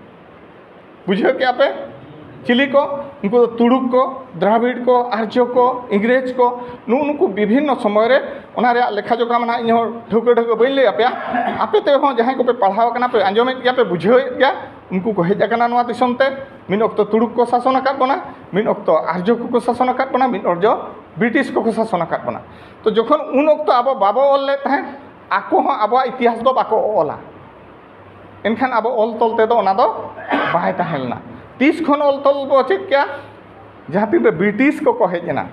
ᱵᱩᱡᱷᱟᱹᱣ ᱠᱮᱜᱼᱟ ᱯᱮ? ᱪᱤᱞᱤ ᱠᱚ? ᱩᱱᱠᱩ ᱫᱚ ᱛᱩᱲᱩᱠ ᱠᱚ, ᱫᱨᱟᱵᱤᱲ ᱠᱚ, ᱟᱨᱡᱚ ᱠᱚ, ᱤᱝᱨᱮᱡᱽ ᱠᱚ, ᱱᱩᱜᱼᱩ ᱱᱩᱠᱩ ᱵᱤᱵᱷᱤᱱᱱᱚ ᱥᱚᱢᱚᱭ ᱨᱮ, ᱚᱱᱟ ᱨᱮᱭᱟᱜ ᱞᱮᱠᱷᱟ ᱡᱚᱠᱷᱟ ᱢᱟ ᱱᱟᱦᱟᱜ ᱤᱧ ᱦᱚᱸ ᱴᱷᱟᱹᱣᱠᱟᱹ ᱴᱷᱟᱹᱣᱠᱟᱹ ᱵᱟᱹᱧ ᱞᱟᱹᱭ ᱟᱯᱮᱭᱟ, ᱟᱯᱮ ᱛᱮᱦᱚᱸ ᱡᱟᱦᱟᱸᱭ ᱠᱚᱯᱮ ᱯᱟᱲᱦᱟᱣ ᱟᱠᱟᱱᱟ ᱯᱮ, ᱟᱸᱡᱚᱢᱮᱫ ᱜᱮᱭᱟ ᱯᱮ, ᱵᱩᱡᱷᱟᱹᱣᱮᱫ ᱜᱮᱭᱟ, ᱩᱱᱠᱩ ᱠᱚ ᱦᱮᱡ ᱟᱠᱟᱱᱟ ᱱᱚᱣᱟ ᱫᱤᱥᱚᱢ ᱛᱮ᱾ ᱢᱤᱫ ᱚᱠᱛᱚ ᱛᱩᱲᱩᱠ ᱠᱚ ᱥᱟᱥᱚᱱ ᱟᱠᱟᱫ ᱵᱚᱱᱟ, ᱢᱤᱫ ᱚᱠᱛᱚ ᱟᱨᱡᱚ ᱠᱚᱠᱚ ᱥᱟᱥᱚᱱ ᱟᱠᱟᱫ ᱵᱚᱱᱟ, ᱢᱤᱫ ᱚᱨᱡᱚ ᱵᱨᱤᱴᱤᱥ ᱠᱚᱠᱚ ᱥᱟᱥᱚᱱ ᱟᱠᱟᱫ ᱵᱚᱱᱟ᱾ ᱛᱚ ᱡᱚᱠᱷᱚᱱ ᱩᱱ ᱚᱠᱛᱚ ᱟᱵᱚ ᱵᱟᱵᱚ ᱚᱞ ᱞᱮᱫ ᱛᱟᱦᱮᱸᱫ, ᱟᱠᱚ ᱦᱚᱸ ᱟᱵᱚᱣᱟᱜ ᱤᱛᱤᱦᱟᱥ ᱫᱚ ᱵᱟᱠᱚ ᱚᱞᱟ, ᱮᱱᱠᱷᱟᱱ ᱟᱵᱚ ᱚᱞ ᱛᱚᱞ ᱛᱮᱫᱚ ᱚᱱᱟ ᱫᱚ ᱵᱟᱭ ᱛᱟᱦᱮᱸ ᱞᱮᱱᱟ᱾ ᱛᱤᱥ ᱠᱷᱚᱱ ᱚᱞ ᱛᱚᱞ ᱵᱚ ᱪᱮᱫ ᱠᱮᱜᱼᱟ? ᱡᱟᱦᱟᱸ ᱛᱤᱱᱨᱮ ᱵᱨᱤᱴᱤᱥ ᱠᱚᱠᱚ ᱦᱮᱡ ᱮᱱᱟ,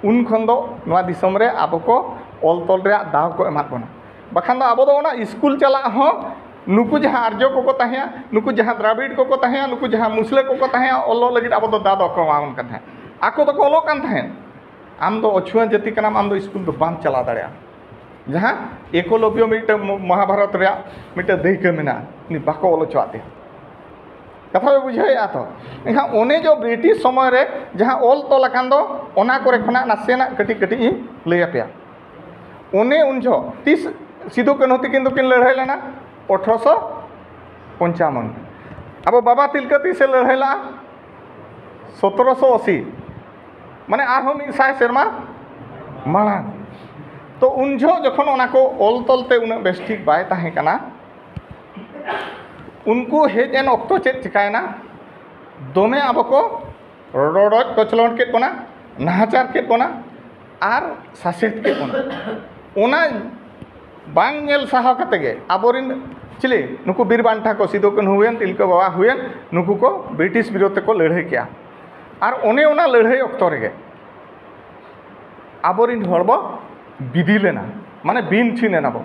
ᱩᱱ ᱠᱷᱚᱱ ᱫᱚ ᱱᱚᱣᱟ ᱫᱤᱥᱚᱢ ᱨᱮ ᱟᱵᱚ ᱠᱚ ᱚᱞ ᱛᱚᱞ ᱨᱮᱭᱟᱜ ᱫᱟᱣ ᱠᱚ ᱮᱢᱟᱫ ᱵᱚᱱᱟ᱾ ᱵᱟᱠᱷᱟᱱ ᱫᱚ ᱟᱵᱚ ᱫᱚ ᱚᱱᱟ ᱥᱠᱩᱞ ᱪᱟᱞᱟᱜ ᱦᱚᱸ, ᱱᱩᱠᱩ ᱡᱟᱦᱟᱸ ᱟᱨᱡᱚ ᱠᱚᱠᱚ ᱛᱟᱦᱮᱸᱜᱼᱟ, ᱱᱩᱠᱩ ᱡᱟᱦᱟᱸ ᱫᱨᱟᱵᱤᱲ ᱠᱚᱠᱚ ᱛᱟᱦᱮᱸᱜᱼᱟ, ᱱᱩᱠᱩ ᱡᱟᱦᱟᱸ ᱢᱩᱥᱞᱟᱹ ᱠᱚᱠᱚ ᱛᱟᱦᱮᱸᱜᱼᱟ, ᱚᱞᱚᱜ ᱞᱟᱹᱜᱤᱫ ᱟᱵᱚ ᱫᱚ ᱫᱟᱣ ᱫᱚ ᱵᱟᱠᱚ ᱮᱢᱟᱵᱚᱱ ᱠᱟᱱ ᱛᱟᱦᱮᱸᱫ᱾ ᱟᱠᱚ ᱫᱚᱠᱚ ᱚᱞᱚᱜ ᱠᱟᱱ ᱛᱟᱦᱮᱸᱫ᱾ ᱟᱢ ᱫᱚ ᱚᱪᱷᱩᱣᱟᱹ ᱡᱟᱹᱛᱤ ᱠᱟᱱᱟᱢ, ᱟᱢ ᱫᱚ ᱥᱠᱩᱞ ᱫᱚ ᱵᱟᱢ ᱪᱟᱞᱟᱣ ᱫᱟᱲᱮᱭᱟᱜᱼᱟ᱾ ᱡᱟᱦᱟᱸ ᱮᱠᱚᱞᱚᱵᱽᱭᱚ ᱢᱤᱫᱴᱟᱝ ᱢᱚ-, ᱢᱚᱦᱟᱵᱷᱟᱨᱚᱛ ᱨᱮᱭᱟᱜ ᱢᱤᱫᱴᱟᱝ ᱫᱟᱹᱭᱠᱟᱹ ᱢᱮᱱᱟᱜᱼᱟ, ᱩᱱᱤ ᱵᱟᱠᱚ ᱚᱞ ᱦᱚᱪᱚᱣᱟᱜ ᱛᱟᱭᱟ᱾ ᱠᱟᱛᱷᱟ ᱯᱮ ᱵᱩᱡᱷᱟᱹᱣᱮᱫᱼᱟ ᱛᱚ? ᱮᱱᱠᱷᱟᱱ ᱚᱱᱮ ᱡᱚ ᱵᱨᱤᱴᱤᱥ ᱥᱚᱢᱚᱭ ᱨᱮ ᱡᱟᱦᱟᱸ ᱚᱞ ᱛᱚᱞ ᱟᱠᱟᱱ ᱫᱚ, ᱚᱱᱟ ᱠᱚᱨᱮ ᱠᱷᱚᱱᱟᱜ ᱱᱟᱥᱮᱱᱟᱜ ᱠᱟᱹᱴᱤᱡ ᱠᱟᱹᱴᱤᱡ ᱤᱧ ᱞᱟᱹᱭ ᱟᱯᱮᱭᱟ᱾ ᱚᱱᱮ ᱩᱱ ᱡᱚᱦᱚᱜ ᱛᱤᱥ ᱥᱤᱫᱩ ᱠᱟᱹᱱᱦᱩ ᱛᱤᱠᱤᱱ ᱫᱚᱠᱤᱱ ᱞᱟᱹᱲᱦᱟᱹᱭ ᱞᱮᱱᱟ? ᱟᱴᱷᱨᱚᱥᱚ ᱯᱚᱧᱪᱟᱵᱚᱱ᱾ ᱟᱵᱚ ᱵᱟᱵᱟ ᱛᱤᱞᱠᱟᱹ ᱛᱤᱥᱮ ᱞᱟᱹᱲᱦᱟᱹᱭ ᱞᱮᱫᱼᱟ? ᱥᱚᱛᱨᱚᱥᱚ ᱟᱥᱤ, ᱢᱟᱱᱮ ᱟᱨᱦᱚᱸ ᱢᱤᱫ ᱥᱟᱭ ᱥᱮᱨᱢᱟ ᱢᱟᱲᱟᱝ᱾ ᱛᱚ ᱩᱱ ᱡᱚᱦᱚᱜ ᱡᱚᱠᱷᱚᱱ ᱚᱱᱟ ᱠᱚ ᱚᱞ ᱛᱚᱞ ᱛᱮ ᱩᱱᱟᱹᱜ ᱵᱮᱥ ᱴᱷᱤᱠ ᱵᱟᱭ ᱛᱟᱦᱮᱸ ᱠᱟᱱᱟ, ᱩᱱᱠᱩ ᱦᱮᱡ ᱮᱱ ᱚᱠᱛᱚ ᱪᱮᱫ ᱪᱤᱠᱟᱭᱮᱱᱟ? ᱫᱚᱢᱮ ᱟᱵᱚ ᱠᱚ ᱨᱚᱰᱚᱡ ᱠᱚᱪᱞᱚᱱ ᱠᱮᱫ ᱵᱚᱱᱟ, ᱱᱟᱦᱟᱪᱟᱨ ᱠᱮᱫ ᱵᱚᱱᱟ, ᱟᱨ ᱥᱟᱥᱮᱛ ᱠᱮᱫ ᱵᱚᱱᱟ᱾ ᱚᱱᱟ ᱵᱟᱝ ᱧᱮᱞ ᱥᱟᱦᱟᱣ ᱠᱟᱛᱮ ᱜᱮ ᱟᱵᱚᱨᱮᱱ ᱪᱤᱞᱤ ᱱᱩᱠᱩ ᱵᱤᱨ ᱵᱟᱱᱴᱟ ᱠᱚ, ᱥᱤᱫᱩ ᱠᱟᱹᱱᱦᱩ ᱦᱩᱭᱮᱱ, ᱛᱤᱞᱠᱟᱹ ᱵᱟᱵᱟ ᱦᱩᱭᱮᱱ, ᱱᱩᱠᱩ ᱠᱚ ᱵᱨᱤᱴᱤᱥ ᱵᱤᱨᱳᱫᱷ ᱛᱮᱠᱚ ᱞᱟᱹᱲᱦᱟᱹᱭ ᱠᱮᱜᱼᱟ᱾ ᱟᱨ ᱚᱱᱮ ᱚᱱᱟ ᱞᱟᱹᱲᱦᱟᱹᱭ ᱚᱠᱛᱚ ᱨᱮᱜᱮ ᱟᱵᱚᱨᱮᱱ ᱦᱚᱲ ᱵᱚ ᱵᱤᱫᱤ ᱞᱮᱱᱟ, ᱢᱟᱱᱮ ᱵᱤᱱ ᱪᱷᱤᱱ ᱮᱱᱟ ᱵᱚ᱾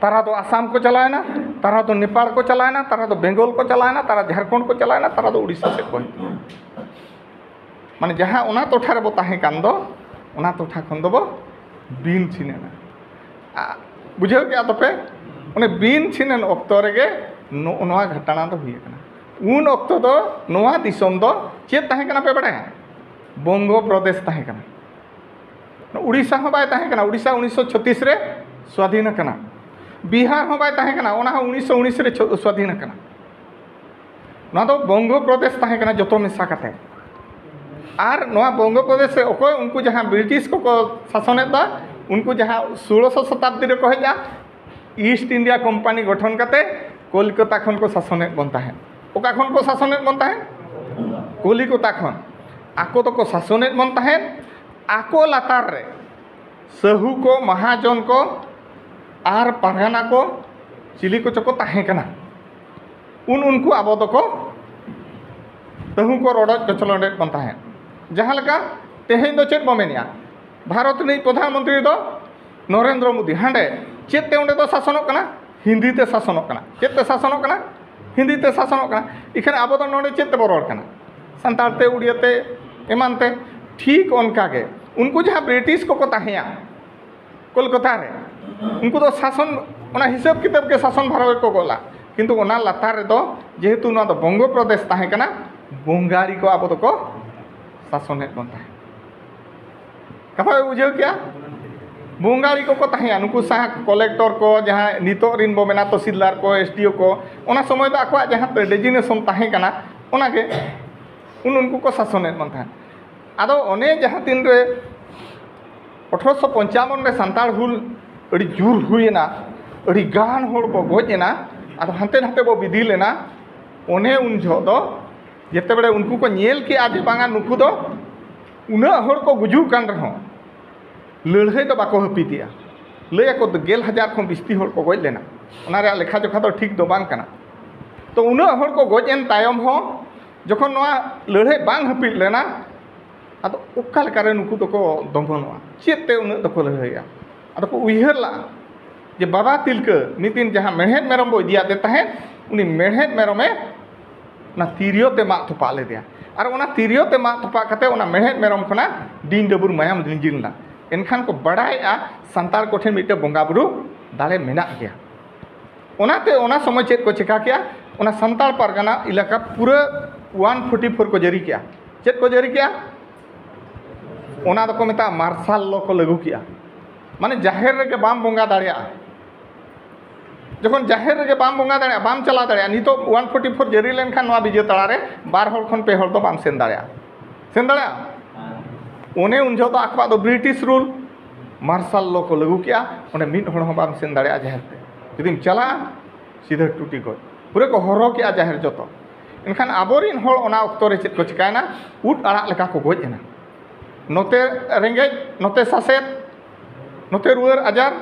ᱛᱟᱨᱟ ᱫᱚ ᱟᱥᱟᱢ ᱠᱚ ᱪᱟᱞᱟᱣᱮᱱᱟ, ᱛᱟᱨᱟ ᱫᱚ ᱱᱮᱯᱟᱲ ᱠᱚ ᱪᱟᱞᱟᱣᱮᱱᱟ, ᱛᱟᱨᱟ ᱫᱚ ᱵᱮᱝᱜᱚᱞ ᱠᱚ ᱪᱟᱞᱟᱣᱮᱱᱟ, ᱛᱟᱨᱟ ᱡᱷᱟᱲᱠᱷᱚᱸᱰ ᱠᱚ ᱪᱟᱞᱟᱣᱮᱱᱟ, ᱛᱟᱨᱟ ᱫᱚ ᱩᱲᱤᱥᱥᱟ ᱥᱮᱫ ᱠᱚ ᱦᱮᱡ ᱮᱱᱟ᱾ ᱢᱟᱱᱮ ᱡᱟᱦᱟᱸ ᱚᱱᱟ ᱴᱚᱴᱷᱟ ᱨᱮᱵᱚ ᱛᱟᱦᱮᱸ ᱠᱟᱱ ᱫᱚ, ᱚᱱᱟ ᱴᱚᱴᱷᱟ ᱠᱷᱚᱱ ᱫᱚᱵᱚ ᱵᱤᱱ ᱪᱷᱤᱱ ᱮᱱᱟ᱾ ᱟ, ᱵᱩᱡᱷᱟᱹᱣ ᱠᱮᱜᱼᱟ ᱛᱚᱯᱮ? ᱚᱱᱮ ᱵᱤᱱ ᱪᱷᱤᱱ ᱮᱱ ᱚᱠᱛᱚ ᱨᱮᱜᱮ ᱱᱚᱜᱼᱚ ᱱᱚᱣᱟ ᱜᱷᱚᱴᱚᱱᱟ ᱫᱚ ᱦᱩᱭ ᱟᱠᱟᱱᱟ᱾ ᱩᱱ ᱚᱠᱛᱚ ᱫᱚ ᱱᱚᱣᱟ ᱫᱤᱥᱚᱢ ᱫᱚ ᱪᱮᱫ ᱛᱟᱦᱮᱸ ᱠᱟᱱᱟ ᱯᱮ ᱵᱟᱲᱟᱭᱟ? ᱵᱚᱝᱜᱚ ᱯᱨᱚᱫᱮᱥ ᱛᱟᱦᱮᱸ ᱠᱟᱱᱟ᱾ ᱩᱲᱤᱥᱥᱟ ᱦᱚᱸ ᱵᱟᱭ ᱛᱟᱦᱮᱸ ᱠᱟᱱᱟ᱾ ᱩᱲᱤᱥᱥᱟ ᱩᱱᱤᱥᱥᱚ ᱪᱷᱚᱛᱤᱥ ᱨᱮ ᱥᱣᱟᱫᱷᱤᱱ ᱟᱠᱟᱱᱟ᱾ ᱵᱤᱦᱟᱨ ᱦᱚᱸ ᱵᱟᱭ ᱛᱟᱦᱮᱸ ᱠᱟᱱᱟ, ᱚᱱᱟ ᱦᱚᱸ ᱩᱱᱤᱥᱥᱚ ᱩᱱᱤᱥ ᱨᱮ ᱪᱷᱚ-, ᱥᱣᱟᱫᱷᱤᱱ ᱟᱠᱟᱱᱟ᱾ ᱱᱚᱣᱟ ᱫᱚ ᱵᱚᱝᱜᱚ ᱯᱨᱚᱫᱮᱥ ᱛᱟᱦᱮᱸ ᱠᱟᱱᱟ ᱡᱚᱛᱚ ᱢᱮᱥᱟ ᱠᱟᱛᱮ᱾ ᱟᱨ ᱱᱚᱣᱟ ᱵᱚᱝᱜᱚ ᱯᱨᱚᱫᱮᱥ ᱨᱮ ᱚᱠᱚᱭ, ᱩᱱᱠᱩ ᱡᱟᱦᱟᱸ ᱵᱨᱤᱴᱤᱥ ᱠᱚᱠᱚ ᱥᱟᱥᱚᱱᱮᱫ ᱫᱚ, ᱩᱱᱠᱩ ᱡᱟᱦᱟᱸ ᱥᱳᱲᱚᱥᱚ ᱥᱚᱛᱟᱵᱫᱤ ᱨᱮᱠᱚ ᱦᱮᱡᱼᱟ, ᱤᱥᱴ ᱤᱱᱰᱤᱭᱟ ᱠᱳᱢᱯᱟᱱᱤ ᱜᱚᱴᱷᱚᱱ ᱠᱟᱛᱮ ᱠᱚᱞᱤᱠᱚᱛᱟ ᱠᱷᱚᱱ ᱠᱚ ᱥᱟᱥᱚᱱᱮᱫ ᱵᱚᱱ ᱛᱟᱦᱮᱸᱫ᱾ ᱚᱠᱟ ᱠᱷᱚᱱ ᱠᱚ ᱥᱟᱥᱚᱱᱮᱫ ᱵᱚᱱ ᱛᱟᱦᱮᱸᱫ? ᱠᱚᱞᱤᱠᱚᱛᱟ ᱠᱷᱚᱱ᱾ ᱟᱠᱚ ᱫᱚᱠᱚ ᱥᱟᱥᱚᱱᱮᱫ ᱵᱚᱱ ᱛᱟᱦᱮᱸᱫ᱾ ᱟᱠᱚ ᱞᱟᱛᱟᱨ ᱨᱮ ᱥᱟᱹᱦᱩ ᱠᱚ, ᱢᱟᱦᱟᱡᱚᱱ ᱠᱚ ᱟᱨ ᱯᱟᱨᱜᱟᱱᱟ ᱠᱚ, ᱪᱤᱞᱤ ᱠᱚᱪᱚ ᱠᱚ ᱛᱟᱦᱮᱸ ᱠᱟᱱᱟ᱾ ᱩᱱ ᱩᱱᱠᱩ ᱟᱵᱚ ᱫᱚᱠᱚ ᱛᱟᱹᱦᱩ ᱠᱚ ᱨᱚᱰᱚᱡ ᱠᱚᱪᱞᱚᱸᱰᱮᱫ ᱵᱚᱱ ᱛᱟᱦᱮᱸᱫ᱾ ᱡᱟᱦᱟᱸ ᱞᱮᱠᱟ ᱛᱮᱦᱮᱧ ᱫᱚ ᱪᱮᱫ ᱵᱚ ᱢᱮᱱᱮᱜᱼᱟ, ᱵᱷᱟᱨᱚᱛ ᱨᱤᱱᱤᱡ ᱯᱨᱚᱫᱷᱟᱱ ᱢᱚᱱᱛᱨᱤ ᱫᱚ ᱱᱚᱨᱮᱱᱫᱨᱚ ᱢᱳᱫᱤ᱾ ᱦᱟᱸᱰᱮ ᱪᱮᱫ ᱛᱮ ᱚᱸᱰᱮ ᱫᱚ ᱥᱟᱥᱚᱱᱚᱜ ᱠᱟᱱᱟ? ᱦᱤᱱᱫᱤ ᱛᱮ ᱥᱟᱥᱚᱱᱚᱜ ᱠᱟᱱᱟ᱾ ᱪᱮᱫ ᱛᱮ ᱥᱟᱥᱚᱱᱚᱜ ᱠᱟᱱᱟ? ᱦᱤᱱᱫᱤ ᱛᱮ ᱥᱟᱥᱚᱱᱚᱜ ᱠᱟᱱᱟ᱾ ᱤᱠᱷᱟᱹᱱ ᱟᱵᱚ ᱫᱚ ᱱᱚᱰᱮ ᱪᱮᱫ ᱛᱮᱵᱚ ᱨᱚᱲ ᱠᱟᱱᱟ? ᱥᱟᱱᱛᱟᱲ ᱛᱮ, ᱩᱲᱤᱭᱟ ᱛᱮ, ᱮᱢᱟᱱ ᱛᱮ᱾ ᱴᱷᱤᱠ ᱚᱱᱠᱟ ᱜᱮ ᱩᱱᱠᱩ ᱡᱟᱦᱟᱸ ᱵᱨᱤᱴᱤᱥ ᱠᱚᱠᱚ ᱛᱟᱦᱮᱸᱭᱟ ᱠᱳᱞᱠᱟᱛᱟ ᱨᱮ, ᱩᱱᱠᱩ ᱫᱚ ᱥᱟᱥᱚᱱ, ᱚᱱᱟ ᱦᱤᱥᱟᱹᱵ ᱠᱤᱛᱟᱹᱵ ᱜᱮ ᱥᱟᱥᱚᱱ ᱵᱷᱟᱨ ᱜᱮᱠᱚ ᱜᱚᱞᱟ᱾ ᱠᱤᱱᱛᱩ ᱚᱱᱟ ᱞᱟᱛᱟᱨ ᱨᱮᱫᱚ ᱡᱮᱦᱮᱛᱩ ᱱᱚᱣᱟ ᱫᱚ ᱵᱚᱝᱜᱚ ᱯᱨᱚᱫᱮᱥ ᱛᱟᱦᱮᱸ ᱠᱟᱱᱟ, ᱵᱚᱝᱜᱟᱞᱤ ᱠᱚ ᱟᱵᱚ ᱫᱚᱠᱚ ᱥᱟᱥᱚᱱᱮᱫ ᱵᱚᱱ ᱛᱟᱦᱮᱸᱫ᱾ ᱠᱟᱛᱷᱟ ᱯᱮ ᱵᱩᱡᱷᱟᱹᱣ ᱠᱮᱜᱼᱟ? ᱵᱚᱝᱜᱟᱞᱤ ᱠᱚᱠᱚ ᱛᱟᱦᱮᱸᱭᱟ, ᱱᱩᱠᱩ ᱥᱟᱦᱟ ᱠᱚᱞᱮᱠᱴᱚᱨ ᱠᱚ, ᱡᱟᱦᱟᱸᱭ ᱱᱤᱛᱚᱜ ᱨᱤᱱ ᱵᱚ ᱢᱮᱱᱟ ᱛᱚᱥᱤᱞᱫᱟᱨ ᱠᱚ, ᱮᱥ ᱰᱤ ᱳ ᱠᱚ, ᱚᱱᱟ ᱥᱚᱢᱚᱭ ᱫᱚ ᱟᱠᱚᱣᱟᱜ ᱡᱟᱦᱟᱸ ᱰᱮᱡᱤᱜᱱᱮᱥᱚᱱ ᱛᱟᱦᱮᱸ ᱠᱟᱱᱟ, ᱚᱱᱟᱜᱮ ᱩᱱ ᱩᱱᱠᱩ ᱠᱚ ᱥᱟᱥᱚᱱᱮᱫ ᱵᱚᱱ ᱛᱟᱦᱮᱸᱫ᱾ ᱟᱫᱚ ᱚᱱᱮ ᱡᱟᱦᱟᱸ ᱛᱤᱱ ᱨᱮ ᱟᱴᱷᱨᱚᱥᱚ ᱯᱚᱧᱪᱟᱵᱚᱱ ᱨᱮ ᱥᱟᱱᱛᱟᱲ ᱦᱩᱞ ᱟᱹᱰᱤ ᱡᱳᱨ ᱦᱩᱭᱮᱱᱟ, ᱟᱹᱰᱤ ᱜᱟᱱ ᱦᱚᱲ ᱵᱚ ᱜᱚᱡ ᱮᱱᱟ, ᱟᱫᱚ ᱦᱟᱱᱛᱮ ᱱᱟᱛᱮ ᱵᱚ ᱵᱤᱫᱤ ᱞᱮᱱᱟ᱾ ᱚᱱᱮ ᱩᱱ ᱡᱚᱦᱚᱜ ᱫᱚ ᱡᱮᱛᱮ ᱵᱮᱲᱮ ᱩᱱᱠᱩ ᱠᱚ ᱧᱮᱞ ᱠᱮᱜᱼᱟ ᱡᱮ ᱵᱟᱝᱟ ᱱᱩᱠᱩ ᱫᱚ ᱩᱱᱟᱹᱜ ᱦᱚᱲ ᱠᱚ ᱜᱩᱡᱩᱜ ᱠᱟᱱ ᱨᱮᱦᱚᱸ ᱞᱟᱹᱲᱦᱟᱹᱭ ᱫᱚ ᱵᱟᱠᱚ ᱦᱟᱹᱯᱤᱫᱮᱜᱼᱟ᱾ ᱞᱟᱹᱭ ᱟᱠᱚ ᱜᱮᱞ ᱦᱟᱡᱟᱨ ᱠᱷᱚᱱ ᱵᱤᱥᱛᱤ ᱦᱚᱲ ᱠᱚ ᱜᱚᱡ ᱞᱮᱱᱟ᱾ ᱚᱱᱟ ᱨᱮᱭᱟᱜ ᱞᱮᱠᱷᱟ ᱡᱚᱠᱷᱟ ᱫᱚ ᱴᱷᱤᱠ ᱫᱚ ᱵᱟᱝ ᱠᱟᱱᱟ᱾ ᱛᱚ ᱩᱱᱟᱹᱜ ᱦᱚᱲ ᱠᱚ ᱜᱚᱡ ᱮᱱ ᱛᱟᱭᱚᱢ ᱦᱚᱸ ᱡᱚᱠᱷᱚᱱ ᱱᱚᱣᱟ ᱞᱟᱹᱲᱦᱟᱹᱭ ᱵᱟᱝ ᱦᱟᱹᱯᱤᱫ ᱞᱮᱱᱟ, ᱟᱫᱚ ᱚᱠᱟ ᱞᱮᱠᱟᱨᱮ ᱱᱩᱠᱩ ᱫᱚᱠᱚ ᱫᱚᱢᱚᱱᱚᱜᱼᱟ? ᱪᱮᱫ ᱛᱮ ᱩᱱᱟᱹᱜ ᱫᱚᱠᱚ ᱞᱟᱹᱲᱦᱟᱹᱭᱟ? ᱟᱫᱚ ᱠᱚ ᱩᱭᱦᱟᱹᱨ ᱞᱟᱜᱼᱟ ᱡᱮ ᱵᱟᱵᱟ ᱛᱤᱞᱠᱟᱹ ᱢᱤᱫ ᱫᱤᱱ ᱡᱟᱦᱟᱸ ᱢᱮᱲᱦᱮᱫ ᱢᱮᱨᱚᱢ ᱵᱚ ᱤᱫᱤᱭᱟᱫᱮ ᱛᱟᱦᱮᱸᱫ, ᱩᱱᱤ ᱢᱮᱲᱦᱮᱫ ᱢᱮᱨᱚᱢᱮ ᱚᱱᱟ ᱛᱤᱨᱭᱳ ᱛᱮ ᱢᱟᱜ ᱛᱚᱯᱟᱜ ᱞᱮᱫᱮᱭᱟ᱾ ᱟᱨ ᱚᱱᱟ ᱛᱤᱨᱭᱳ ᱛᱮ ᱢᱟᱜ ᱛᱚᱯᱟᱜ ᱠᱟᱛᱮ ᱚᱱᱟ ᱢᱮᱲᱦᱮᱫ ᱢᱮᱨᱚᱢ ᱠᱷᱚᱱᱟᱜ ᱰᱤᱧ ᱰᱟᱹᱵᱩᱨ ᱢᱟᱭᱟᱢ ᱞᱤᱸᱡᱤ ᱞᱮᱱᱟ᱾ ᱮᱱᱠᱷᱟᱱ ᱠᱚ ᱵᱟᱲᱟᱭᱮᱜᱼᱟ ᱥᱟᱱᱛᱟᱲ ᱠᱚᱴᱷᱮᱱ ᱢᱤᱫᱴᱮᱱ ᱵᱚᱸᱜᱟ ᱵᱩᱨᱩ ᱫᱟᱲᱮ ᱢᱮᱱᱟᱜ ᱜᱮᱭᱟ᱾ ᱚᱱᱟᱛᱮ ᱚᱱᱟ ᱥᱚᱢᱚᱭ ᱪᱮᱫ ᱠᱚ ᱪᱮᱠᱟ ᱠᱮᱜᱼᱟ? ᱚᱱᱟ ᱥᱟᱱᱛᱟᱲ ᱯᱟᱨᱜᱟᱱᱟ ᱮᱞᱟᱠᱟ ᱯᱩᱨᱟᱹ ᱳᱣᱟᱱ ᱯᱷᱳᱨᱴᱤ ᱯᱷᱳᱨ ᱠᱚ ᱡᱟᱹᱨᱤ ᱠᱮᱜᱼᱟ᱾ ᱪᱮᱫ ᱠᱚ ᱡᱟᱹᱨᱤ ᱠᱮᱜᱼᱟ? ᱚᱱᱟ ᱫᱚᱠᱚ ᱢᱮᱛᱟᱜᱼᱟ ᱢᱟᱨᱥᱟᱞ ᱞᱚ ᱠᱚ ᱞᱟᱹᱜᱩ ᱠᱮᱜᱼᱟ᱾ ᱢᱟᱱᱮ ᱡᱟᱦᱮᱨ ᱨᱮᱜᱮ ᱵᱟᱢ ᱵᱚᱸᱜᱟ ᱫᱟᱲᱮᱭᱟᱜᱼᱟ᱾ ᱡᱚᱠᱷᱚᱱ ᱡᱟᱦᱮᱨ ᱨᱮᱜᱮ ᱵᱟᱢ ᱵᱚᱸᱜᱟ ᱫᱟᱲᱮᱭᱟᱜᱼᱟ, ᱵᱟᱢ ᱪᱟᱞᱟᱣ ᱫᱟᱲᱮᱭᱟᱜᱼᱟ, ᱱᱤᱛᱚᱜ ᱳᱣᱟᱱ ᱯᱷᱳᱨᱴᱤ ᱯᱷᱳᱨ ᱡᱟᱹᱨᱤ ᱞᱮᱱᱠᱷᱟᱱ ᱱᱚᱣᱟ ᱵᱤᱡᱮ ᱛᱟᱲᱟ ᱨᱮ ᱵᱟᱨ ᱦᱚᱲ ᱠᱷᱚᱱ ᱯᱮ ᱦᱚᱲ ᱫᱚ ᱵᱟᱢ ᱥᱮᱱ ᱫᱟᱲᱮᱭᱟᱜᱼᱟ᱾ ᱥᱮᱱ ᱫᱟᱲᱮᱭᱟᱜᱼᱟ? ᱚᱱᱮ ᱩᱱ ᱡᱚᱦᱚᱜ ᱫᱚ ᱟᱠᱚᱣᱟᱜ ᱫᱚ ᱵᱨᱤᱴᱤᱥ ᱨᱩᱞ, ᱢᱟᱨᱥᱟᱞ ᱞᱚ ᱠᱚ ᱞᱟᱹᱜᱩ ᱠᱮᱜᱼᱟ᱾ ᱚᱸᱰᱮ ᱢᱤᱫ ᱦᱚᱲ ᱦᱚᱸ ᱵᱟᱢ ᱥᱮᱱ ᱫᱟᱲᱮᱭᱟᱜᱼᱟ ᱡᱟᱦᱮᱨ ᱛᱮ᱾ ᱡᱩᱫᱤᱢ ᱪᱟᱞᱟᱜᱼᱟ, ᱥᱤᱫᱷᱟᱹ ᱴᱩᱴᱤ ᱜᱚᱡ᱾ ᱯᱩᱨᱟᱹ ᱠᱚ ᱦᱚᱨᱦᱚ ᱠᱮᱜᱼᱟ ᱡᱟᱦᱮᱨ ᱡᱚᱛᱚ᱾ ᱮᱱᱠᱷᱟᱱ ᱟᱵᱚᱨᱤᱱ ᱦᱚᱲ ᱚᱱᱟ ᱚᱠᱛᱚ ᱨᱮ ᱪᱮᱫ ᱠᱚ ᱪᱤᱠᱟᱭᱮᱱᱟ? ᱩᱫ ᱟᱲᱟᱜ ᱞᱮᱠᱟ ᱠᱚ ᱜᱚᱡ ᱮᱱᱟ᱾ ᱱᱚᱛᱮ ᱨᱮᱸᱜᱮᱡ, ᱱᱚᱛᱮ ᱥᱟᱥᱮᱛ, ᱱᱚᱛᱮ ᱨᱩᱣᱟᱹᱲ ᱟᱡᱟᱨ,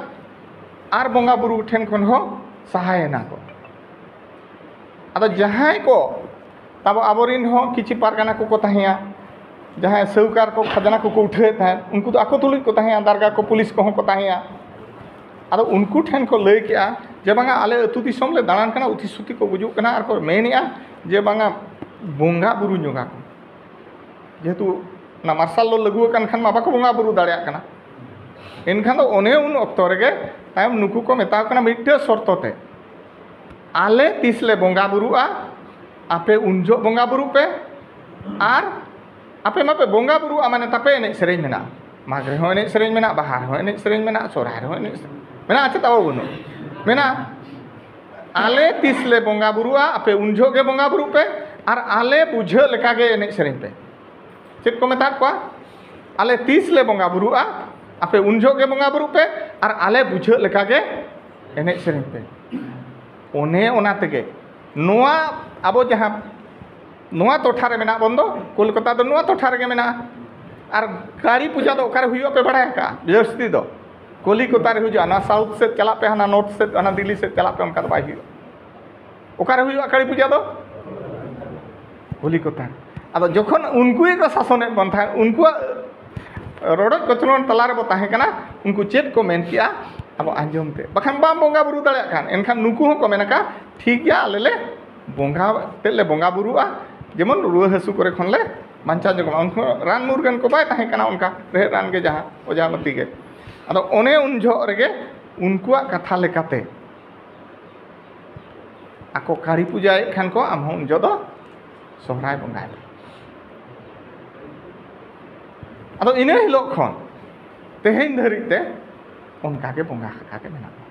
ᱟᱨ ᱵᱚᱸᱜᱟ ᱵᱩᱨᱩ ᱴᱷᱮᱱ ᱠᱷᱚᱱ ᱦᱚᱸ ᱥᱟᱦᱟᱭᱮᱱᱟ ᱠᱚ᱾ ᱟᱫᱚ ᱡᱟᱦᱟᱸᱭ ᱠᱚ ᱛᱟᱵᱚ ᱟᱵᱚᱨᱤᱱ ᱦᱚᱸ ᱠᱤᱪᱷᱩ ᱯᱟᱨᱜᱟᱱᱟ ᱠᱚᱠᱚ ᱛᱟᱦᱮᱸᱭᱟ, ᱡᱟᱦᱟᱸᱭ ᱥᱟᱹᱣᱠᱟᱨ ᱠᱚ ᱠᱷᱟᱡᱽᱱᱟ ᱠᱚᱠᱚ ᱩᱴᱷᱟᱹᱣᱮᱫ ᱛᱟᱦᱮᱸᱫ, ᱩᱱᱠᱩ ᱫᱚ ᱟᱠᱚ ᱛᱩᱞᱩᱡ ᱠᱚ ᱛᱟᱦᱮᱸᱭᱟ, ᱫᱟᱨᱜᱟ ᱠᱚ ᱯᱩᱞᱤᱥ ᱠᱚᱦᱚᱸ ᱠᱚ ᱛᱟᱦᱮᱸᱭᱟ᱾ ᱟᱫᱚ ᱩᱱᱠᱩ ᱴᱷᱮᱱ ᱠᱚ ᱞᱟᱹᱭ ᱠᱮᱜᱼᱟ ᱡᱮ, "ᱵᱟᱝᱟ, ᱟᱞᱮ ᱟᱹᱛᱩ ᱫᱤᱥᱚᱢ ᱞᱮ ᱫᱟᱬᱟᱱ ᱠᱟᱱᱟ, ᱩᱛᱤ ᱥᱩᱛᱤ ᱠᱚ ᱜᱩᱡᱩᱜ ᱠᱟᱱᱟ ᱟᱨ ᱠᱚ ᱢᱮᱱᱮᱜᱼᱟ ᱡᱮ, ᱵᱟᱝᱟ, ᱵᱚᱸᱜᱟ ᱵᱩᱨᱩ ᱧᱚᱜᱟ ᱠᱚ᱾" ᱡᱮᱦᱮᱛᱩ ᱚᱱᱟ ᱢᱟᱨᱥᱟᱞ ᱞᱚ ᱞᱟᱹᱜᱩ ᱟᱠᱟᱱ ᱠᱷᱟᱱ ᱢᱟ ᱵᱟᱠᱚ ᱵᱚᱸᱜᱟ ᱵᱩᱨᱩ ᱫᱟᱲᱮᱭᱟᱜ ᱠᱟᱱᱟ᱾ ᱮᱱᱠᱷᱟᱱ ᱫᱚ ᱚᱱᱮ ᱩᱱ ᱚᱠᱛᱚ ᱨᱮᱜᱮ ᱛᱟᱭᱚᱢ ᱱᱩᱠᱩ ᱠᱚ ᱢᱮᱛᱟᱣ ᱠᱟᱱᱟ ᱢᱤᱫᱴᱟᱹ ᱥᱚᱨᱛᱚ ᱛᱮ, "ᱟᱞᱮ ᱛᱤᱥ ᱞᱮ ᱵᱚᱸᱜᱟ ᱵᱩᱨᱩᱜᱼᱟ, ᱟᱯᱮ ᱩᱱ ᱡᱚᱦᱚᱜ ᱵᱚᱸᱜᱟ ᱵᱩᱨᱩᱜ ᱯᱮ, ᱟᱨ ᱟᱯᱮ ᱢᱟᱯᱮ ᱵᱚᱸᱜᱟ ᱵᱩᱨᱩᱜᱼᱟ, ᱢᱟᱱᱮ ᱛᱟᱯᱮ ᱮᱱᱮᱡ ᱥᱮᱨᱮᱧ ᱢᱮᱱᱟᱜᱼᱟ, ᱢᱟᱜᱽ ᱨᱮᱦᱚᱸ ᱮᱱᱮᱡ ᱥᱮᱨᱮᱧ ᱢᱮᱱᱟᱜᱼᱟ, ᱵᱟᱦᱟ ᱨᱮᱦᱚᱸ ᱮᱱᱮᱡ ᱥᱮᱨᱮᱧ ᱢᱮᱱᱟᱜᱼᱟ, ᱥᱚᱦᱨᱟᱭ ᱨᱮᱦᱚᱸ ᱮᱱᱮᱡ ᱥᱮᱨᱮᱧ ᱢᱮᱱᱟᱜᱼᱟ, ᱪᱮᱫ ᱟᱵᱚ ᱵᱟᱹᱱᱩᱜ? ᱢᱮᱱᱟᱜᱼᱟ᱾ ᱟᱞᱮ ᱛᱤᱥ ᱞᱮ ᱵᱚᱸᱜᱟ ᱵᱩᱨᱩᱜᱼᱟ, ᱟᱯᱮ ᱩᱱ ᱡᱚᱦᱚᱜ ᱜᱮ ᱵᱚᱸᱜᱟ ᱵᱩᱨᱩᱜ ᱯᱮ, ᱟᱨ ᱟᱞᱮ ᱵᱩᱡᱷᱟᱹᱜ ᱞᱮᱠᱟ ᱜᱮ ᱮᱱᱮᱡ ᱥᱮᱨᱮᱧ ᱯᱮ᱾" ᱪᱮᱫ ᱠᱚ ᱢᱮᱛᱟᱫ ᱠᱚᱣᱟ? "ᱟᱞᱮ ᱛᱤᱥ ᱞᱮ ᱵᱚᱸᱜᱟ ᱵᱩᱨᱩᱜᱼᱟ, ᱟᱯᱮ ᱩᱱ ᱡᱚᱦᱚᱜ ᱜᱮ ᱵᱚᱸᱜᱟ ᱵᱩᱨᱩᱜ ᱯᱮ, ᱟᱨ ᱟᱞᱮ ᱵᱩᱡᱷᱟᱹᱜ ᱞᱮᱠᱟ ᱜᱮ ᱮᱱᱮᱡ ᱥᱮᱨᱮᱧ ᱯᱮ᱾" ᱚᱱᱮ ᱚᱱᱟ ᱛᱮᱜᱮ ᱱᱚᱣᱟ ᱟᱵᱚ ᱡᱟᱦᱟᱸ ᱱᱚᱣᱟ ᱴᱚᱴᱷᱟ ᱨᱮ ᱢᱮᱱᱟᱜ ᱵᱚᱱ ᱫᱚ, ᱠᱳᱞᱠᱟᱛᱟ ᱫᱚ ᱱᱚᱣᱟ ᱴᱚᱴᱷᱟ ᱨᱮᱜᱮ ᱢᱮᱱᱟᱜᱼᱟ᱾ ᱟᱨ ᱠᱟᱹᱲᱤ ᱯᱩᱡᱟ ᱫᱚ ᱚᱠᱟᱨᱮ ᱦᱩᱭᱩᱜᱼᱟ ᱯᱮ ᱵᱟᱲᱟᱭ ᱟᱠᱟᱜᱼᱟ? ᱡᱟᱹᱥᱛᱤ ᱫᱚ ᱠᱚᱞᱤᱠᱚᱛᱟ ᱨᱮ ᱦᱩᱭᱩᱜᱼᱟ᱾ ᱱᱚᱣᱟ ᱥᱟᱣᱩᱛᱷ ᱥᱮᱫ ᱪᱟᱞᱟᱜ ᱯᱮ, ᱦᱟᱱᱟ ᱱᱚᱨᱛᱷ ᱥᱮᱫ, ᱦᱟᱱᱟ ᱫᱤᱞᱞᱤ ᱥᱮᱫ ᱪᱟᱞᱟᱜ ᱯᱮ, ᱚᱱᱠᱟ ᱫᱚ ᱵᱟᱭ ᱦᱩᱭᱩᱜᱼᱟ᱾ ᱚᱠᱟᱨᱮ ᱦᱩᱭᱩᱜᱼᱟ ᱠᱟᱹᱲᱤ ᱯᱩᱡᱟ ᱫᱚ? ᱠᱚᱞᱤᱠᱚᱛᱟ᱾ ᱟᱫᱚ ᱡᱚᱠᱷᱚᱱ ᱩᱱᱠᱩ ᱜᱮᱠᱚ ᱥᱟᱥᱚᱱᱮᱫ ᱵᱚᱱ ᱛᱟᱦᱮᱸᱫ, ᱩᱱᱠᱩᱣᱟᱜ ᱨᱚᱰᱚᱡ ᱠᱚᱪᱞᱚᱱ ᱛᱟᱞᱟ ᱨᱮᱵᱚ ᱛᱟᱦᱮᱸ ᱠᱟᱱᱟ, ᱩᱱᱠᱩ ᱪᱮᱫ ᱠᱚ ᱢᱮᱱ ᱠᱮᱜᱼᱟ ᱟᱵᱚ ᱟᱸᱡᱚᱢ ᱛᱮ? ᱵᱟᱠᱷᱟᱱ ᱵᱟᱢ ᱵᱚᱸᱜᱟ ᱵᱩᱨᱩ ᱫᱟᱲᱮᱭᱟᱜ ᱠᱷᱟᱱ, ᱮᱱᱠᱷᱟᱱ ᱱᱩᱠᱩ ᱦᱚᱸᱠᱚ ᱢᱮᱱ ᱟᱠᱟᱫ, "ᱴᱷᱤᱠ ᱜᱮᱭᱟ, ᱟᱞᱮ ᱞᱮ ᱵᱚᱸᱜᱟ ᱛᱮᱫ ᱞᱮ ᱵᱚᱸᱜᱟ ᱵᱩᱨᱩᱜᱼᱟ, ᱡᱮᱢᱚᱱ ᱨᱩᱣᱟᱹ ᱦᱟᱹᱥᱩ ᱠᱚᱨᱮ ᱠᱷᱚᱱ ᱞᱮ ᱵᱟᱧᱪᱟᱣ ᱧᱚᱜᱚᱜᱼᱟ᱾" ᱩᱱᱠᱩ ᱨᱟᱱ ᱢᱩᱨᱜᱟᱹᱱ ᱠᱚ ᱵᱟᱭ ᱛᱟᱦᱮᱸ ᱠᱟᱱᱟ, ᱚᱱᱠᱟ ᱨᱮᱦᱮᱫ ᱨᱟᱱ ᱜᱮ, ᱡᱟᱦᱟᱸ ᱚᱡᱷᱟ ᱢᱟᱹᱛᱤ ᱜᱮ᱾ ᱟᱫᱚ ᱚᱱᱮ ᱩᱱ ᱡᱚᱦᱚᱜ ᱨᱮᱜᱮ ᱩᱱᱠᱩᱣᱟᱜ ᱠᱟᱛᱷᱟ ᱞᱮᱠᱟᱛᱮ ᱟᱠᱚ ᱠᱟᱹᱲᱤ ᱯᱩᱡᱟᱭᱮᱫ ᱠᱷᱟᱱ ᱠᱚ, ᱟᱢ ᱦᱚᱸ ᱩᱱ ᱡᱚᱦᱚᱜ ᱫᱚ ᱥᱚᱦᱨᱟᱭ ᱵᱚᱸᱜᱟᱭ ᱢᱮ᱾ ᱟᱫᱚ ᱤᱱᱟᱹ ᱦᱤᱞᱳᱜ ᱠᱷᱚᱱ ᱛᱮᱦᱮᱧ ᱫᱷᱟᱹᱨᱤᱡ ᱛᱮ ᱚᱱᱠᱟ ᱜᱮ ᱵᱚᱸᱜᱟ ᱟᱠᱟ ᱜᱮ ᱢᱮᱱᱟᱜ ᱵᱚᱱᱟ᱾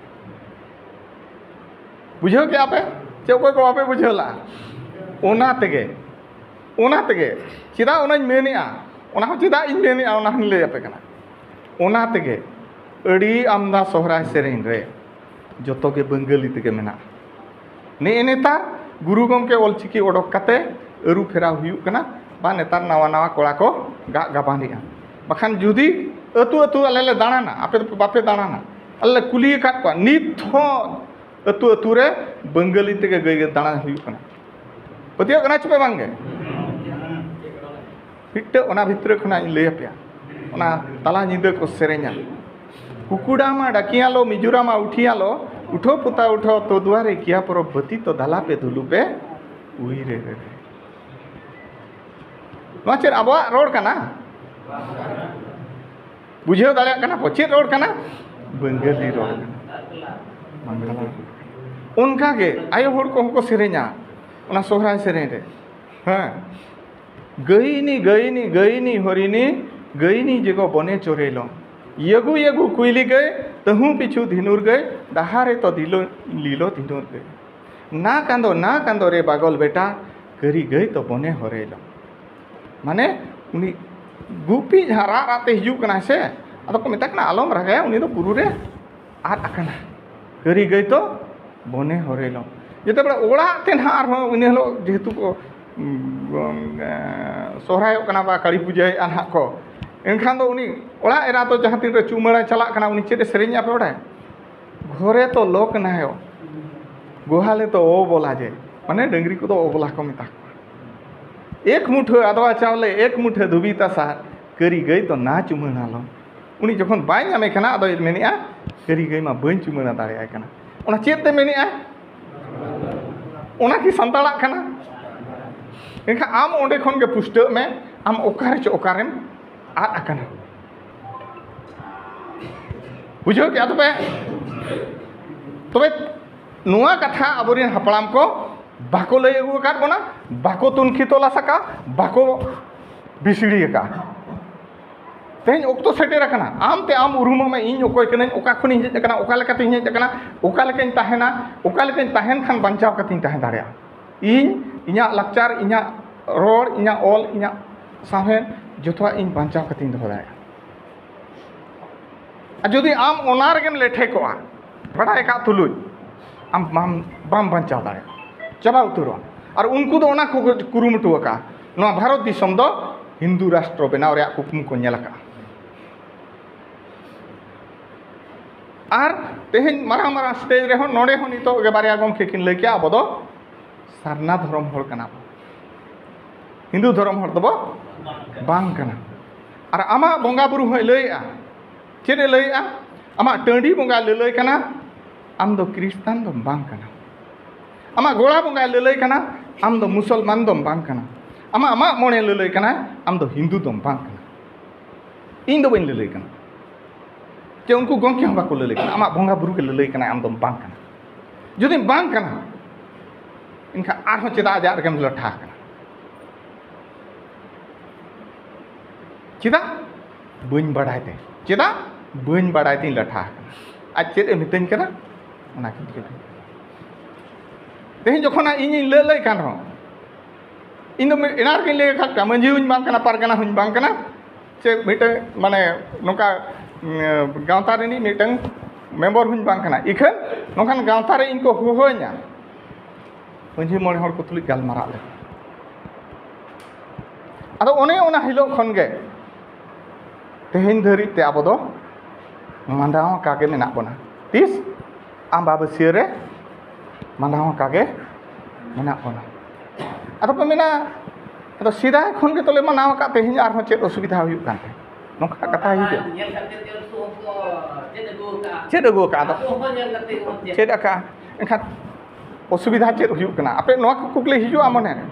ᱵᱩᱡᱷᱟᱹᱣ ᱠᱮᱜᱼᱟ ᱯᱮ? ᱪᱮ ᱚᱠᱚᱭ ᱠᱚ ᱵᱟᱯᱮ ᱵᱩᱡᱷᱟᱹᱣ ᱞᱟᱜᱼᱟ? ᱚᱱᱟ ᱛᱮᱜᱮ, ᱚᱱᱟ ᱛᱮᱜᱮ, ᱪᱮᱫᱟᱜ ᱚᱱᱟᱧ ᱢᱮᱱᱮᱜᱼᱟ, ᱚᱱᱟ ᱦᱚᱸ ᱪᱮᱫᱟᱜ ᱤᱧ ᱢᱮᱱᱮᱜᱼᱟ, ᱚᱱᱟ ᱦᱚᱸᱧ ᱞᱟᱹᱭ ᱟᱯᱮ ᱠᱟᱱᱟ᱾ ᱚᱱᱟ ᱛᱮᱜᱮ ᱟᱹᱰᱤ ᱟᱢᱫᱟ ᱥᱚᱦᱨᱟᱭ ᱥᱮᱨᱮᱧ ᱨᱮ ᱡᱚᱛᱚ ᱜᱮ ᱵᱟᱝᱜᱟᱹᱞᱤ ᱛᱮᱜᱮ ᱢᱮᱱᱟᱜᱼᱟ᱾ ᱱᱮᱜᱼᱮ ᱱᱮᱛᱟᱨ ᱜᱩᱨᱩ ᱜᱚᱢᱠᱮ ᱚᱞᱪᱤᱠᱤ ᱚᱰᱚᱠ ᱠᱟᱛᱮ ᱟᱹᱨᱩ ᱯᱷᱮᱨᱟᱣ ᱦᱩᱭᱩᱜ ᱠᱟᱱᱟ, ᱵᱟ ᱱᱮᱛᱟᱨ ᱱᱟᱣᱟ ᱱᱟᱣᱟ ᱠᱚᱲᱟ ᱠᱚ ᱜᱟᱜ ᱜᱟᱵᱟᱱᱮᱜᱼᱟ᱾ ᱵᱟᱠᱷᱟᱱ ᱡᱩᱫᱤ ᱟᱹᱛᱩ ᱟᱹᱛᱩ ᱟᱞᱮ ᱞᱮ ᱫᱟᱬᱟᱱᱟ, ᱟᱯᱮ ᱫᱚ ᱵᱟᱯᱮ ᱫᱟᱬᱟᱱᱟ, ᱟᱞᱮ ᱞᱮ ᱠᱩᱞᱤ ᱟᱠᱟᱫ ᱠᱚᱣᱟ, ᱱᱤᱛ ᱦᱚᱸ ᱟᱹᱛᱩ ᱟᱹᱛᱩ ᱨᱮ ᱵᱟᱝᱜᱟᱞᱤ ᱛᱮᱜᱮ ᱜᱟᱹᱭ ᱫᱟᱬᱟ ᱦᱩᱭᱩᱜ ᱠᱟᱱᱟ᱾ ᱯᱟᱹᱛᱭᱟᱹᱜ ᱠᱟᱱᱟ ᱪᱮ ᱯᱮ ᱵᱟᱝᱜᱮ? ᱢᱤᱫᱴᱟᱹᱝ ᱚᱱᱟ ᱵᱷᱤᱛᱨᱤ ᱠᱷᱚᱱᱟᱜ ᱤᱧ ᱞᱟᱹᱭ ᱟᱯᱮᱭᱟ, ᱚᱱᱟ ᱛᱟᱞᱟ ᱧᱤᱫᱟᱹ ᱠᱚ ᱥᱮᱨᱮᱧᱟ, ᱠᱩᱠᱩᱰᱟ ᱢᱟ ᱰᱟᱠᱤᱭᱟᱞᱚ, ᱢᱤᱡᱩᱨᱟ ᱢᱟ ᱩᱴᱷᱤᱭᱟᱞᱚ, ᱩᱴᱷᱚ ᱯᱩᱛᱟ ᱩᱴᱷᱚ, ᱛᱚ ᱫᱩᱣᱟᱨᱮ ᱠᱤᱭᱟ ᱯᱚᱨᱚᱵᱽ ᱵᱟᱹᱛᱤ ᱛᱚ ᱫᱟᱞᱟ ᱯᱮ ᱫᱩᱞᱩ ᱯᱮ ᱩᱭ ᱨᱮ ᱨᱮ ᱨᱮ᱾ ᱱᱚᱣᱟ ᱪᱮᱫ ᱟᱵᱚᱣᱟᱜ ᱨᱚᱲ ᱠᱟᱱᱟ? ᱵᱩᱡᱷᱟᱹᱣ ᱫᱟᱲᱮᱭᱟᱜ ᱠᱟᱱᱟ ᱯᱮ ᱪᱮᱫ ᱨᱚᱲ ᱠᱟᱱᱟ? ᱵᱟᱝᱜᱟᱞᱤ ᱨᱚᱲ ᱠᱟᱱᱟ, ᱵᱟᱝᱞᱟ ᱨᱚᱲ ᱠᱟᱱᱟ᱾ ᱚᱱᱠᱟᱜᱮ ᱟᱭᱳ ᱦᱚᱲ ᱠᱚᱦᱚᱸ ᱠᱚ ᱥᱮᱨᱮᱧᱟ ᱚᱱᱟ ᱥᱚᱦᱨᱟᱭ ᱥᱮᱨᱮᱧ ᱨᱮ, ᱦᱮᱸ, ᱜᱟᱹᱭᱱᱤ ᱜᱟᱹᱭᱱᱤ ᱜᱟᱹᱭᱱᱤ ᱦᱚᱨᱤᱱᱤ, ᱜᱟᱹᱭᱱᱤ ᱡᱮᱜᱚ ᱵᱚᱱᱮ ᱪᱚᱨᱮᱞᱚ, ᱭᱟᱹᱜᱩ ᱭᱟᱹᱜᱩ ᱠᱩᱭᱞᱤ ᱜᱟᱹᱭ, ᱛᱟᱹᱦᱩ ᱯᱤᱪᱷᱩ ᱫᱷᱤᱱᱩᱨ ᱜᱟᱹᱭ, ᱰᱟᱦᱟᱨᱮ ᱛᱚ ᱫᱤᱞᱚ ᱞᱤᱞᱚ ᱫᱷᱤᱱᱩᱨ ᱜᱟᱹᱭ᱾ ᱱᱟ ᱠᱟᱸᱫᱚ ᱱᱟ ᱠᱟᱸᱫᱚ ᱨᱮ ᱵᱟᱜᱚᱞ ᱵᱮᱴᱟ, ᱠᱟᱹᱨᱤ ᱜᱟᱹᱭ ᱛᱚ ᱵᱚᱱᱮ ᱦᱚᱨᱮᱞᱚ᱾ ᱢᱟᱱᱮ ᱩᱱᱤ ᱜᱩᱯᱤ ᱡᱟᱦᱟᱸ ᱨᱟᱜ ᱨᱟᱜ ᱛᱮ ᱦᱤᱡᱩᱜ ᱠᱟᱱᱟᱭ ᱥᱮ, ᱟᱫᱚ ᱠᱚ ᱢᱮᱛᱟ ᱠᱟᱱᱟ, "ᱟᱞᱚᱢ ᱨᱟᱜᱟᱭᱟ, ᱩᱱᱤ ᱫᱚ ᱵᱩᱨᱩ ᱨᱮ ᱟᱫ ᱟᱠᱟᱱᱟ, ᱠᱟᱹᱨᱤ ᱜᱟᱹᱭ ᱛᱚ ᱵᱚᱱᱮ ᱦᱚᱨᱮᱞᱚ᱾" ᱡᱮᱛᱮ ᱵᱮᱲᱟ ᱚᱲᱟᱜ ᱛᱮ ᱱᱟᱦᱟᱜ ᱟᱨᱦᱚᱸ ᱤᱱᱟᱹ ᱦᱤᱞᱳᱜ ᱡᱮᱦᱮᱛᱩ ᱠᱚ, ᱩᱸ, ᱥᱚᱦᱨᱟᱭᱚᱜ ᱠᱟᱱᱟ ᱵᱟ ᱠᱟᱹᱲᱤ ᱯᱩᱡᱟᱹᱭᱮᱫᱼᱟ ᱱᱟᱦᱟᱜ ᱠᱚ, ᱮᱱᱠᱷᱟᱱ ᱫᱚ ᱩᱱᱤ ᱚᱲᱟᱜ ᱮᱨᱟ ᱫᱚ ᱡᱟᱦᱟᱸ ᱛᱤᱱ ᱨᱮ ᱪᱩᱢᱟᱹᱲᱟ ᱪᱟᱞᱟᱜ ᱠᱟᱱᱟ, ᱩᱱᱤ ᱪᱮᱫ ᱮ ᱥᱮᱨᱮᱧᱟ ᱯᱮ ᱵᱟᱲᱟᱭᱟ? ᱜᱷᱚᱨᱮ ᱛᱚ ᱞᱚᱠ ᱱᱟᱭᱚ, ᱜᱳᱦᱟᱞᱮ ᱛᱚ ᱚ ᱵᱚᱞᱟ ᱡᱮ, ᱢᱟᱱᱮ ᱰᱟᱹᱝᱨᱤ ᱠᱚᱫᱚ ᱚ ᱵᱚᱞᱟ ᱠᱚ ᱢᱮᱛᱟ ᱠᱚᱣᱟ᱾ ᱮᱠ ᱢᱩᱴᱷᱟᱹ ᱟᱫᱣᱟ ᱪᱟᱣᱞᱮ, ᱮᱠ ᱢᱩᱴᱷᱟᱹ ᱫᱷᱩᱵᱤ ᱛᱟᱥᱟ, ᱠᱟᱹᱨᱤ ᱜᱟᱹᱭ ᱛᱚ ᱱᱟ ᱪᱩᱢᱟᱹᱲᱟ ᱞᱚ᱾ ᱩᱱᱤ ᱡᱚᱠᱷᱚᱱ ᱵᱟᱭ ᱧᱟᱢᱮ ᱠᱟᱱᱟ, ᱟᱫᱚᱭ ᱢᱮᱱᱮᱫᱼᱟ, "ᱠᱟᱹᱨᱤ ᱜᱟᱹᱭ ᱢᱟ ᱵᱟᱹᱧ ᱪᱩᱢᱟᱹᱲᱟ ᱫᱟᱲᱮᱭᱟᱭ ᱠᱟᱱᱟ᱾" ᱚᱱᱟ ᱪᱮᱫ ᱛᱮ ᱢᱮᱱᱮᱫᱼᱟ? ᱚᱱᱟ ᱠᱤ ᱥᱟᱱᱛᱟᱲᱟᱜ ᱠᱟᱱᱟ? ᱮᱱᱠᱷᱟᱱ ᱟᱢ ᱚᱸᱰᱮ ᱠᱷᱚᱱ ᱜᱮ ᱯᱩᱥᱴᱟᱹᱜ ᱢᱮ, ᱟᱢ ᱚᱠᱟᱨᱮ ᱪᱚ ᱚᱠᱟᱨᱮᱢ ᱟᱫ ᱟᱠᱟᱱᱟ᱾ ᱵᱩᱡᱷᱟᱹᱣ ᱠᱮᱜᱼᱟ ᱛᱚᱵᱮ? ᱛᱚᱵᱮ ᱱᱚᱣᱟ ᱠᱟᱛᱷᱟ ᱟᱵᱚᱨᱮᱱ ᱦᱟᱯᱲᱟᱢ ᱠᱚ ᱵᱟᱠᱚ ᱞᱟᱹᱭ ᱟᱹᱜᱩ ᱟᱠᱟᱫ ᱵᱚᱱᱟ, ᱵᱟᱠᱚ ᱛᱩᱱᱠᱷᱤ ᱛᱚᱞᱟᱥ ᱟᱠᱟᱫ, ᱵᱟᱠᱚ ᱵᱤᱥᱲᱤ ᱟᱠᱟᱫ᱾ ᱛᱮᱦᱮᱧ ᱚᱠᱛᱚ ᱥᱮᱴᱮᱨ ᱟᱠᱟᱱᱟ, ᱟᱢ ᱛᱮ ᱟᱢ ᱩᱨᱩᱢᱚᱜ ᱢᱮ, ᱤᱧ ᱚᱠᱚᱭ ᱠᱟᱹᱱᱟᱹᱧ, ᱚᱠᱟ ᱠᱷᱚᱱᱤᱧ ᱦᱮᱡ ᱟᱠᱟᱱᱟ, ᱚᱠᱟ ᱞᱮᱠᱟᱛᱤᱧ ᱦᱮᱡ ᱟᱠᱟᱱᱟ, ᱚᱠᱟ ᱞᱮᱠᱟᱧ ᱛᱟᱦᱮᱱᱟ, ᱚᱠᱟ ᱞᱮᱠᱟᱧ ᱛᱟᱦᱮᱱ ᱠᱷᱟᱱ ᱵᱟᱧᱪᱟᱣ ᱠᱟᱛᱮᱧ ᱛᱟᱦᱮᱸ ᱫᱟᱲᱮᱭᱟᱜᱼᱟ᱾ ᱤᱧ, ᱤᱧᱟᱹᱜ ᱞᱟᱠᱪᱟᱨ, ᱤᱧᱟᱹᱜ ᱨᱚᱲ, ᱤᱧᱟᱹᱜ ᱚᱞ, ᱤᱧᱟᱹᱜ ᱥᱟᱶᱦᱮᱫ, ᱡᱚᱛᱚᱣᱟᱜ ᱤᱧ ᱵᱟᱧᱪᱟᱣ ᱠᱟᱛᱮᱧ ᱫᱚᱦᱚ ᱫᱟᱲᱮᱭᱟᱜᱼᱟ᱾ ᱟᱨ ᱡᱩᱫᱤ ᱟᱢ ᱚᱱᱟ ᱨᱮᱜᱮᱢ ᱞᱮᱴᱷᱮ ᱠᱚᱜᱼᱟ, ᱵᱟᱰᱟᱭ ᱠᱟᱜ ᱛᱩᱞᱩᱡ, ᱟᱢ ᱵᱟᱢ ᱵᱟᱢ ᱵᱟᱧᱪᱟᱣ ᱫᱟᱲᱮᱭᱟᱜᱼᱟ, ᱪᱟᱵᱟ ᱩᱛᱟᱹᱨᱚᱜᱼᱟ᱾ ᱟᱨ ᱩᱱᱠᱩ ᱫᱚ ᱚᱱᱟ ᱠᱚ ᱠᱩᱨᱩᱢᱩᱴᱩ ᱟᱠᱟᱫᱼᱟ, ᱱᱚᱣᱟ ᱵᱷᱟᱨᱚᱛ ᱫᱤᱥᱚᱢ ᱫᱚ ᱦᱤᱱᱫᱩ ᱨᱟᱥᱴᱨᱚ ᱵᱮᱱᱟᱣ ᱨᱮᱭᱟᱜ ᱠᱩᱠᱢᱩ ᱠᱚ ᱧᱮᱞ ᱟᱠᱟᱫᱼᱟ᱾ ᱟᱨ ᱛᱮᱦᱮᱧ ᱢᱟᱨᱟᱝ ᱢᱟᱨᱟᱝ ᱥᱴᱮᱡᱽ ᱨᱮᱦᱚᱸ, ᱱᱚᱰᱮ ᱦᱚᱸ ᱱᱤᱛᱚᱜ ᱜᱮ ᱵᱟᱨᱭᱟ ᱜᱚᱢᱠᱮ ᱠᱤᱱ ᱞᱟᱹᱭ ᱠᱮᱜᱼᱟ, ᱟᱵᱚ ᱫᱚ ᱥᱟᱨᱱᱟ ᱫᱷᱚᱨᱚᱢ ᱦᱚᱲ ᱠᱟᱱᱟ ᱵᱚᱱ, ᱦᱤᱱᱫᱩ ᱫᱷᱚᱨᱚᱢ ᱦᱚᱲ ᱫᱚᱵᱚ ᱵᱟᱝ ᱠᱟᱱᱟ᱾ ᱟᱨ ᱟᱢᱟᱜ ᱵᱚᱸᱜᱟ ᱵᱩᱨᱩ ᱦᱚᱸᱭ ᱞᱟᱹᱭᱮᱜᱼᱟ᱾ ᱪᱮᱫ ᱮ ᱞᱟᱹᱭᱮᱜᱼᱟ? ᱟᱢᱟᱜ ᱴᱟᱺᱰᱤ ᱵᱚᱸᱜᱟ ᱞᱟᱹᱞᱟᱹᱭ ᱠᱟᱱᱟ, ᱟᱢ ᱫᱚ ᱠᱷᱨᱤᱥᱴᱟᱱ ᱫᱚᱢ ᱵᱟᱝ ᱠᱟᱱᱟ᱾ ᱟᱢᱟᱜ ᱜᱚᱲᱟ ᱵᱚᱸᱜᱟᱭ ᱞᱟᱹᱞᱟᱹᱭ ᱠᱟᱱᱟ, ᱟᱢ ᱫᱚ ᱢᱩᱥᱚᱞᱢᱟᱱ ᱫᱚᱢ ᱵᱟᱝ ᱠᱟᱱᱟ᱾ ᱟᱢᱟᱜ ᱢᱟᱜ ᱢᱚᱬᱮ ᱞᱟᱹᱞᱟᱹᱭ ᱠᱟᱱᱟ, ᱟᱢ ᱫᱚ ᱦᱤᱱᱫᱩ ᱫᱚᱢ ᱵᱟᱝ ᱠᱟᱱᱟ᱾ ᱤᱧ ᱫᱚ ᱵᱟᱹᱧ ᱞᱟᱹᱞᱟᱹᱭ ᱠᱟᱱᱟ, ᱪᱮ ᱩᱱᱠᱩ ᱜᱚᱢᱠᱮ ᱦᱚᱸ ᱵᱟᱠᱚ ᱞᱟᱹᱞᱟᱹᱭ ᱠᱟᱱᱟ᱾ ᱟᱢᱟᱜ ᱵᱚᱸᱜᱟ ᱵᱩᱨᱩ ᱜᱮ ᱞᱟᱹᱞᱟᱹᱭ ᱠᱟᱱᱟ, ᱟᱢ ᱫᱚᱢ ᱵᱟᱝ ᱠᱟᱱᱟ᱾ ᱡᱩᱫᱤᱢ ᱵᱟᱝ ᱠᱟᱱᱟ, ᱮᱱᱠᱷᱟᱱ ᱟᱨᱦᱚᱸ ᱪᱮᱫᱟᱜ ᱟᱡᱟᱜ ᱨᱮᱜᱮᱢ ᱞᱟᱴᱷᱟ ᱟᱠᱟᱱᱟ? ᱪᱮᱫᱟᱜ? ᱵᱟᱹᱧ ᱵᱟᱲᱟᱭ ᱛᱮ᱾ ᱪᱮᱫᱟᱜ? ᱵᱟᱹᱧ ᱵᱟᱲᱟᱭ ᱛᱮᱧ ᱞᱟᱴᱷᱟ ᱟᱠᱟᱱᱟ᱾ ᱟᱡ ᱪᱮᱫ ᱮ ᱢᱤᱛᱟᱹᱧ ᱠᱟᱱᱟ, ᱚᱱᱟ ᱠᱤᱱ ᱠᱟᱹᱢᱤ᱾ ᱛᱮᱦᱮᱧ ᱡᱚᱠᱷᱚᱱ ᱤᱧᱤᱧ ᱞᱟᱹᱞᱟᱹᱭ ᱠᱟᱱ ᱨᱮᱦᱚᱸ, ᱤᱧ ᱫᱚ ᱢᱤᱫ, ᱮᱱᱟᱝ ᱨᱮᱜᱮᱧ ᱞᱟᱹᱭ ᱟᱠᱟᱫ ᱯᱮᱭᱟ, ᱢᱟᱹᱡᱷᱤ ᱦᱚᱸᱧ ᱵᱟᱝ ᱠᱟᱱᱟ, ᱯᱟᱨᱜᱟᱱᱟ ᱦᱚᱸᱧ ᱵᱟᱝ ᱠᱟᱱᱟ, ᱥᱮ ᱢᱤᱫᱴᱟᱝ, ᱢᱟᱱᱮ, ᱱᱚᱝᱠᱟ, ᱩᱸ, ᱜᱟᱶᱛᱟ ᱨᱤᱱᱤᱡ ᱢᱤᱫᱴᱟᱝ ᱢᱮᱢᱵᱚᱨ ᱦᱚᱸᱧ ᱵᱟᱝ ᱠᱟᱱᱟ᱾ ᱤᱠᱷᱟᱹᱱ ᱱᱚᱝᱠᱟᱱ ᱜᱟᱶᱛᱟ ᱨᱮ ᱤᱧ ᱠᱚ ᱦᱚᱦᱚᱧᱟ, ᱢᱟᱹᱡᱷᱤ ᱢᱚᱬᱮ ᱦᱚᱲ ᱠᱚ ᱛᱩᱞᱩᱡ ᱜᱟᱞᱢᱟᱨᱟᱜ ᱞᱮ᱾ ᱟᱫᱚ ᱚᱱᱮ ᱚᱱᱟ ᱦᱤᱞᱳᱜ ᱠᱷᱚᱱ ᱜᱮ ᱛᱮᱦᱮᱧ ᱫᱷᱟᱹᱨᱤᱡ ᱛᱮ ᱟᱵᱚ ᱫᱚ ᱢᱟᱸᱰᱟᱣ ᱟᱠᱟ ᱜᱮ ᱢᱮᱱᱟᱜ ᱵᱚᱱᱟ᱾ ᱛᱤᱥ? ᱟᱢᱵᱟᱵᱟᱹᱥᱭᱟᱹ ᱨᱮ ᱢᱟᱸᱰᱟᱣ ᱟᱠᱟ ᱜᱮ ᱢᱮᱱᱟᱜ ᱵᱚᱱᱟ᱾ ᱟᱫᱚ ᱯᱮ ᱢᱮᱱᱟ, "ᱟᱫᱚ ᱥᱮᱫᱟᱭ ᱠᱷᱚᱱ ᱜᱮ ᱛᱚᱞᱮ ᱢᱟᱱᱟᱣ ᱟᱠᱟᱫ, ᱛᱮᱦᱮᱧ ᱟᱨᱦᱚᱸ ᱪᱮᱫ ᱚᱥᱩᱵᱤᱫᱷᱟ ᱦᱩᱭᱩᱜ ᱠᱟᱱ ᱛᱮ?" ᱱᱚᱝᱠᱟ ᱠᱟᱛᱷᱟ ᱦᱤᱡᱩᱜᱼᱟ᱾ ᱧᱮᱞ ᱠᱟᱛᱮ ᱜᱮ ᱩᱱᱠᱩ ᱦᱚᱸᱠᱚ ᱪᱮᱫ ᱟᱹᱜᱩ ᱟᱠᱟᱫᱼᱟ᱾ ᱪᱮᱫ ᱟᱹᱜᱩ ᱟᱠᱟᱫᱼᱟ? ᱟᱫᱚ ᱟᱵᱚ ᱦᱚᱸ ᱧᱮᱞ ᱠᱟᱛᱮ ᱜᱮᱵᱚᱱ ᱪᱮᱫ᱾ ᱪᱮᱫ ᱟᱠᱟᱫᱼᱟ? ᱮᱱᱠᱷᱟᱱ ᱚᱥᱩᱵᱤᱫᱷᱟ ᱪᱮᱫ ᱦᱩᱭᱩᱜ ᱠᱟᱱᱟ? ᱟᱯᱮ ᱱᱚᱣᱟ ᱠᱚ ᱠᱩᱠᱞᱤ ᱦᱤᱡᱩᱜᱼᱟ ᱢᱚᱱᱮ ᱨᱮ᱾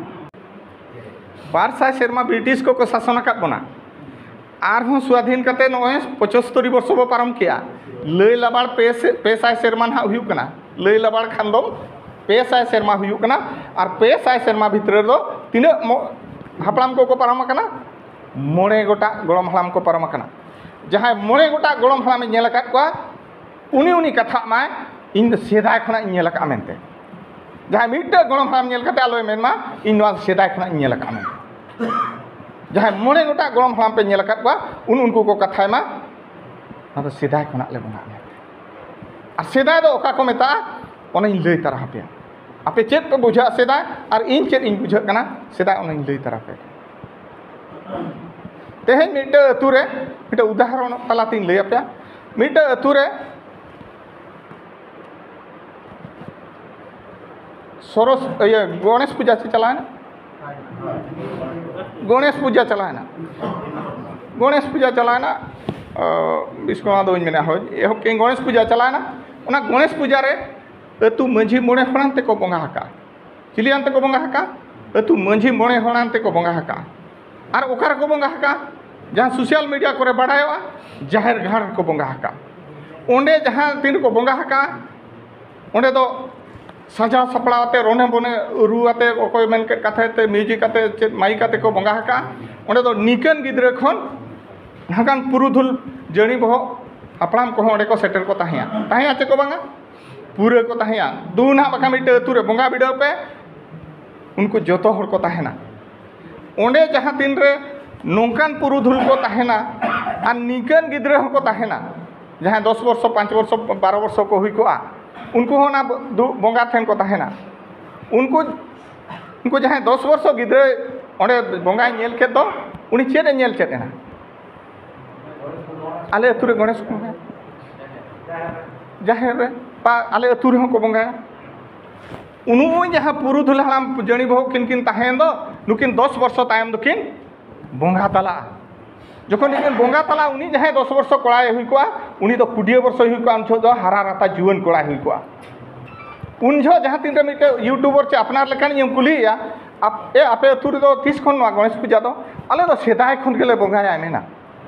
ᱵᱟᱨ ᱥᱟᱭ ᱥᱮᱨᱢᱟ ᱵᱨᱤᱴᱤᱥ ᱠᱚᱠᱚ ᱥᱟᱥᱚᱱ ᱟᱠᱟᱫ ᱵᱚᱱᱟ, ᱟᱨᱦᱚᱸ ᱥᱣᱟᱫᱷᱤᱱ ᱠᱟᱛᱮ ᱱᱚᱜᱼᱚᱭ ᱯᱚᱸᱪᱟᱛᱛᱳᱨ ᱵᱚᱨᱥᱚ ᱵᱚ ᱯᱟᱨᱚᱢ ᱠᱮᱜᱼᱟ᱾ ᱞᱟᱹᱭ ᱞᱟᱵᱟᱲ ᱯᱮ ᱥᱮ, ᱯᱮ ᱥᱟᱭ ᱥᱮᱨᱢᱟ ᱱᱟᱦᱟᱜ ᱦᱩᱭᱩᱜ ᱠᱟᱱᱟ, ᱞᱟᱹᱭ ᱞᱟᱵᱟᱲ ᱠᱷᱟᱱ ᱫᱚ ᱯᱮ ᱥᱟᱭ ᱥᱮᱨᱢᱟ ᱦᱩᱭᱩᱜ ᱠᱟᱱᱟ᱾ ᱟᱨ ᱯᱮ ᱥᱟᱭ ᱥᱮᱨᱢᱟ ᱵᱷᱤᱛᱨᱤ ᱨᱮᱫᱚ ᱛᱤᱱᱟᱹᱜ ᱢᱚ-, ᱦᱟᱯᱲᱟᱢ ᱠᱚᱠᱚ ᱯᱟᱨᱚᱢ ᱟᱠᱟᱱᱟ? ᱢᱚᱬᱮ ᱜᱚᱴᱟᱜ ᱜᱚᱲᱚᱢ ᱦᱟᱲᱟᱢ ᱠᱚ ᱯᱟᱨᱚᱢ ᱟᱠᱟᱱᱟ᱾ ᱡᱟᱦᱟᱸᱭ ᱢᱚᱬᱮ ᱜᱚᱴᱟᱜ ᱜᱚᱲᱚᱢ ᱦᱟᱲᱟᱢᱮ ᱧᱮᱞ ᱟᱠᱟᱫ ᱠᱚᱣᱟ, ᱩᱱᱤ ᱩᱱᱤ ᱠᱟᱛᱷᱟᱜ ᱢᱟᱭ, "ᱤᱧ ᱫᱚ ᱥᱮᱫᱟᱭ ᱠᱷᱚᱱᱟᱜ ᱤᱧ ᱧᱮᱞ ᱟᱠᱟᱫᱼᱟ" ᱢᱮᱱᱛᱮ᱾ ᱡᱟᱦᱟᱸᱭ ᱢᱤᱫᱴᱟᱹᱜ ᱜᱚᱲᱚᱢ ᱦᱟᱲᱟᱢ ᱧᱮᱞ ᱠᱟᱛᱮ ᱟᱞᱚᱭ ᱢᱮᱱ ᱢᱟ, "ᱤᱧ ᱱᱚᱣᱟ ᱫᱚ ᱥᱮᱫᱟᱭ ᱠᱷᱚᱱᱟᱜ ᱤᱧ ᱧᱮᱞ ᱟᱠᱟᱫᱼᱟ" ᱢᱮᱱᱛᱮ᱾ ᱡᱟᱦᱟᱸᱭ ᱢᱚᱬᱮ ᱜᱚᱴᱟᱜ ᱜᱚᱲᱚᱢ ᱦᱟᱲᱟᱢ ᱯᱮ ᱧᱮᱞ ᱟᱠᱟᱫ ᱠᱚᱣᱟ, ᱩᱱ ᱩᱱᱠᱩ ᱠᱚ ᱠᱟᱛᱷᱟᱭ ᱢᱟ, "ᱱᱚᱣᱟ ᱫᱚ ᱥᱮᱫᱟᱭ ᱠᱷᱚᱱᱟᱜ ᱞᱮ ᱵᱚᱸᱜᱟᱜᱼᱟ" ᱢᱮᱱᱛᱮ᱾ ᱟᱨ ᱥᱮᱫᱟᱭ ᱫᱚ ᱚᱠᱟ ᱠᱚ ᱢᱮᱛᱟᱜᱼᱟ? ᱚᱱᱟᱧ ᱞᱟᱹᱭ ᱛᱟᱨᱟ ᱟᱯᱮᱭᱟ᱾ ᱟᱯᱮ ᱪᱮᱫ ᱯᱮ ᱵᱩᱡᱷᱟᱹᱜᱼᱟ ᱥᱮᱫᱟᱭ, ᱟᱨ ᱤᱧ ᱪᱮᱫ ᱤᱧ ᱵᱩᱡᱷᱟᱹᱜ ᱠᱟᱱᱟ ᱥᱮᱫᱟᱭ, ᱚᱱᱟᱧ ᱞᱟᱹᱭ ᱛᱟᱨᱟ ᱟᱯᱮᱭᱟ᱾ ᱛᱮᱦᱮᱧ ᱢᱤᱫᱴᱟᱝ ᱟᱹᱛᱩ ᱨᱮ ᱢᱤᱫᱴᱟᱝ ᱩᱫᱟᱦᱚᱨᱚᱱ ᱛᱟᱞᱟᱛᱤᱧ ᱞᱟᱹᱭ ᱟᱯᱮᱭᱟ᱾ ᱢᱤᱫᱴᱟᱝ ᱟᱹᱛᱩ ᱨᱮ ᱥᱚᱨᱚᱥ ᱤᱭᱟᱹ ᱜᱚᱬᱮᱥ ᱯᱩᱡᱟ ᱪᱮ ᱪᱟᱞᱟᱣᱮᱱᱟ? ᱜᱚᱬᱮᱥ ᱯᱩᱡᱟ ᱪᱟᱞᱟᱣᱮᱱᱟ᱾ ᱜᱚᱬᱮᱥ ᱯᱩᱡᱟ ᱪᱟᱞᱟᱣᱮᱱᱟ᱾ ᱵᱤᱥᱠᱚᱨᱢᱟ ᱫᱚ ᱵᱟᱹᱧ ᱢᱮᱱᱟ, ᱦᱳᱭ, ᱮᱦᱚᱵ ᱠᱮᱫᱟᱹᱧ᱾ ᱜᱚᱬᱮᱥ ᱯᱩᱡᱟ ᱪᱟᱞᱟᱣᱮᱱᱟ᱾ ᱚᱱᱟ ᱜᱚᱬᱮᱥ ᱯᱩᱡᱟ ᱨᱮ ᱟᱹᱛᱩ ᱢᱟᱹᱡᱷᱤ ᱢᱚᱬᱮ ᱦᱚᱲᱟᱱ ᱛᱮᱠᱚ ᱵᱚᱸᱜᱟ ᱟᱠᱟᱫᱼᱟ᱾ ᱪᱤᱞᱤᱭᱟᱱ ᱛᱮᱠᱚ ᱵᱚᱸᱜᱟ ᱟᱠᱟᱫᱼᱟ? ᱟᱹᱛᱩ ᱢᱟᱹᱡᱷᱤ ᱢᱚᱬᱮ ᱦᱚᱲᱟᱱ ᱛᱮᱠᱚ ᱵᱚᱸᱜᱟ ᱟᱠᱟᱫᱼᱟ᱾ ᱟᱨ ᱚᱠᱟ ᱨᱮᱠᱚ ᱵᱚᱸᱜᱟ ᱟᱠᱟᱫᱼᱟ? ᱡᱟᱦᱟᱸ ᱥᱳᱥᱟᱞ ᱢᱤᱰᱤᱭᱟ ᱠᱚᱨᱮ ᱵᱟᱲᱟᱭᱚᱜᱼᱟ, ᱡᱟᱦᱮᱨ ᱜᱟᱲ ᱨᱮᱠᱚ ᱵᱚᱸᱜᱟ ᱟᱠᱟᱫᱼᱟ᱾ ᱚᱸᱰᱮ ᱡᱟᱦᱟᱸ ᱛᱤᱱ ᱨᱮᱠᱚ ᱵᱚᱸᱜᱟ ᱟᱠᱟᱫᱼᱟ, ᱚᱸᱰᱮ ᱫᱚ ᱥᱟᱡᱟᱣ ᱥᱟᱯᱲᱟᱣ ᱟᱛᱮ, ᱨᱚᱱᱮ ᱵᱚᱱᱮ ᱨᱩ ᱟᱛᱮ, ᱚᱠᱚᱭ ᱢᱮᱱ ᱠᱮᱫ ᱠᱟᱛᱷᱟ ᱛᱮ, ᱢᱤᱭᱩᱡᱤᱠ ᱟᱛᱮ, ᱪᱮᱫ ᱢᱟᱭᱤᱠ ᱟᱛᱮ ᱠᱚ ᱵᱚᱸᱜᱟ ᱟᱠᱟᱫᱼᱟ᱾ ᱚᱸᱰᱮ ᱫᱚ ᱱᱤᱠᱟᱹᱱ ᱜᱤᱫᱽᱨᱟᱹ ᱠᱷᱚᱱ ᱱᱟᱜᱟᱱ ᱯᱩᱨᱩᱫᱷᱩᱞ ᱡᱟᱹᱲᱤ ᱵᱚᱦᱚᱜ ᱦᱟᱯᱲᱟᱢ ᱠᱚᱦᱚᱸ ᱚᱸᱰᱮ ᱠᱚ ᱥᱮᱴᱮᱨ ᱠᱚ ᱛᱟᱦᱮᱸᱭᱟ᱾ ᱛᱟᱦᱮᱸᱭᱟ ᱪᱮ ᱠᱚ ᱵᱟᱝᱟ? ᱯᱩᱨᱟᱹ ᱠᱚ ᱛᱟᱦᱮᱸᱭᱟ᱾ ᱫᱩ ᱱᱟᱦᱟᱜ ᱵᱟᱠᱷᱟᱱ ᱢᱤᱫᱴᱟᱹᱝ ᱟᱹᱛᱩ ᱨᱮ ᱵᱚᱸᱜᱟ ᱵᱤᱰᱟᱹᱣ ᱯᱮ, ᱩᱱᱠᱩ ᱡᱚᱛᱚ ᱦᱚᱲ ᱠᱚ ᱛᱟᱦᱮᱱᱟ᱾ ᱚᱸᱰᱮ ᱡᱟᱦᱟᱸ ᱛᱤᱱ ᱨᱮ ᱱᱚᱝᱠᱟᱱ ᱯᱩᱨᱩᱫᱷᱩᱞ ᱠᱚ ᱛᱟᱦᱮᱱᱟ ᱟᱨ ᱱᱤᱝᱠᱟᱹᱱ ᱜᱤᱫᱽᱨᱟᱹ ᱦᱚᱸᱠᱚ ᱛᱟᱦᱮᱱᱟ, ᱡᱟᱦᱟᱸᱭ ᱫᱚᱥ ᱵᱚᱨᱥᱚ, ᱯᱟᱸᱪ ᱵᱚᱨᱥᱚ, ᱵᱟᱨᱚ ᱵᱚᱨᱥᱚ ᱠᱚ ᱦᱩᱭ ᱠᱚᱜᱼᱟ, ᱩᱱᱠᱩ ᱦᱚᱸ ᱚᱱᱟ ᱫᱩ-, ᱵᱚᱸᱜᱟ ᱴᱷᱮᱱ ᱠᱚ ᱛᱟᱦᱮᱱᱟ᱾ ᱩᱱᱠᱩ, ᱩᱱᱠᱩ ᱡᱟᱦᱟᱸᱭ ᱫᱚᱥ ᱵᱚᱨᱥᱚ ᱜᱤᱫᱽᱨᱟᱹ ᱚᱸᱰᱮ ᱵᱚᱸᱜᱟᱭ ᱧᱮᱞ ᱠᱮᱫ ᱫᱚ, ᱩᱱᱤ ᱪᱮᱫ ᱮ ᱧᱮᱞ ᱪᱮᱫ ᱮᱱᱟ? ᱟᱞᱮ ᱟᱹᱛᱩ ᱨᱮ ᱜᱚᱬᱮᱥ ᱠᱚ ᱵᱚᱸᱜᱟᱭᱟ, ᱡᱟᱦᱮᱨ ᱨᱮ, ᱵᱟ ᱟᱞᱮ ᱟᱹᱛᱩ ᱨᱮᱦᱚᱸ ᱠᱚ ᱵᱚᱸᱜᱟᱭᱟ᱾ ᱩᱱᱩᱭ ᱡᱟᱦᱟᱸ ᱯᱩᱨᱩᱫᱷᱩᱞ ᱦᱟᱲᱟᱢ ᱡᱟᱹᱲᱤ ᱵᱚᱦᱚᱜ ᱠᱤᱱ ᱠᱤᱱ ᱛᱟᱦᱮᱸᱭᱮᱱ ᱫᱚ, ᱱᱩᱠᱤᱱ ᱫᱚᱥ ᱵᱚᱨᱥᱚ ᱛᱟᱭᱚᱢ ᱫᱚᱠᱤᱱ ᱵᱚᱸᱜᱟ ᱛᱟᱞᱟᱜᱼᱟ᱾ ᱡᱚᱠᱷᱚᱱ ᱱᱩᱠᱤᱱ ᱵᱚᱸᱜᱟ ᱛᱟᱞᱟ, ᱩᱱᱤ ᱡᱟᱦᱟᱸᱭ ᱫᱚᱥ ᱵᱚᱨᱥᱚ ᱠᱚᱲᱟᱭ ᱦᱩᱭ ᱠᱚᱜᱼᱟ, ᱩᱱᱤ ᱫᱚ ᱠᱩᱲᱤ ᱵᱚᱨᱥᱚ ᱦᱩᱭ ᱠᱚᱜᱼᱟ, ᱩᱱ ᱡᱚᱦᱚᱜ ᱫᱚ ᱦᱟᱨᱟ ᱨᱟᱛᱟ ᱡᱩᱣᱟᱹᱱ ᱠᱚᱲᱟᱭ ᱦᱩᱭ ᱠᱚᱜᱼᱟ᱾ ᱩᱱ ᱡᱚᱦᱚᱜ ᱡᱟᱦᱟᱸ ᱛᱤᱱᱨᱮ ᱢᱤᱫᱴᱮᱱ ᱤᱭᱩᱴᱩᱵᱟᱨ ᱪᱮ ᱟᱯᱱᱟᱨ ᱞᱮᱠᱟᱱᱤᱡ ᱮᱢ ᱠᱩᱞᱤᱭᱮᱭᱟ, ᱟᱯ-, "ᱮ, ᱟᱯᱮ ᱟᱹᱛᱩ ᱨᱮᱫᱚ ᱛᱤᱥ ᱠᱷᱚᱱ ᱱᱚᱣᱟ ᱜᱚᱬᱮᱥ ᱯᱩᱡᱟ ᱫᱚ?" "ᱟᱞᱮ ᱫᱚ ᱥᱮᱫᱟᱭ ᱠᱷᱚᱱ ᱜᱮᱞᱮ ᱵᱚᱸᱜᱟᱭᱟ", ᱢᱮᱱᱟ᱾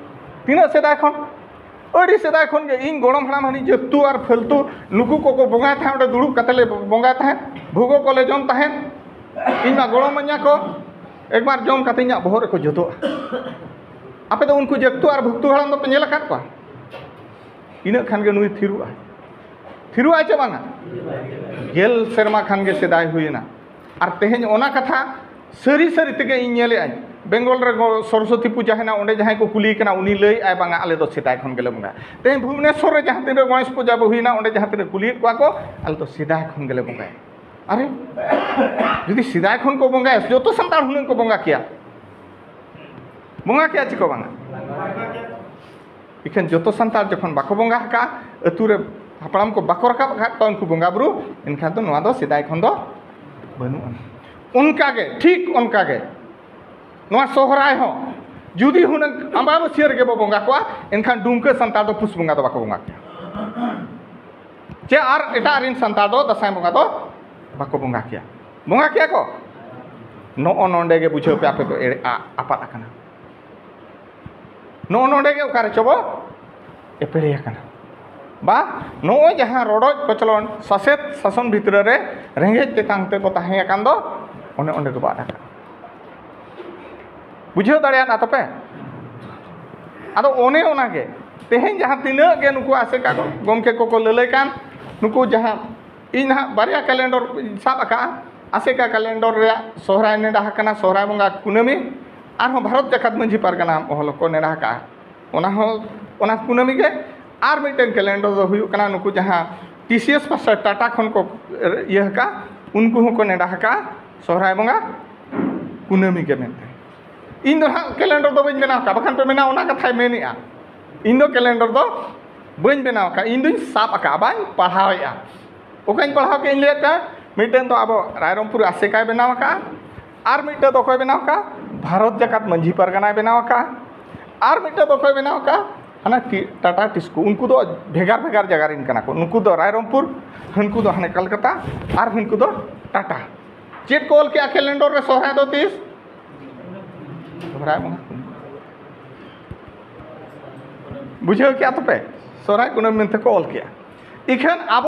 ᱛᱤᱱᱟᱹᱜ ᱥᱮᱫᱟᱭ ᱠᱷᱚᱱ? ᱟᱹᱰᱤ ᱥᱮᱫᱟᱭ ᱠᱷᱚᱱ ᱜᱮ ᱤᱧ ᱜᱚᱲᱚᱢ ᱦᱟᱲᱟᱢ ᱦᱟᱹᱱᱤ ᱡᱟᱹᱛᱩ ᱟᱨ ᱯᱷᱟᱹᱞᱛᱩ ᱱᱩᱠᱩ ᱠᱚᱠᱚ ᱵᱚᱸᱜᱟᱭ ᱛᱟᱦᱮᱸᱫ, ᱚᱸᱰᱮ ᱫᱩᱲᱩᱵ ᱠᱟᱛᱮ ᱞᱮ ᱵᱚᱸᱜᱟᱭ ᱛᱟᱦᱮᱸᱫ, ᱵᱷᱳᱜᱚ ᱠᱚᱞᱮ ᱡᱚᱢ ᱛᱟᱦᱮᱸᱫ᱾ ᱤᱧ ᱢᱟ ᱜᱚᱲᱚᱢ ᱢᱟᱧᱟ ᱠᱚ ᱮᱠᱵᱟᱨ ᱡᱚᱢ ᱠᱟᱛᱮ ᱤᱧᱟᱹᱜ ᱵᱚᱦᱚᱜ ᱨᱮᱠᱚ ᱡᱚᱫᱚᱜᱼᱟ᱾ ᱟᱯᱮ ᱫᱚ ᱩᱱᱠᱩ ᱡᱟᱹᱛᱩ ᱟᱨ ᱵᱷᱩᱠᱛᱩ ᱦᱟᱲᱟᱢ ᱫᱚᱯᱮ ᱧᱮᱞ ᱟᱠᱟᱫ ᱠᱚᱣᱟ? ᱤᱱᱟᱹᱜ ᱠᱷᱟᱱ ᱜᱮ ᱱᱩᱭ ᱛᱷᱤᱨᱩᱜᱼᱟ᱾ ᱛᱷᱤᱨᱩᱜᱼᱟᱭ ᱪᱮ ᱵᱟᱝᱟ? ᱜᱮᱞ ᱥᱮᱨᱢᱟ ᱠᱷᱟᱱ ᱜᱮ ᱥᱮᱫᱟᱭ ᱦᱩᱭᱮᱱᱟ᱾ ᱟᱨ ᱛᱮᱦᱮᱧ ᱚᱱᱟ ᱠᱟᱛᱷᱟ ᱥᱟᱹᱨᱤ ᱥᱟᱹᱨᱤ ᱛᱮᱜᱮ ᱤᱧ ᱧᱮᱞᱮᱫ ᱟᱹᱧ, ᱵᱮᱝᱜᱚᱞ ᱨᱮ ᱜᱚ-, ᱥᱚᱨᱚᱥᱚᱛᱤ ᱯᱩᱡᱟ ᱦᱮᱱᱟᱜ, ᱚᱸᱰᱮ ᱡᱟᱦᱟᱸᱭ ᱠᱚ ᱠᱩᱞᱤᱭᱮ ᱠᱟᱱᱟ, ᱩᱱᱤ ᱞᱟᱹᱭᱮᱫᱼᱟᱭ, "ᱵᱟᱝᱟ, ᱟᱞᱮ ᱫᱚ ᱥᱮᱫᱟᱭ ᱠᱷᱚᱱ ᱜᱮᱞᱮ ᱵᱚᱸᱜᱟᱭᱟ᱾" ᱛᱮᱦᱮᱧ ᱵᱷᱩᱵᱽᱱᱮᱥᱚᱨ ᱨᱮ ᱡᱟᱦᱟᱸ ᱛᱤᱱᱟᱹᱜ ᱜᱚᱬᱮᱥ ᱯᱩᱡᱟ ᱦᱩᱭᱱᱟ, ᱚᱸᱰᱮ ᱡᱟᱦᱟᱸ ᱛᱤᱱᱟᱹᱜ ᱠᱩᱞᱤᱭᱮᱫ ᱠᱚᱣᱟ ᱠᱚ, "ᱟᱞᱮ ᱫᱚ ᱥᱮᱫᱟᱭ ᱠᱷᱚᱱ ᱜᱮᱞᱮ ᱵᱚᱸᱜᱟᱭᱟ᱾" ᱟᱨᱮ, ᱡᱩᱫᱤ ᱥᱮᱫᱟᱭ ᱠᱷᱚᱱ ᱠᱚ ᱵᱚᱸᱜᱟᱭᱟ, ᱡᱚᱛᱚ ᱥᱟᱱᱛᱟᱲ ᱦᱩᱱᱟᱹᱝ ᱠᱚ ᱵᱚᱸᱜᱟ ᱠᱮᱭᱟ᱾ ᱵᱚᱸᱜᱟ ᱠᱮᱭᱟ ᱪᱮ ᱠᱚ ᱵᱟᱝᱟ? ᱤᱠᱷᱟᱹᱱ ᱡᱚᱛᱚ ᱥᱟᱱᱛᱟᱲ ᱡᱚᱠᱷᱚᱱ ᱵᱟᱠᱚ ᱵᱚᱸᱜᱟ ᱟᱠᱟᱫᱼᱟ, ᱟᱹᱛᱩ ᱨᱮ ᱦᱟᱯᱲᱟᱢ ᱠᱚ ᱵᱟᱠᱚ ᱨᱟᱠᱟᱵ ᱟᱠᱟᱫ ᱠᱚᱣᱟ ᱩᱱᱠᱩ ᱵᱚᱸᱜᱟ ᱵᱩᱨᱩ, ᱮᱱᱠᱷᱟᱱ ᱫᱚ ᱱᱚᱣᱟ ᱫᱚ ᱥᱮᱫᱟᱭ ᱠᱷᱚᱱ ᱫᱚ ᱵᱟᱹᱱᱩᱜᱼᱟ᱾ ᱚᱱᱠᱟᱜᱮ, ᱴᱷᱤᱠ ᱚᱱᱠᱟᱜᱮ ᱱᱚᱣᱟ ᱥᱚᱦᱨᱟᱭ ᱦᱚᱸ ᱡᱩᱫᱤ ᱦᱩᱱᱟᱹᱝ ᱟᱢᱵᱟᱵᱟᱹᱥᱭᱟᱹ ᱨᱮᱜᱮ ᱵᱚ ᱵᱚᱸᱜᱟ ᱠᱚᱣᱟ, ᱮᱱᱠᱷᱟᱱ ᱰᱩᱢᱠᱟᱹ ᱥᱟᱱᱛᱟᱲ ᱫᱚ ᱯᱩᱥ ᱵᱚᱸᱜᱟ ᱫᱚ ᱵᱟᱠᱚ ᱵᱚᱸᱜᱟ ᱠᱮᱭᱟ᱾ ᱪᱮ ᱟᱨ ᱮᱴᱟᱜ ᱨᱮᱱ ᱥᱟᱱᱛᱟᱲ ᱫᱚ ᱫᱟᱸᱥᱟᱭ ᱵᱚᱸᱜᱟ ᱫᱚ ᱵᱟᱠᱚ ᱵᱚᱸᱜᱟ ᱠᱮᱭᱟ᱾ ᱵᱚᱸᱜᱟ ᱠᱮᱭᱟ ᱠᱚ? ᱱᱚᱜᱼᱚ ᱱᱚᱰᱮ ᱜᱮ ᱵᱩᱡᱷᱟᱹᱣ ᱯᱮ, ᱟᱯᱮ ᱯᱮ ᱮᱲᱮ-, ᱟ-, ᱟᱯᱟᱫ ᱟᱠᱟᱱᱟ᱾ ᱱᱚᱜᱼᱚ ᱱᱚᱰᱮ ᱜᱮ ᱚᱠᱟ ᱨᱮᱪᱚ ᱵᱚ ᱮᱯᱮᱲᱮ ᱟᱠᱟᱱᱟ᱾ ᱵᱟ, ᱱᱚᱜᱼᱚᱭ ᱡᱟᱦᱟᱸ ᱨᱚᱰᱚᱡ ᱠᱚᱪᱞᱚᱱ, ᱥᱟᱥᱮᱛ ᱥᱟᱥᱚᱱ ᱵᱷᱤᱛᱨᱤ ᱨᱮ ᱨᱮᱸᱜᱮᱡ ᱛᱮᱛᱟᱝ ᱛᱮ ᱠᱚ ᱛᱟᱦᱮᱸ ᱟᱠᱟᱱ ᱫᱚ, ᱚᱱᱮ ᱚᱸᱰᱮ ᱜᱮ ᱵᱚ ᱟᱫ ᱟᱠᱟᱱᱟ᱾ ᱵᱩᱡᱷᱟᱹᱣ ᱫᱟᱲᱮᱭᱟᱫ ᱛᱟᱯᱮ? ᱟᱫᱚ ᱚᱱᱮ ᱚᱱᱟ ᱜᱮ, ᱛᱮᱦᱮᱧ ᱡᱟᱦᱟᱸ ᱛᱤᱱᱟᱹᱜ ᱜᱮ ᱱᱩᱠᱩ ᱟᱥᱮᱠᱟ ᱜᱚᱢᱠᱮ ᱠᱚᱠᱚ ᱞᱟᱹᱞᱟᱹᱭ ᱠᱟᱱ, ᱱᱩᱠᱩ ᱡᱟᱦᱟᱸ ᱤᱧ ᱱᱟᱦᱟᱜ ᱵᱟᱨᱭᱟ ᱠᱮᱞᱮᱱᱰᱚᱨ ᱤᱧ ᱥᱟᱵ ᱟᱠᱟᱫᱼᱟ, ᱟᱥᱮᱠᱟ ᱠᱮᱞᱮᱱᱰᱚᱨ ᱨᱮᱭᱟᱜ ᱥᱚᱦᱨᱟᱭ ᱱᱮᱰᱟ ᱟᱠᱟᱱᱟ, ᱥᱚᱦᱨᱟᱭ ᱵᱚᱸᱜᱟ ᱠᱩᱱᱟᱹᱢᱤ, ᱟᱨᱦᱚᱸ ᱵᱷᱟᱨᱚᱛ ᱡᱟᱠᱟᱛ ᱢᱟᱹᱡᱷᱤ ᱯᱟᱨᱜᱟᱱᱟ ᱢᱚᱦᱚᱞ ᱠᱚ ᱱᱮᱰᱟ ᱟᱠᱟᱫᱼᱟ, ᱚᱱᱟ ᱦᱚᱸ, ᱚᱱᱟ ᱠᱩᱱᱟᱹᱢᱤ ᱜᱮ᱾ ᱟᱨ ᱢᱤᱫᱴᱮᱱ ᱠᱮᱞᱮᱱᱰᱚᱨ ᱫᱚ ᱦᱩᱭᱩᱜ ᱠᱟᱱᱟ, ᱱᱩᱠᱩ ᱡᱟᱦᱟᱸ ᱴᱤ ᱥᱤ ᱮᱥ ᱯᱟᱥᱴᱟ ᱴᱟᱴᱟ ᱠᱷᱚᱱ ᱠᱚ ᱤᱭᱟᱹ ᱟᱠᱟᱫᱼᱟ, ᱩᱱᱠᱩ ᱦᱚᱸᱠᱚ ᱱᱮᱰᱟ ᱟᱠᱟᱫᱼᱟ ᱥᱚᱦᱨᱟᱭ ᱵᱚᱸᱜᱟ ᱠᱩᱱᱟᱹᱢᱤ ᱜᱮ ᱢᱮᱱᱛᱮ᱾ ᱤᱧ ᱫᱚ ᱦᱟᱸᱜ ᱠᱮᱞᱮᱱᱰᱚᱨ ᱫᱚ ᱵᱟᱹᱧ ᱵᱮᱱᱟᱣ ᱟᱠᱟᱫᱼᱟ, ᱵᱟᱠᱷᱟᱱ ᱯᱮ ᱢᱮᱱᱟ ᱚᱱᱟ ᱠᱟᱛᱷᱟᱭ ᱢᱮᱱᱮᱫᱼᱟ᱾ ᱤᱧ ᱫᱚ ᱠᱮᱞᱮᱱᱰᱚᱨ ᱫᱚ ᱵᱟᱹᱧ ᱵᱮᱱᱟᱣ ᱟᱠᱟᱫᱼᱟ, ᱤᱧ ᱫᱚᱧ ᱥᱟᱵ ᱟᱠᱟᱫᱼᱟ, ᱵᱟᱹᱧ ᱯᱟᱲᱦᱟᱣᱮᱫᱼᱟ᱾ ᱚᱠᱟᱧ ᱯᱟᱲᱦᱟᱣ ᱠᱮᱫ ᱤᱧ ᱞᱟᱹᱭᱮᱫ ᱯᱮᱭᱟ, ᱢᱤᱫᱴᱮᱱ ᱫᱚ ᱟᱵᱚ ᱨᱟᱭᱨᱚᱝᱯᱩᱨ ᱟᱥᱮᱠᱟᱭ ᱵᱮᱱᱟᱣ ᱟᱠᱟᱫᱼᱟ, ᱟᱨ ᱢᱤᱫᱴᱮᱱ ᱫᱚ ᱚᱠᱚᱭ ᱵᱮᱱᱟᱣ ᱟᱠᱟᱫᱼᱟ? ᱵᱷᱟᱨᱚᱛ ᱡᱟᱠᱟᱛ ᱢᱟᱹᱡᱷᱤ ᱯᱟᱨᱜᱟᱱᱟᱭ ᱵᱮᱱᱟᱣ ᱟᱠᱟᱫᱼᱟ, ᱟᱨ ᱢᱤᱫᱴᱮᱱ ᱫᱚ ᱚᱠᱚᱭ ᱵᱮᱱᱟᱣ ᱟᱠᱟᱫᱼᱟ? ᱦᱟᱱᱟ ᱴᱤ-, ᱴᱟᱴᱟ ᱴᱤᱥᱠᱩ᱾ ᱩᱱᱠᱩ ᱫᱚ ᱵᱷᱮᱜᱟᱨ ᱵᱷᱮᱜᱟᱨ ᱡᱟᱭᱜᱟ ᱨᱮᱱ ᱠᱟᱱᱟ ᱠᱚ, ᱱᱩᱠᱩ ᱫᱚ ᱨᱟᱭᱨᱚᱝᱯᱩᱨ, ᱦᱟᱹᱱᱠᱩ ᱫᱚ ᱦᱟᱱᱮ ᱠᱟᱞᱠᱟᱛᱟ, ᱟᱨ ᱦᱟᱹᱱᱠᱩ ᱫᱚ ᱴᱟᱴᱟ᱾ ᱪᱮᱫ ᱠᱚ ᱚᱞ ᱠᱮᱜᱼᱟ ᱠᱮᱞᱮᱱᱰᱚᱨ ᱨᱮ ᱥᱚᱦᱨᱟᱭ ᱫᱚ ᱛᱤᱥ? ᱥᱚᱦᱨᱟᱭ ᱵᱚᱸᱜᱟ᱾ ᱵᱩᱡᱷᱟᱹᱣ ᱠᱮᱜᱼᱟ ᱛᱚᱯᱮ? ᱥᱚᱦᱨᱟᱭ ᱠᱩᱱᱟᱹᱢᱤ ᱢᱮᱱᱛᱮ ᱠᱚ ᱚᱞ ᱠᱮᱜᱼᱟ᱾ ᱤᱠᱷᱟᱹᱱ ᱟᱵᱚ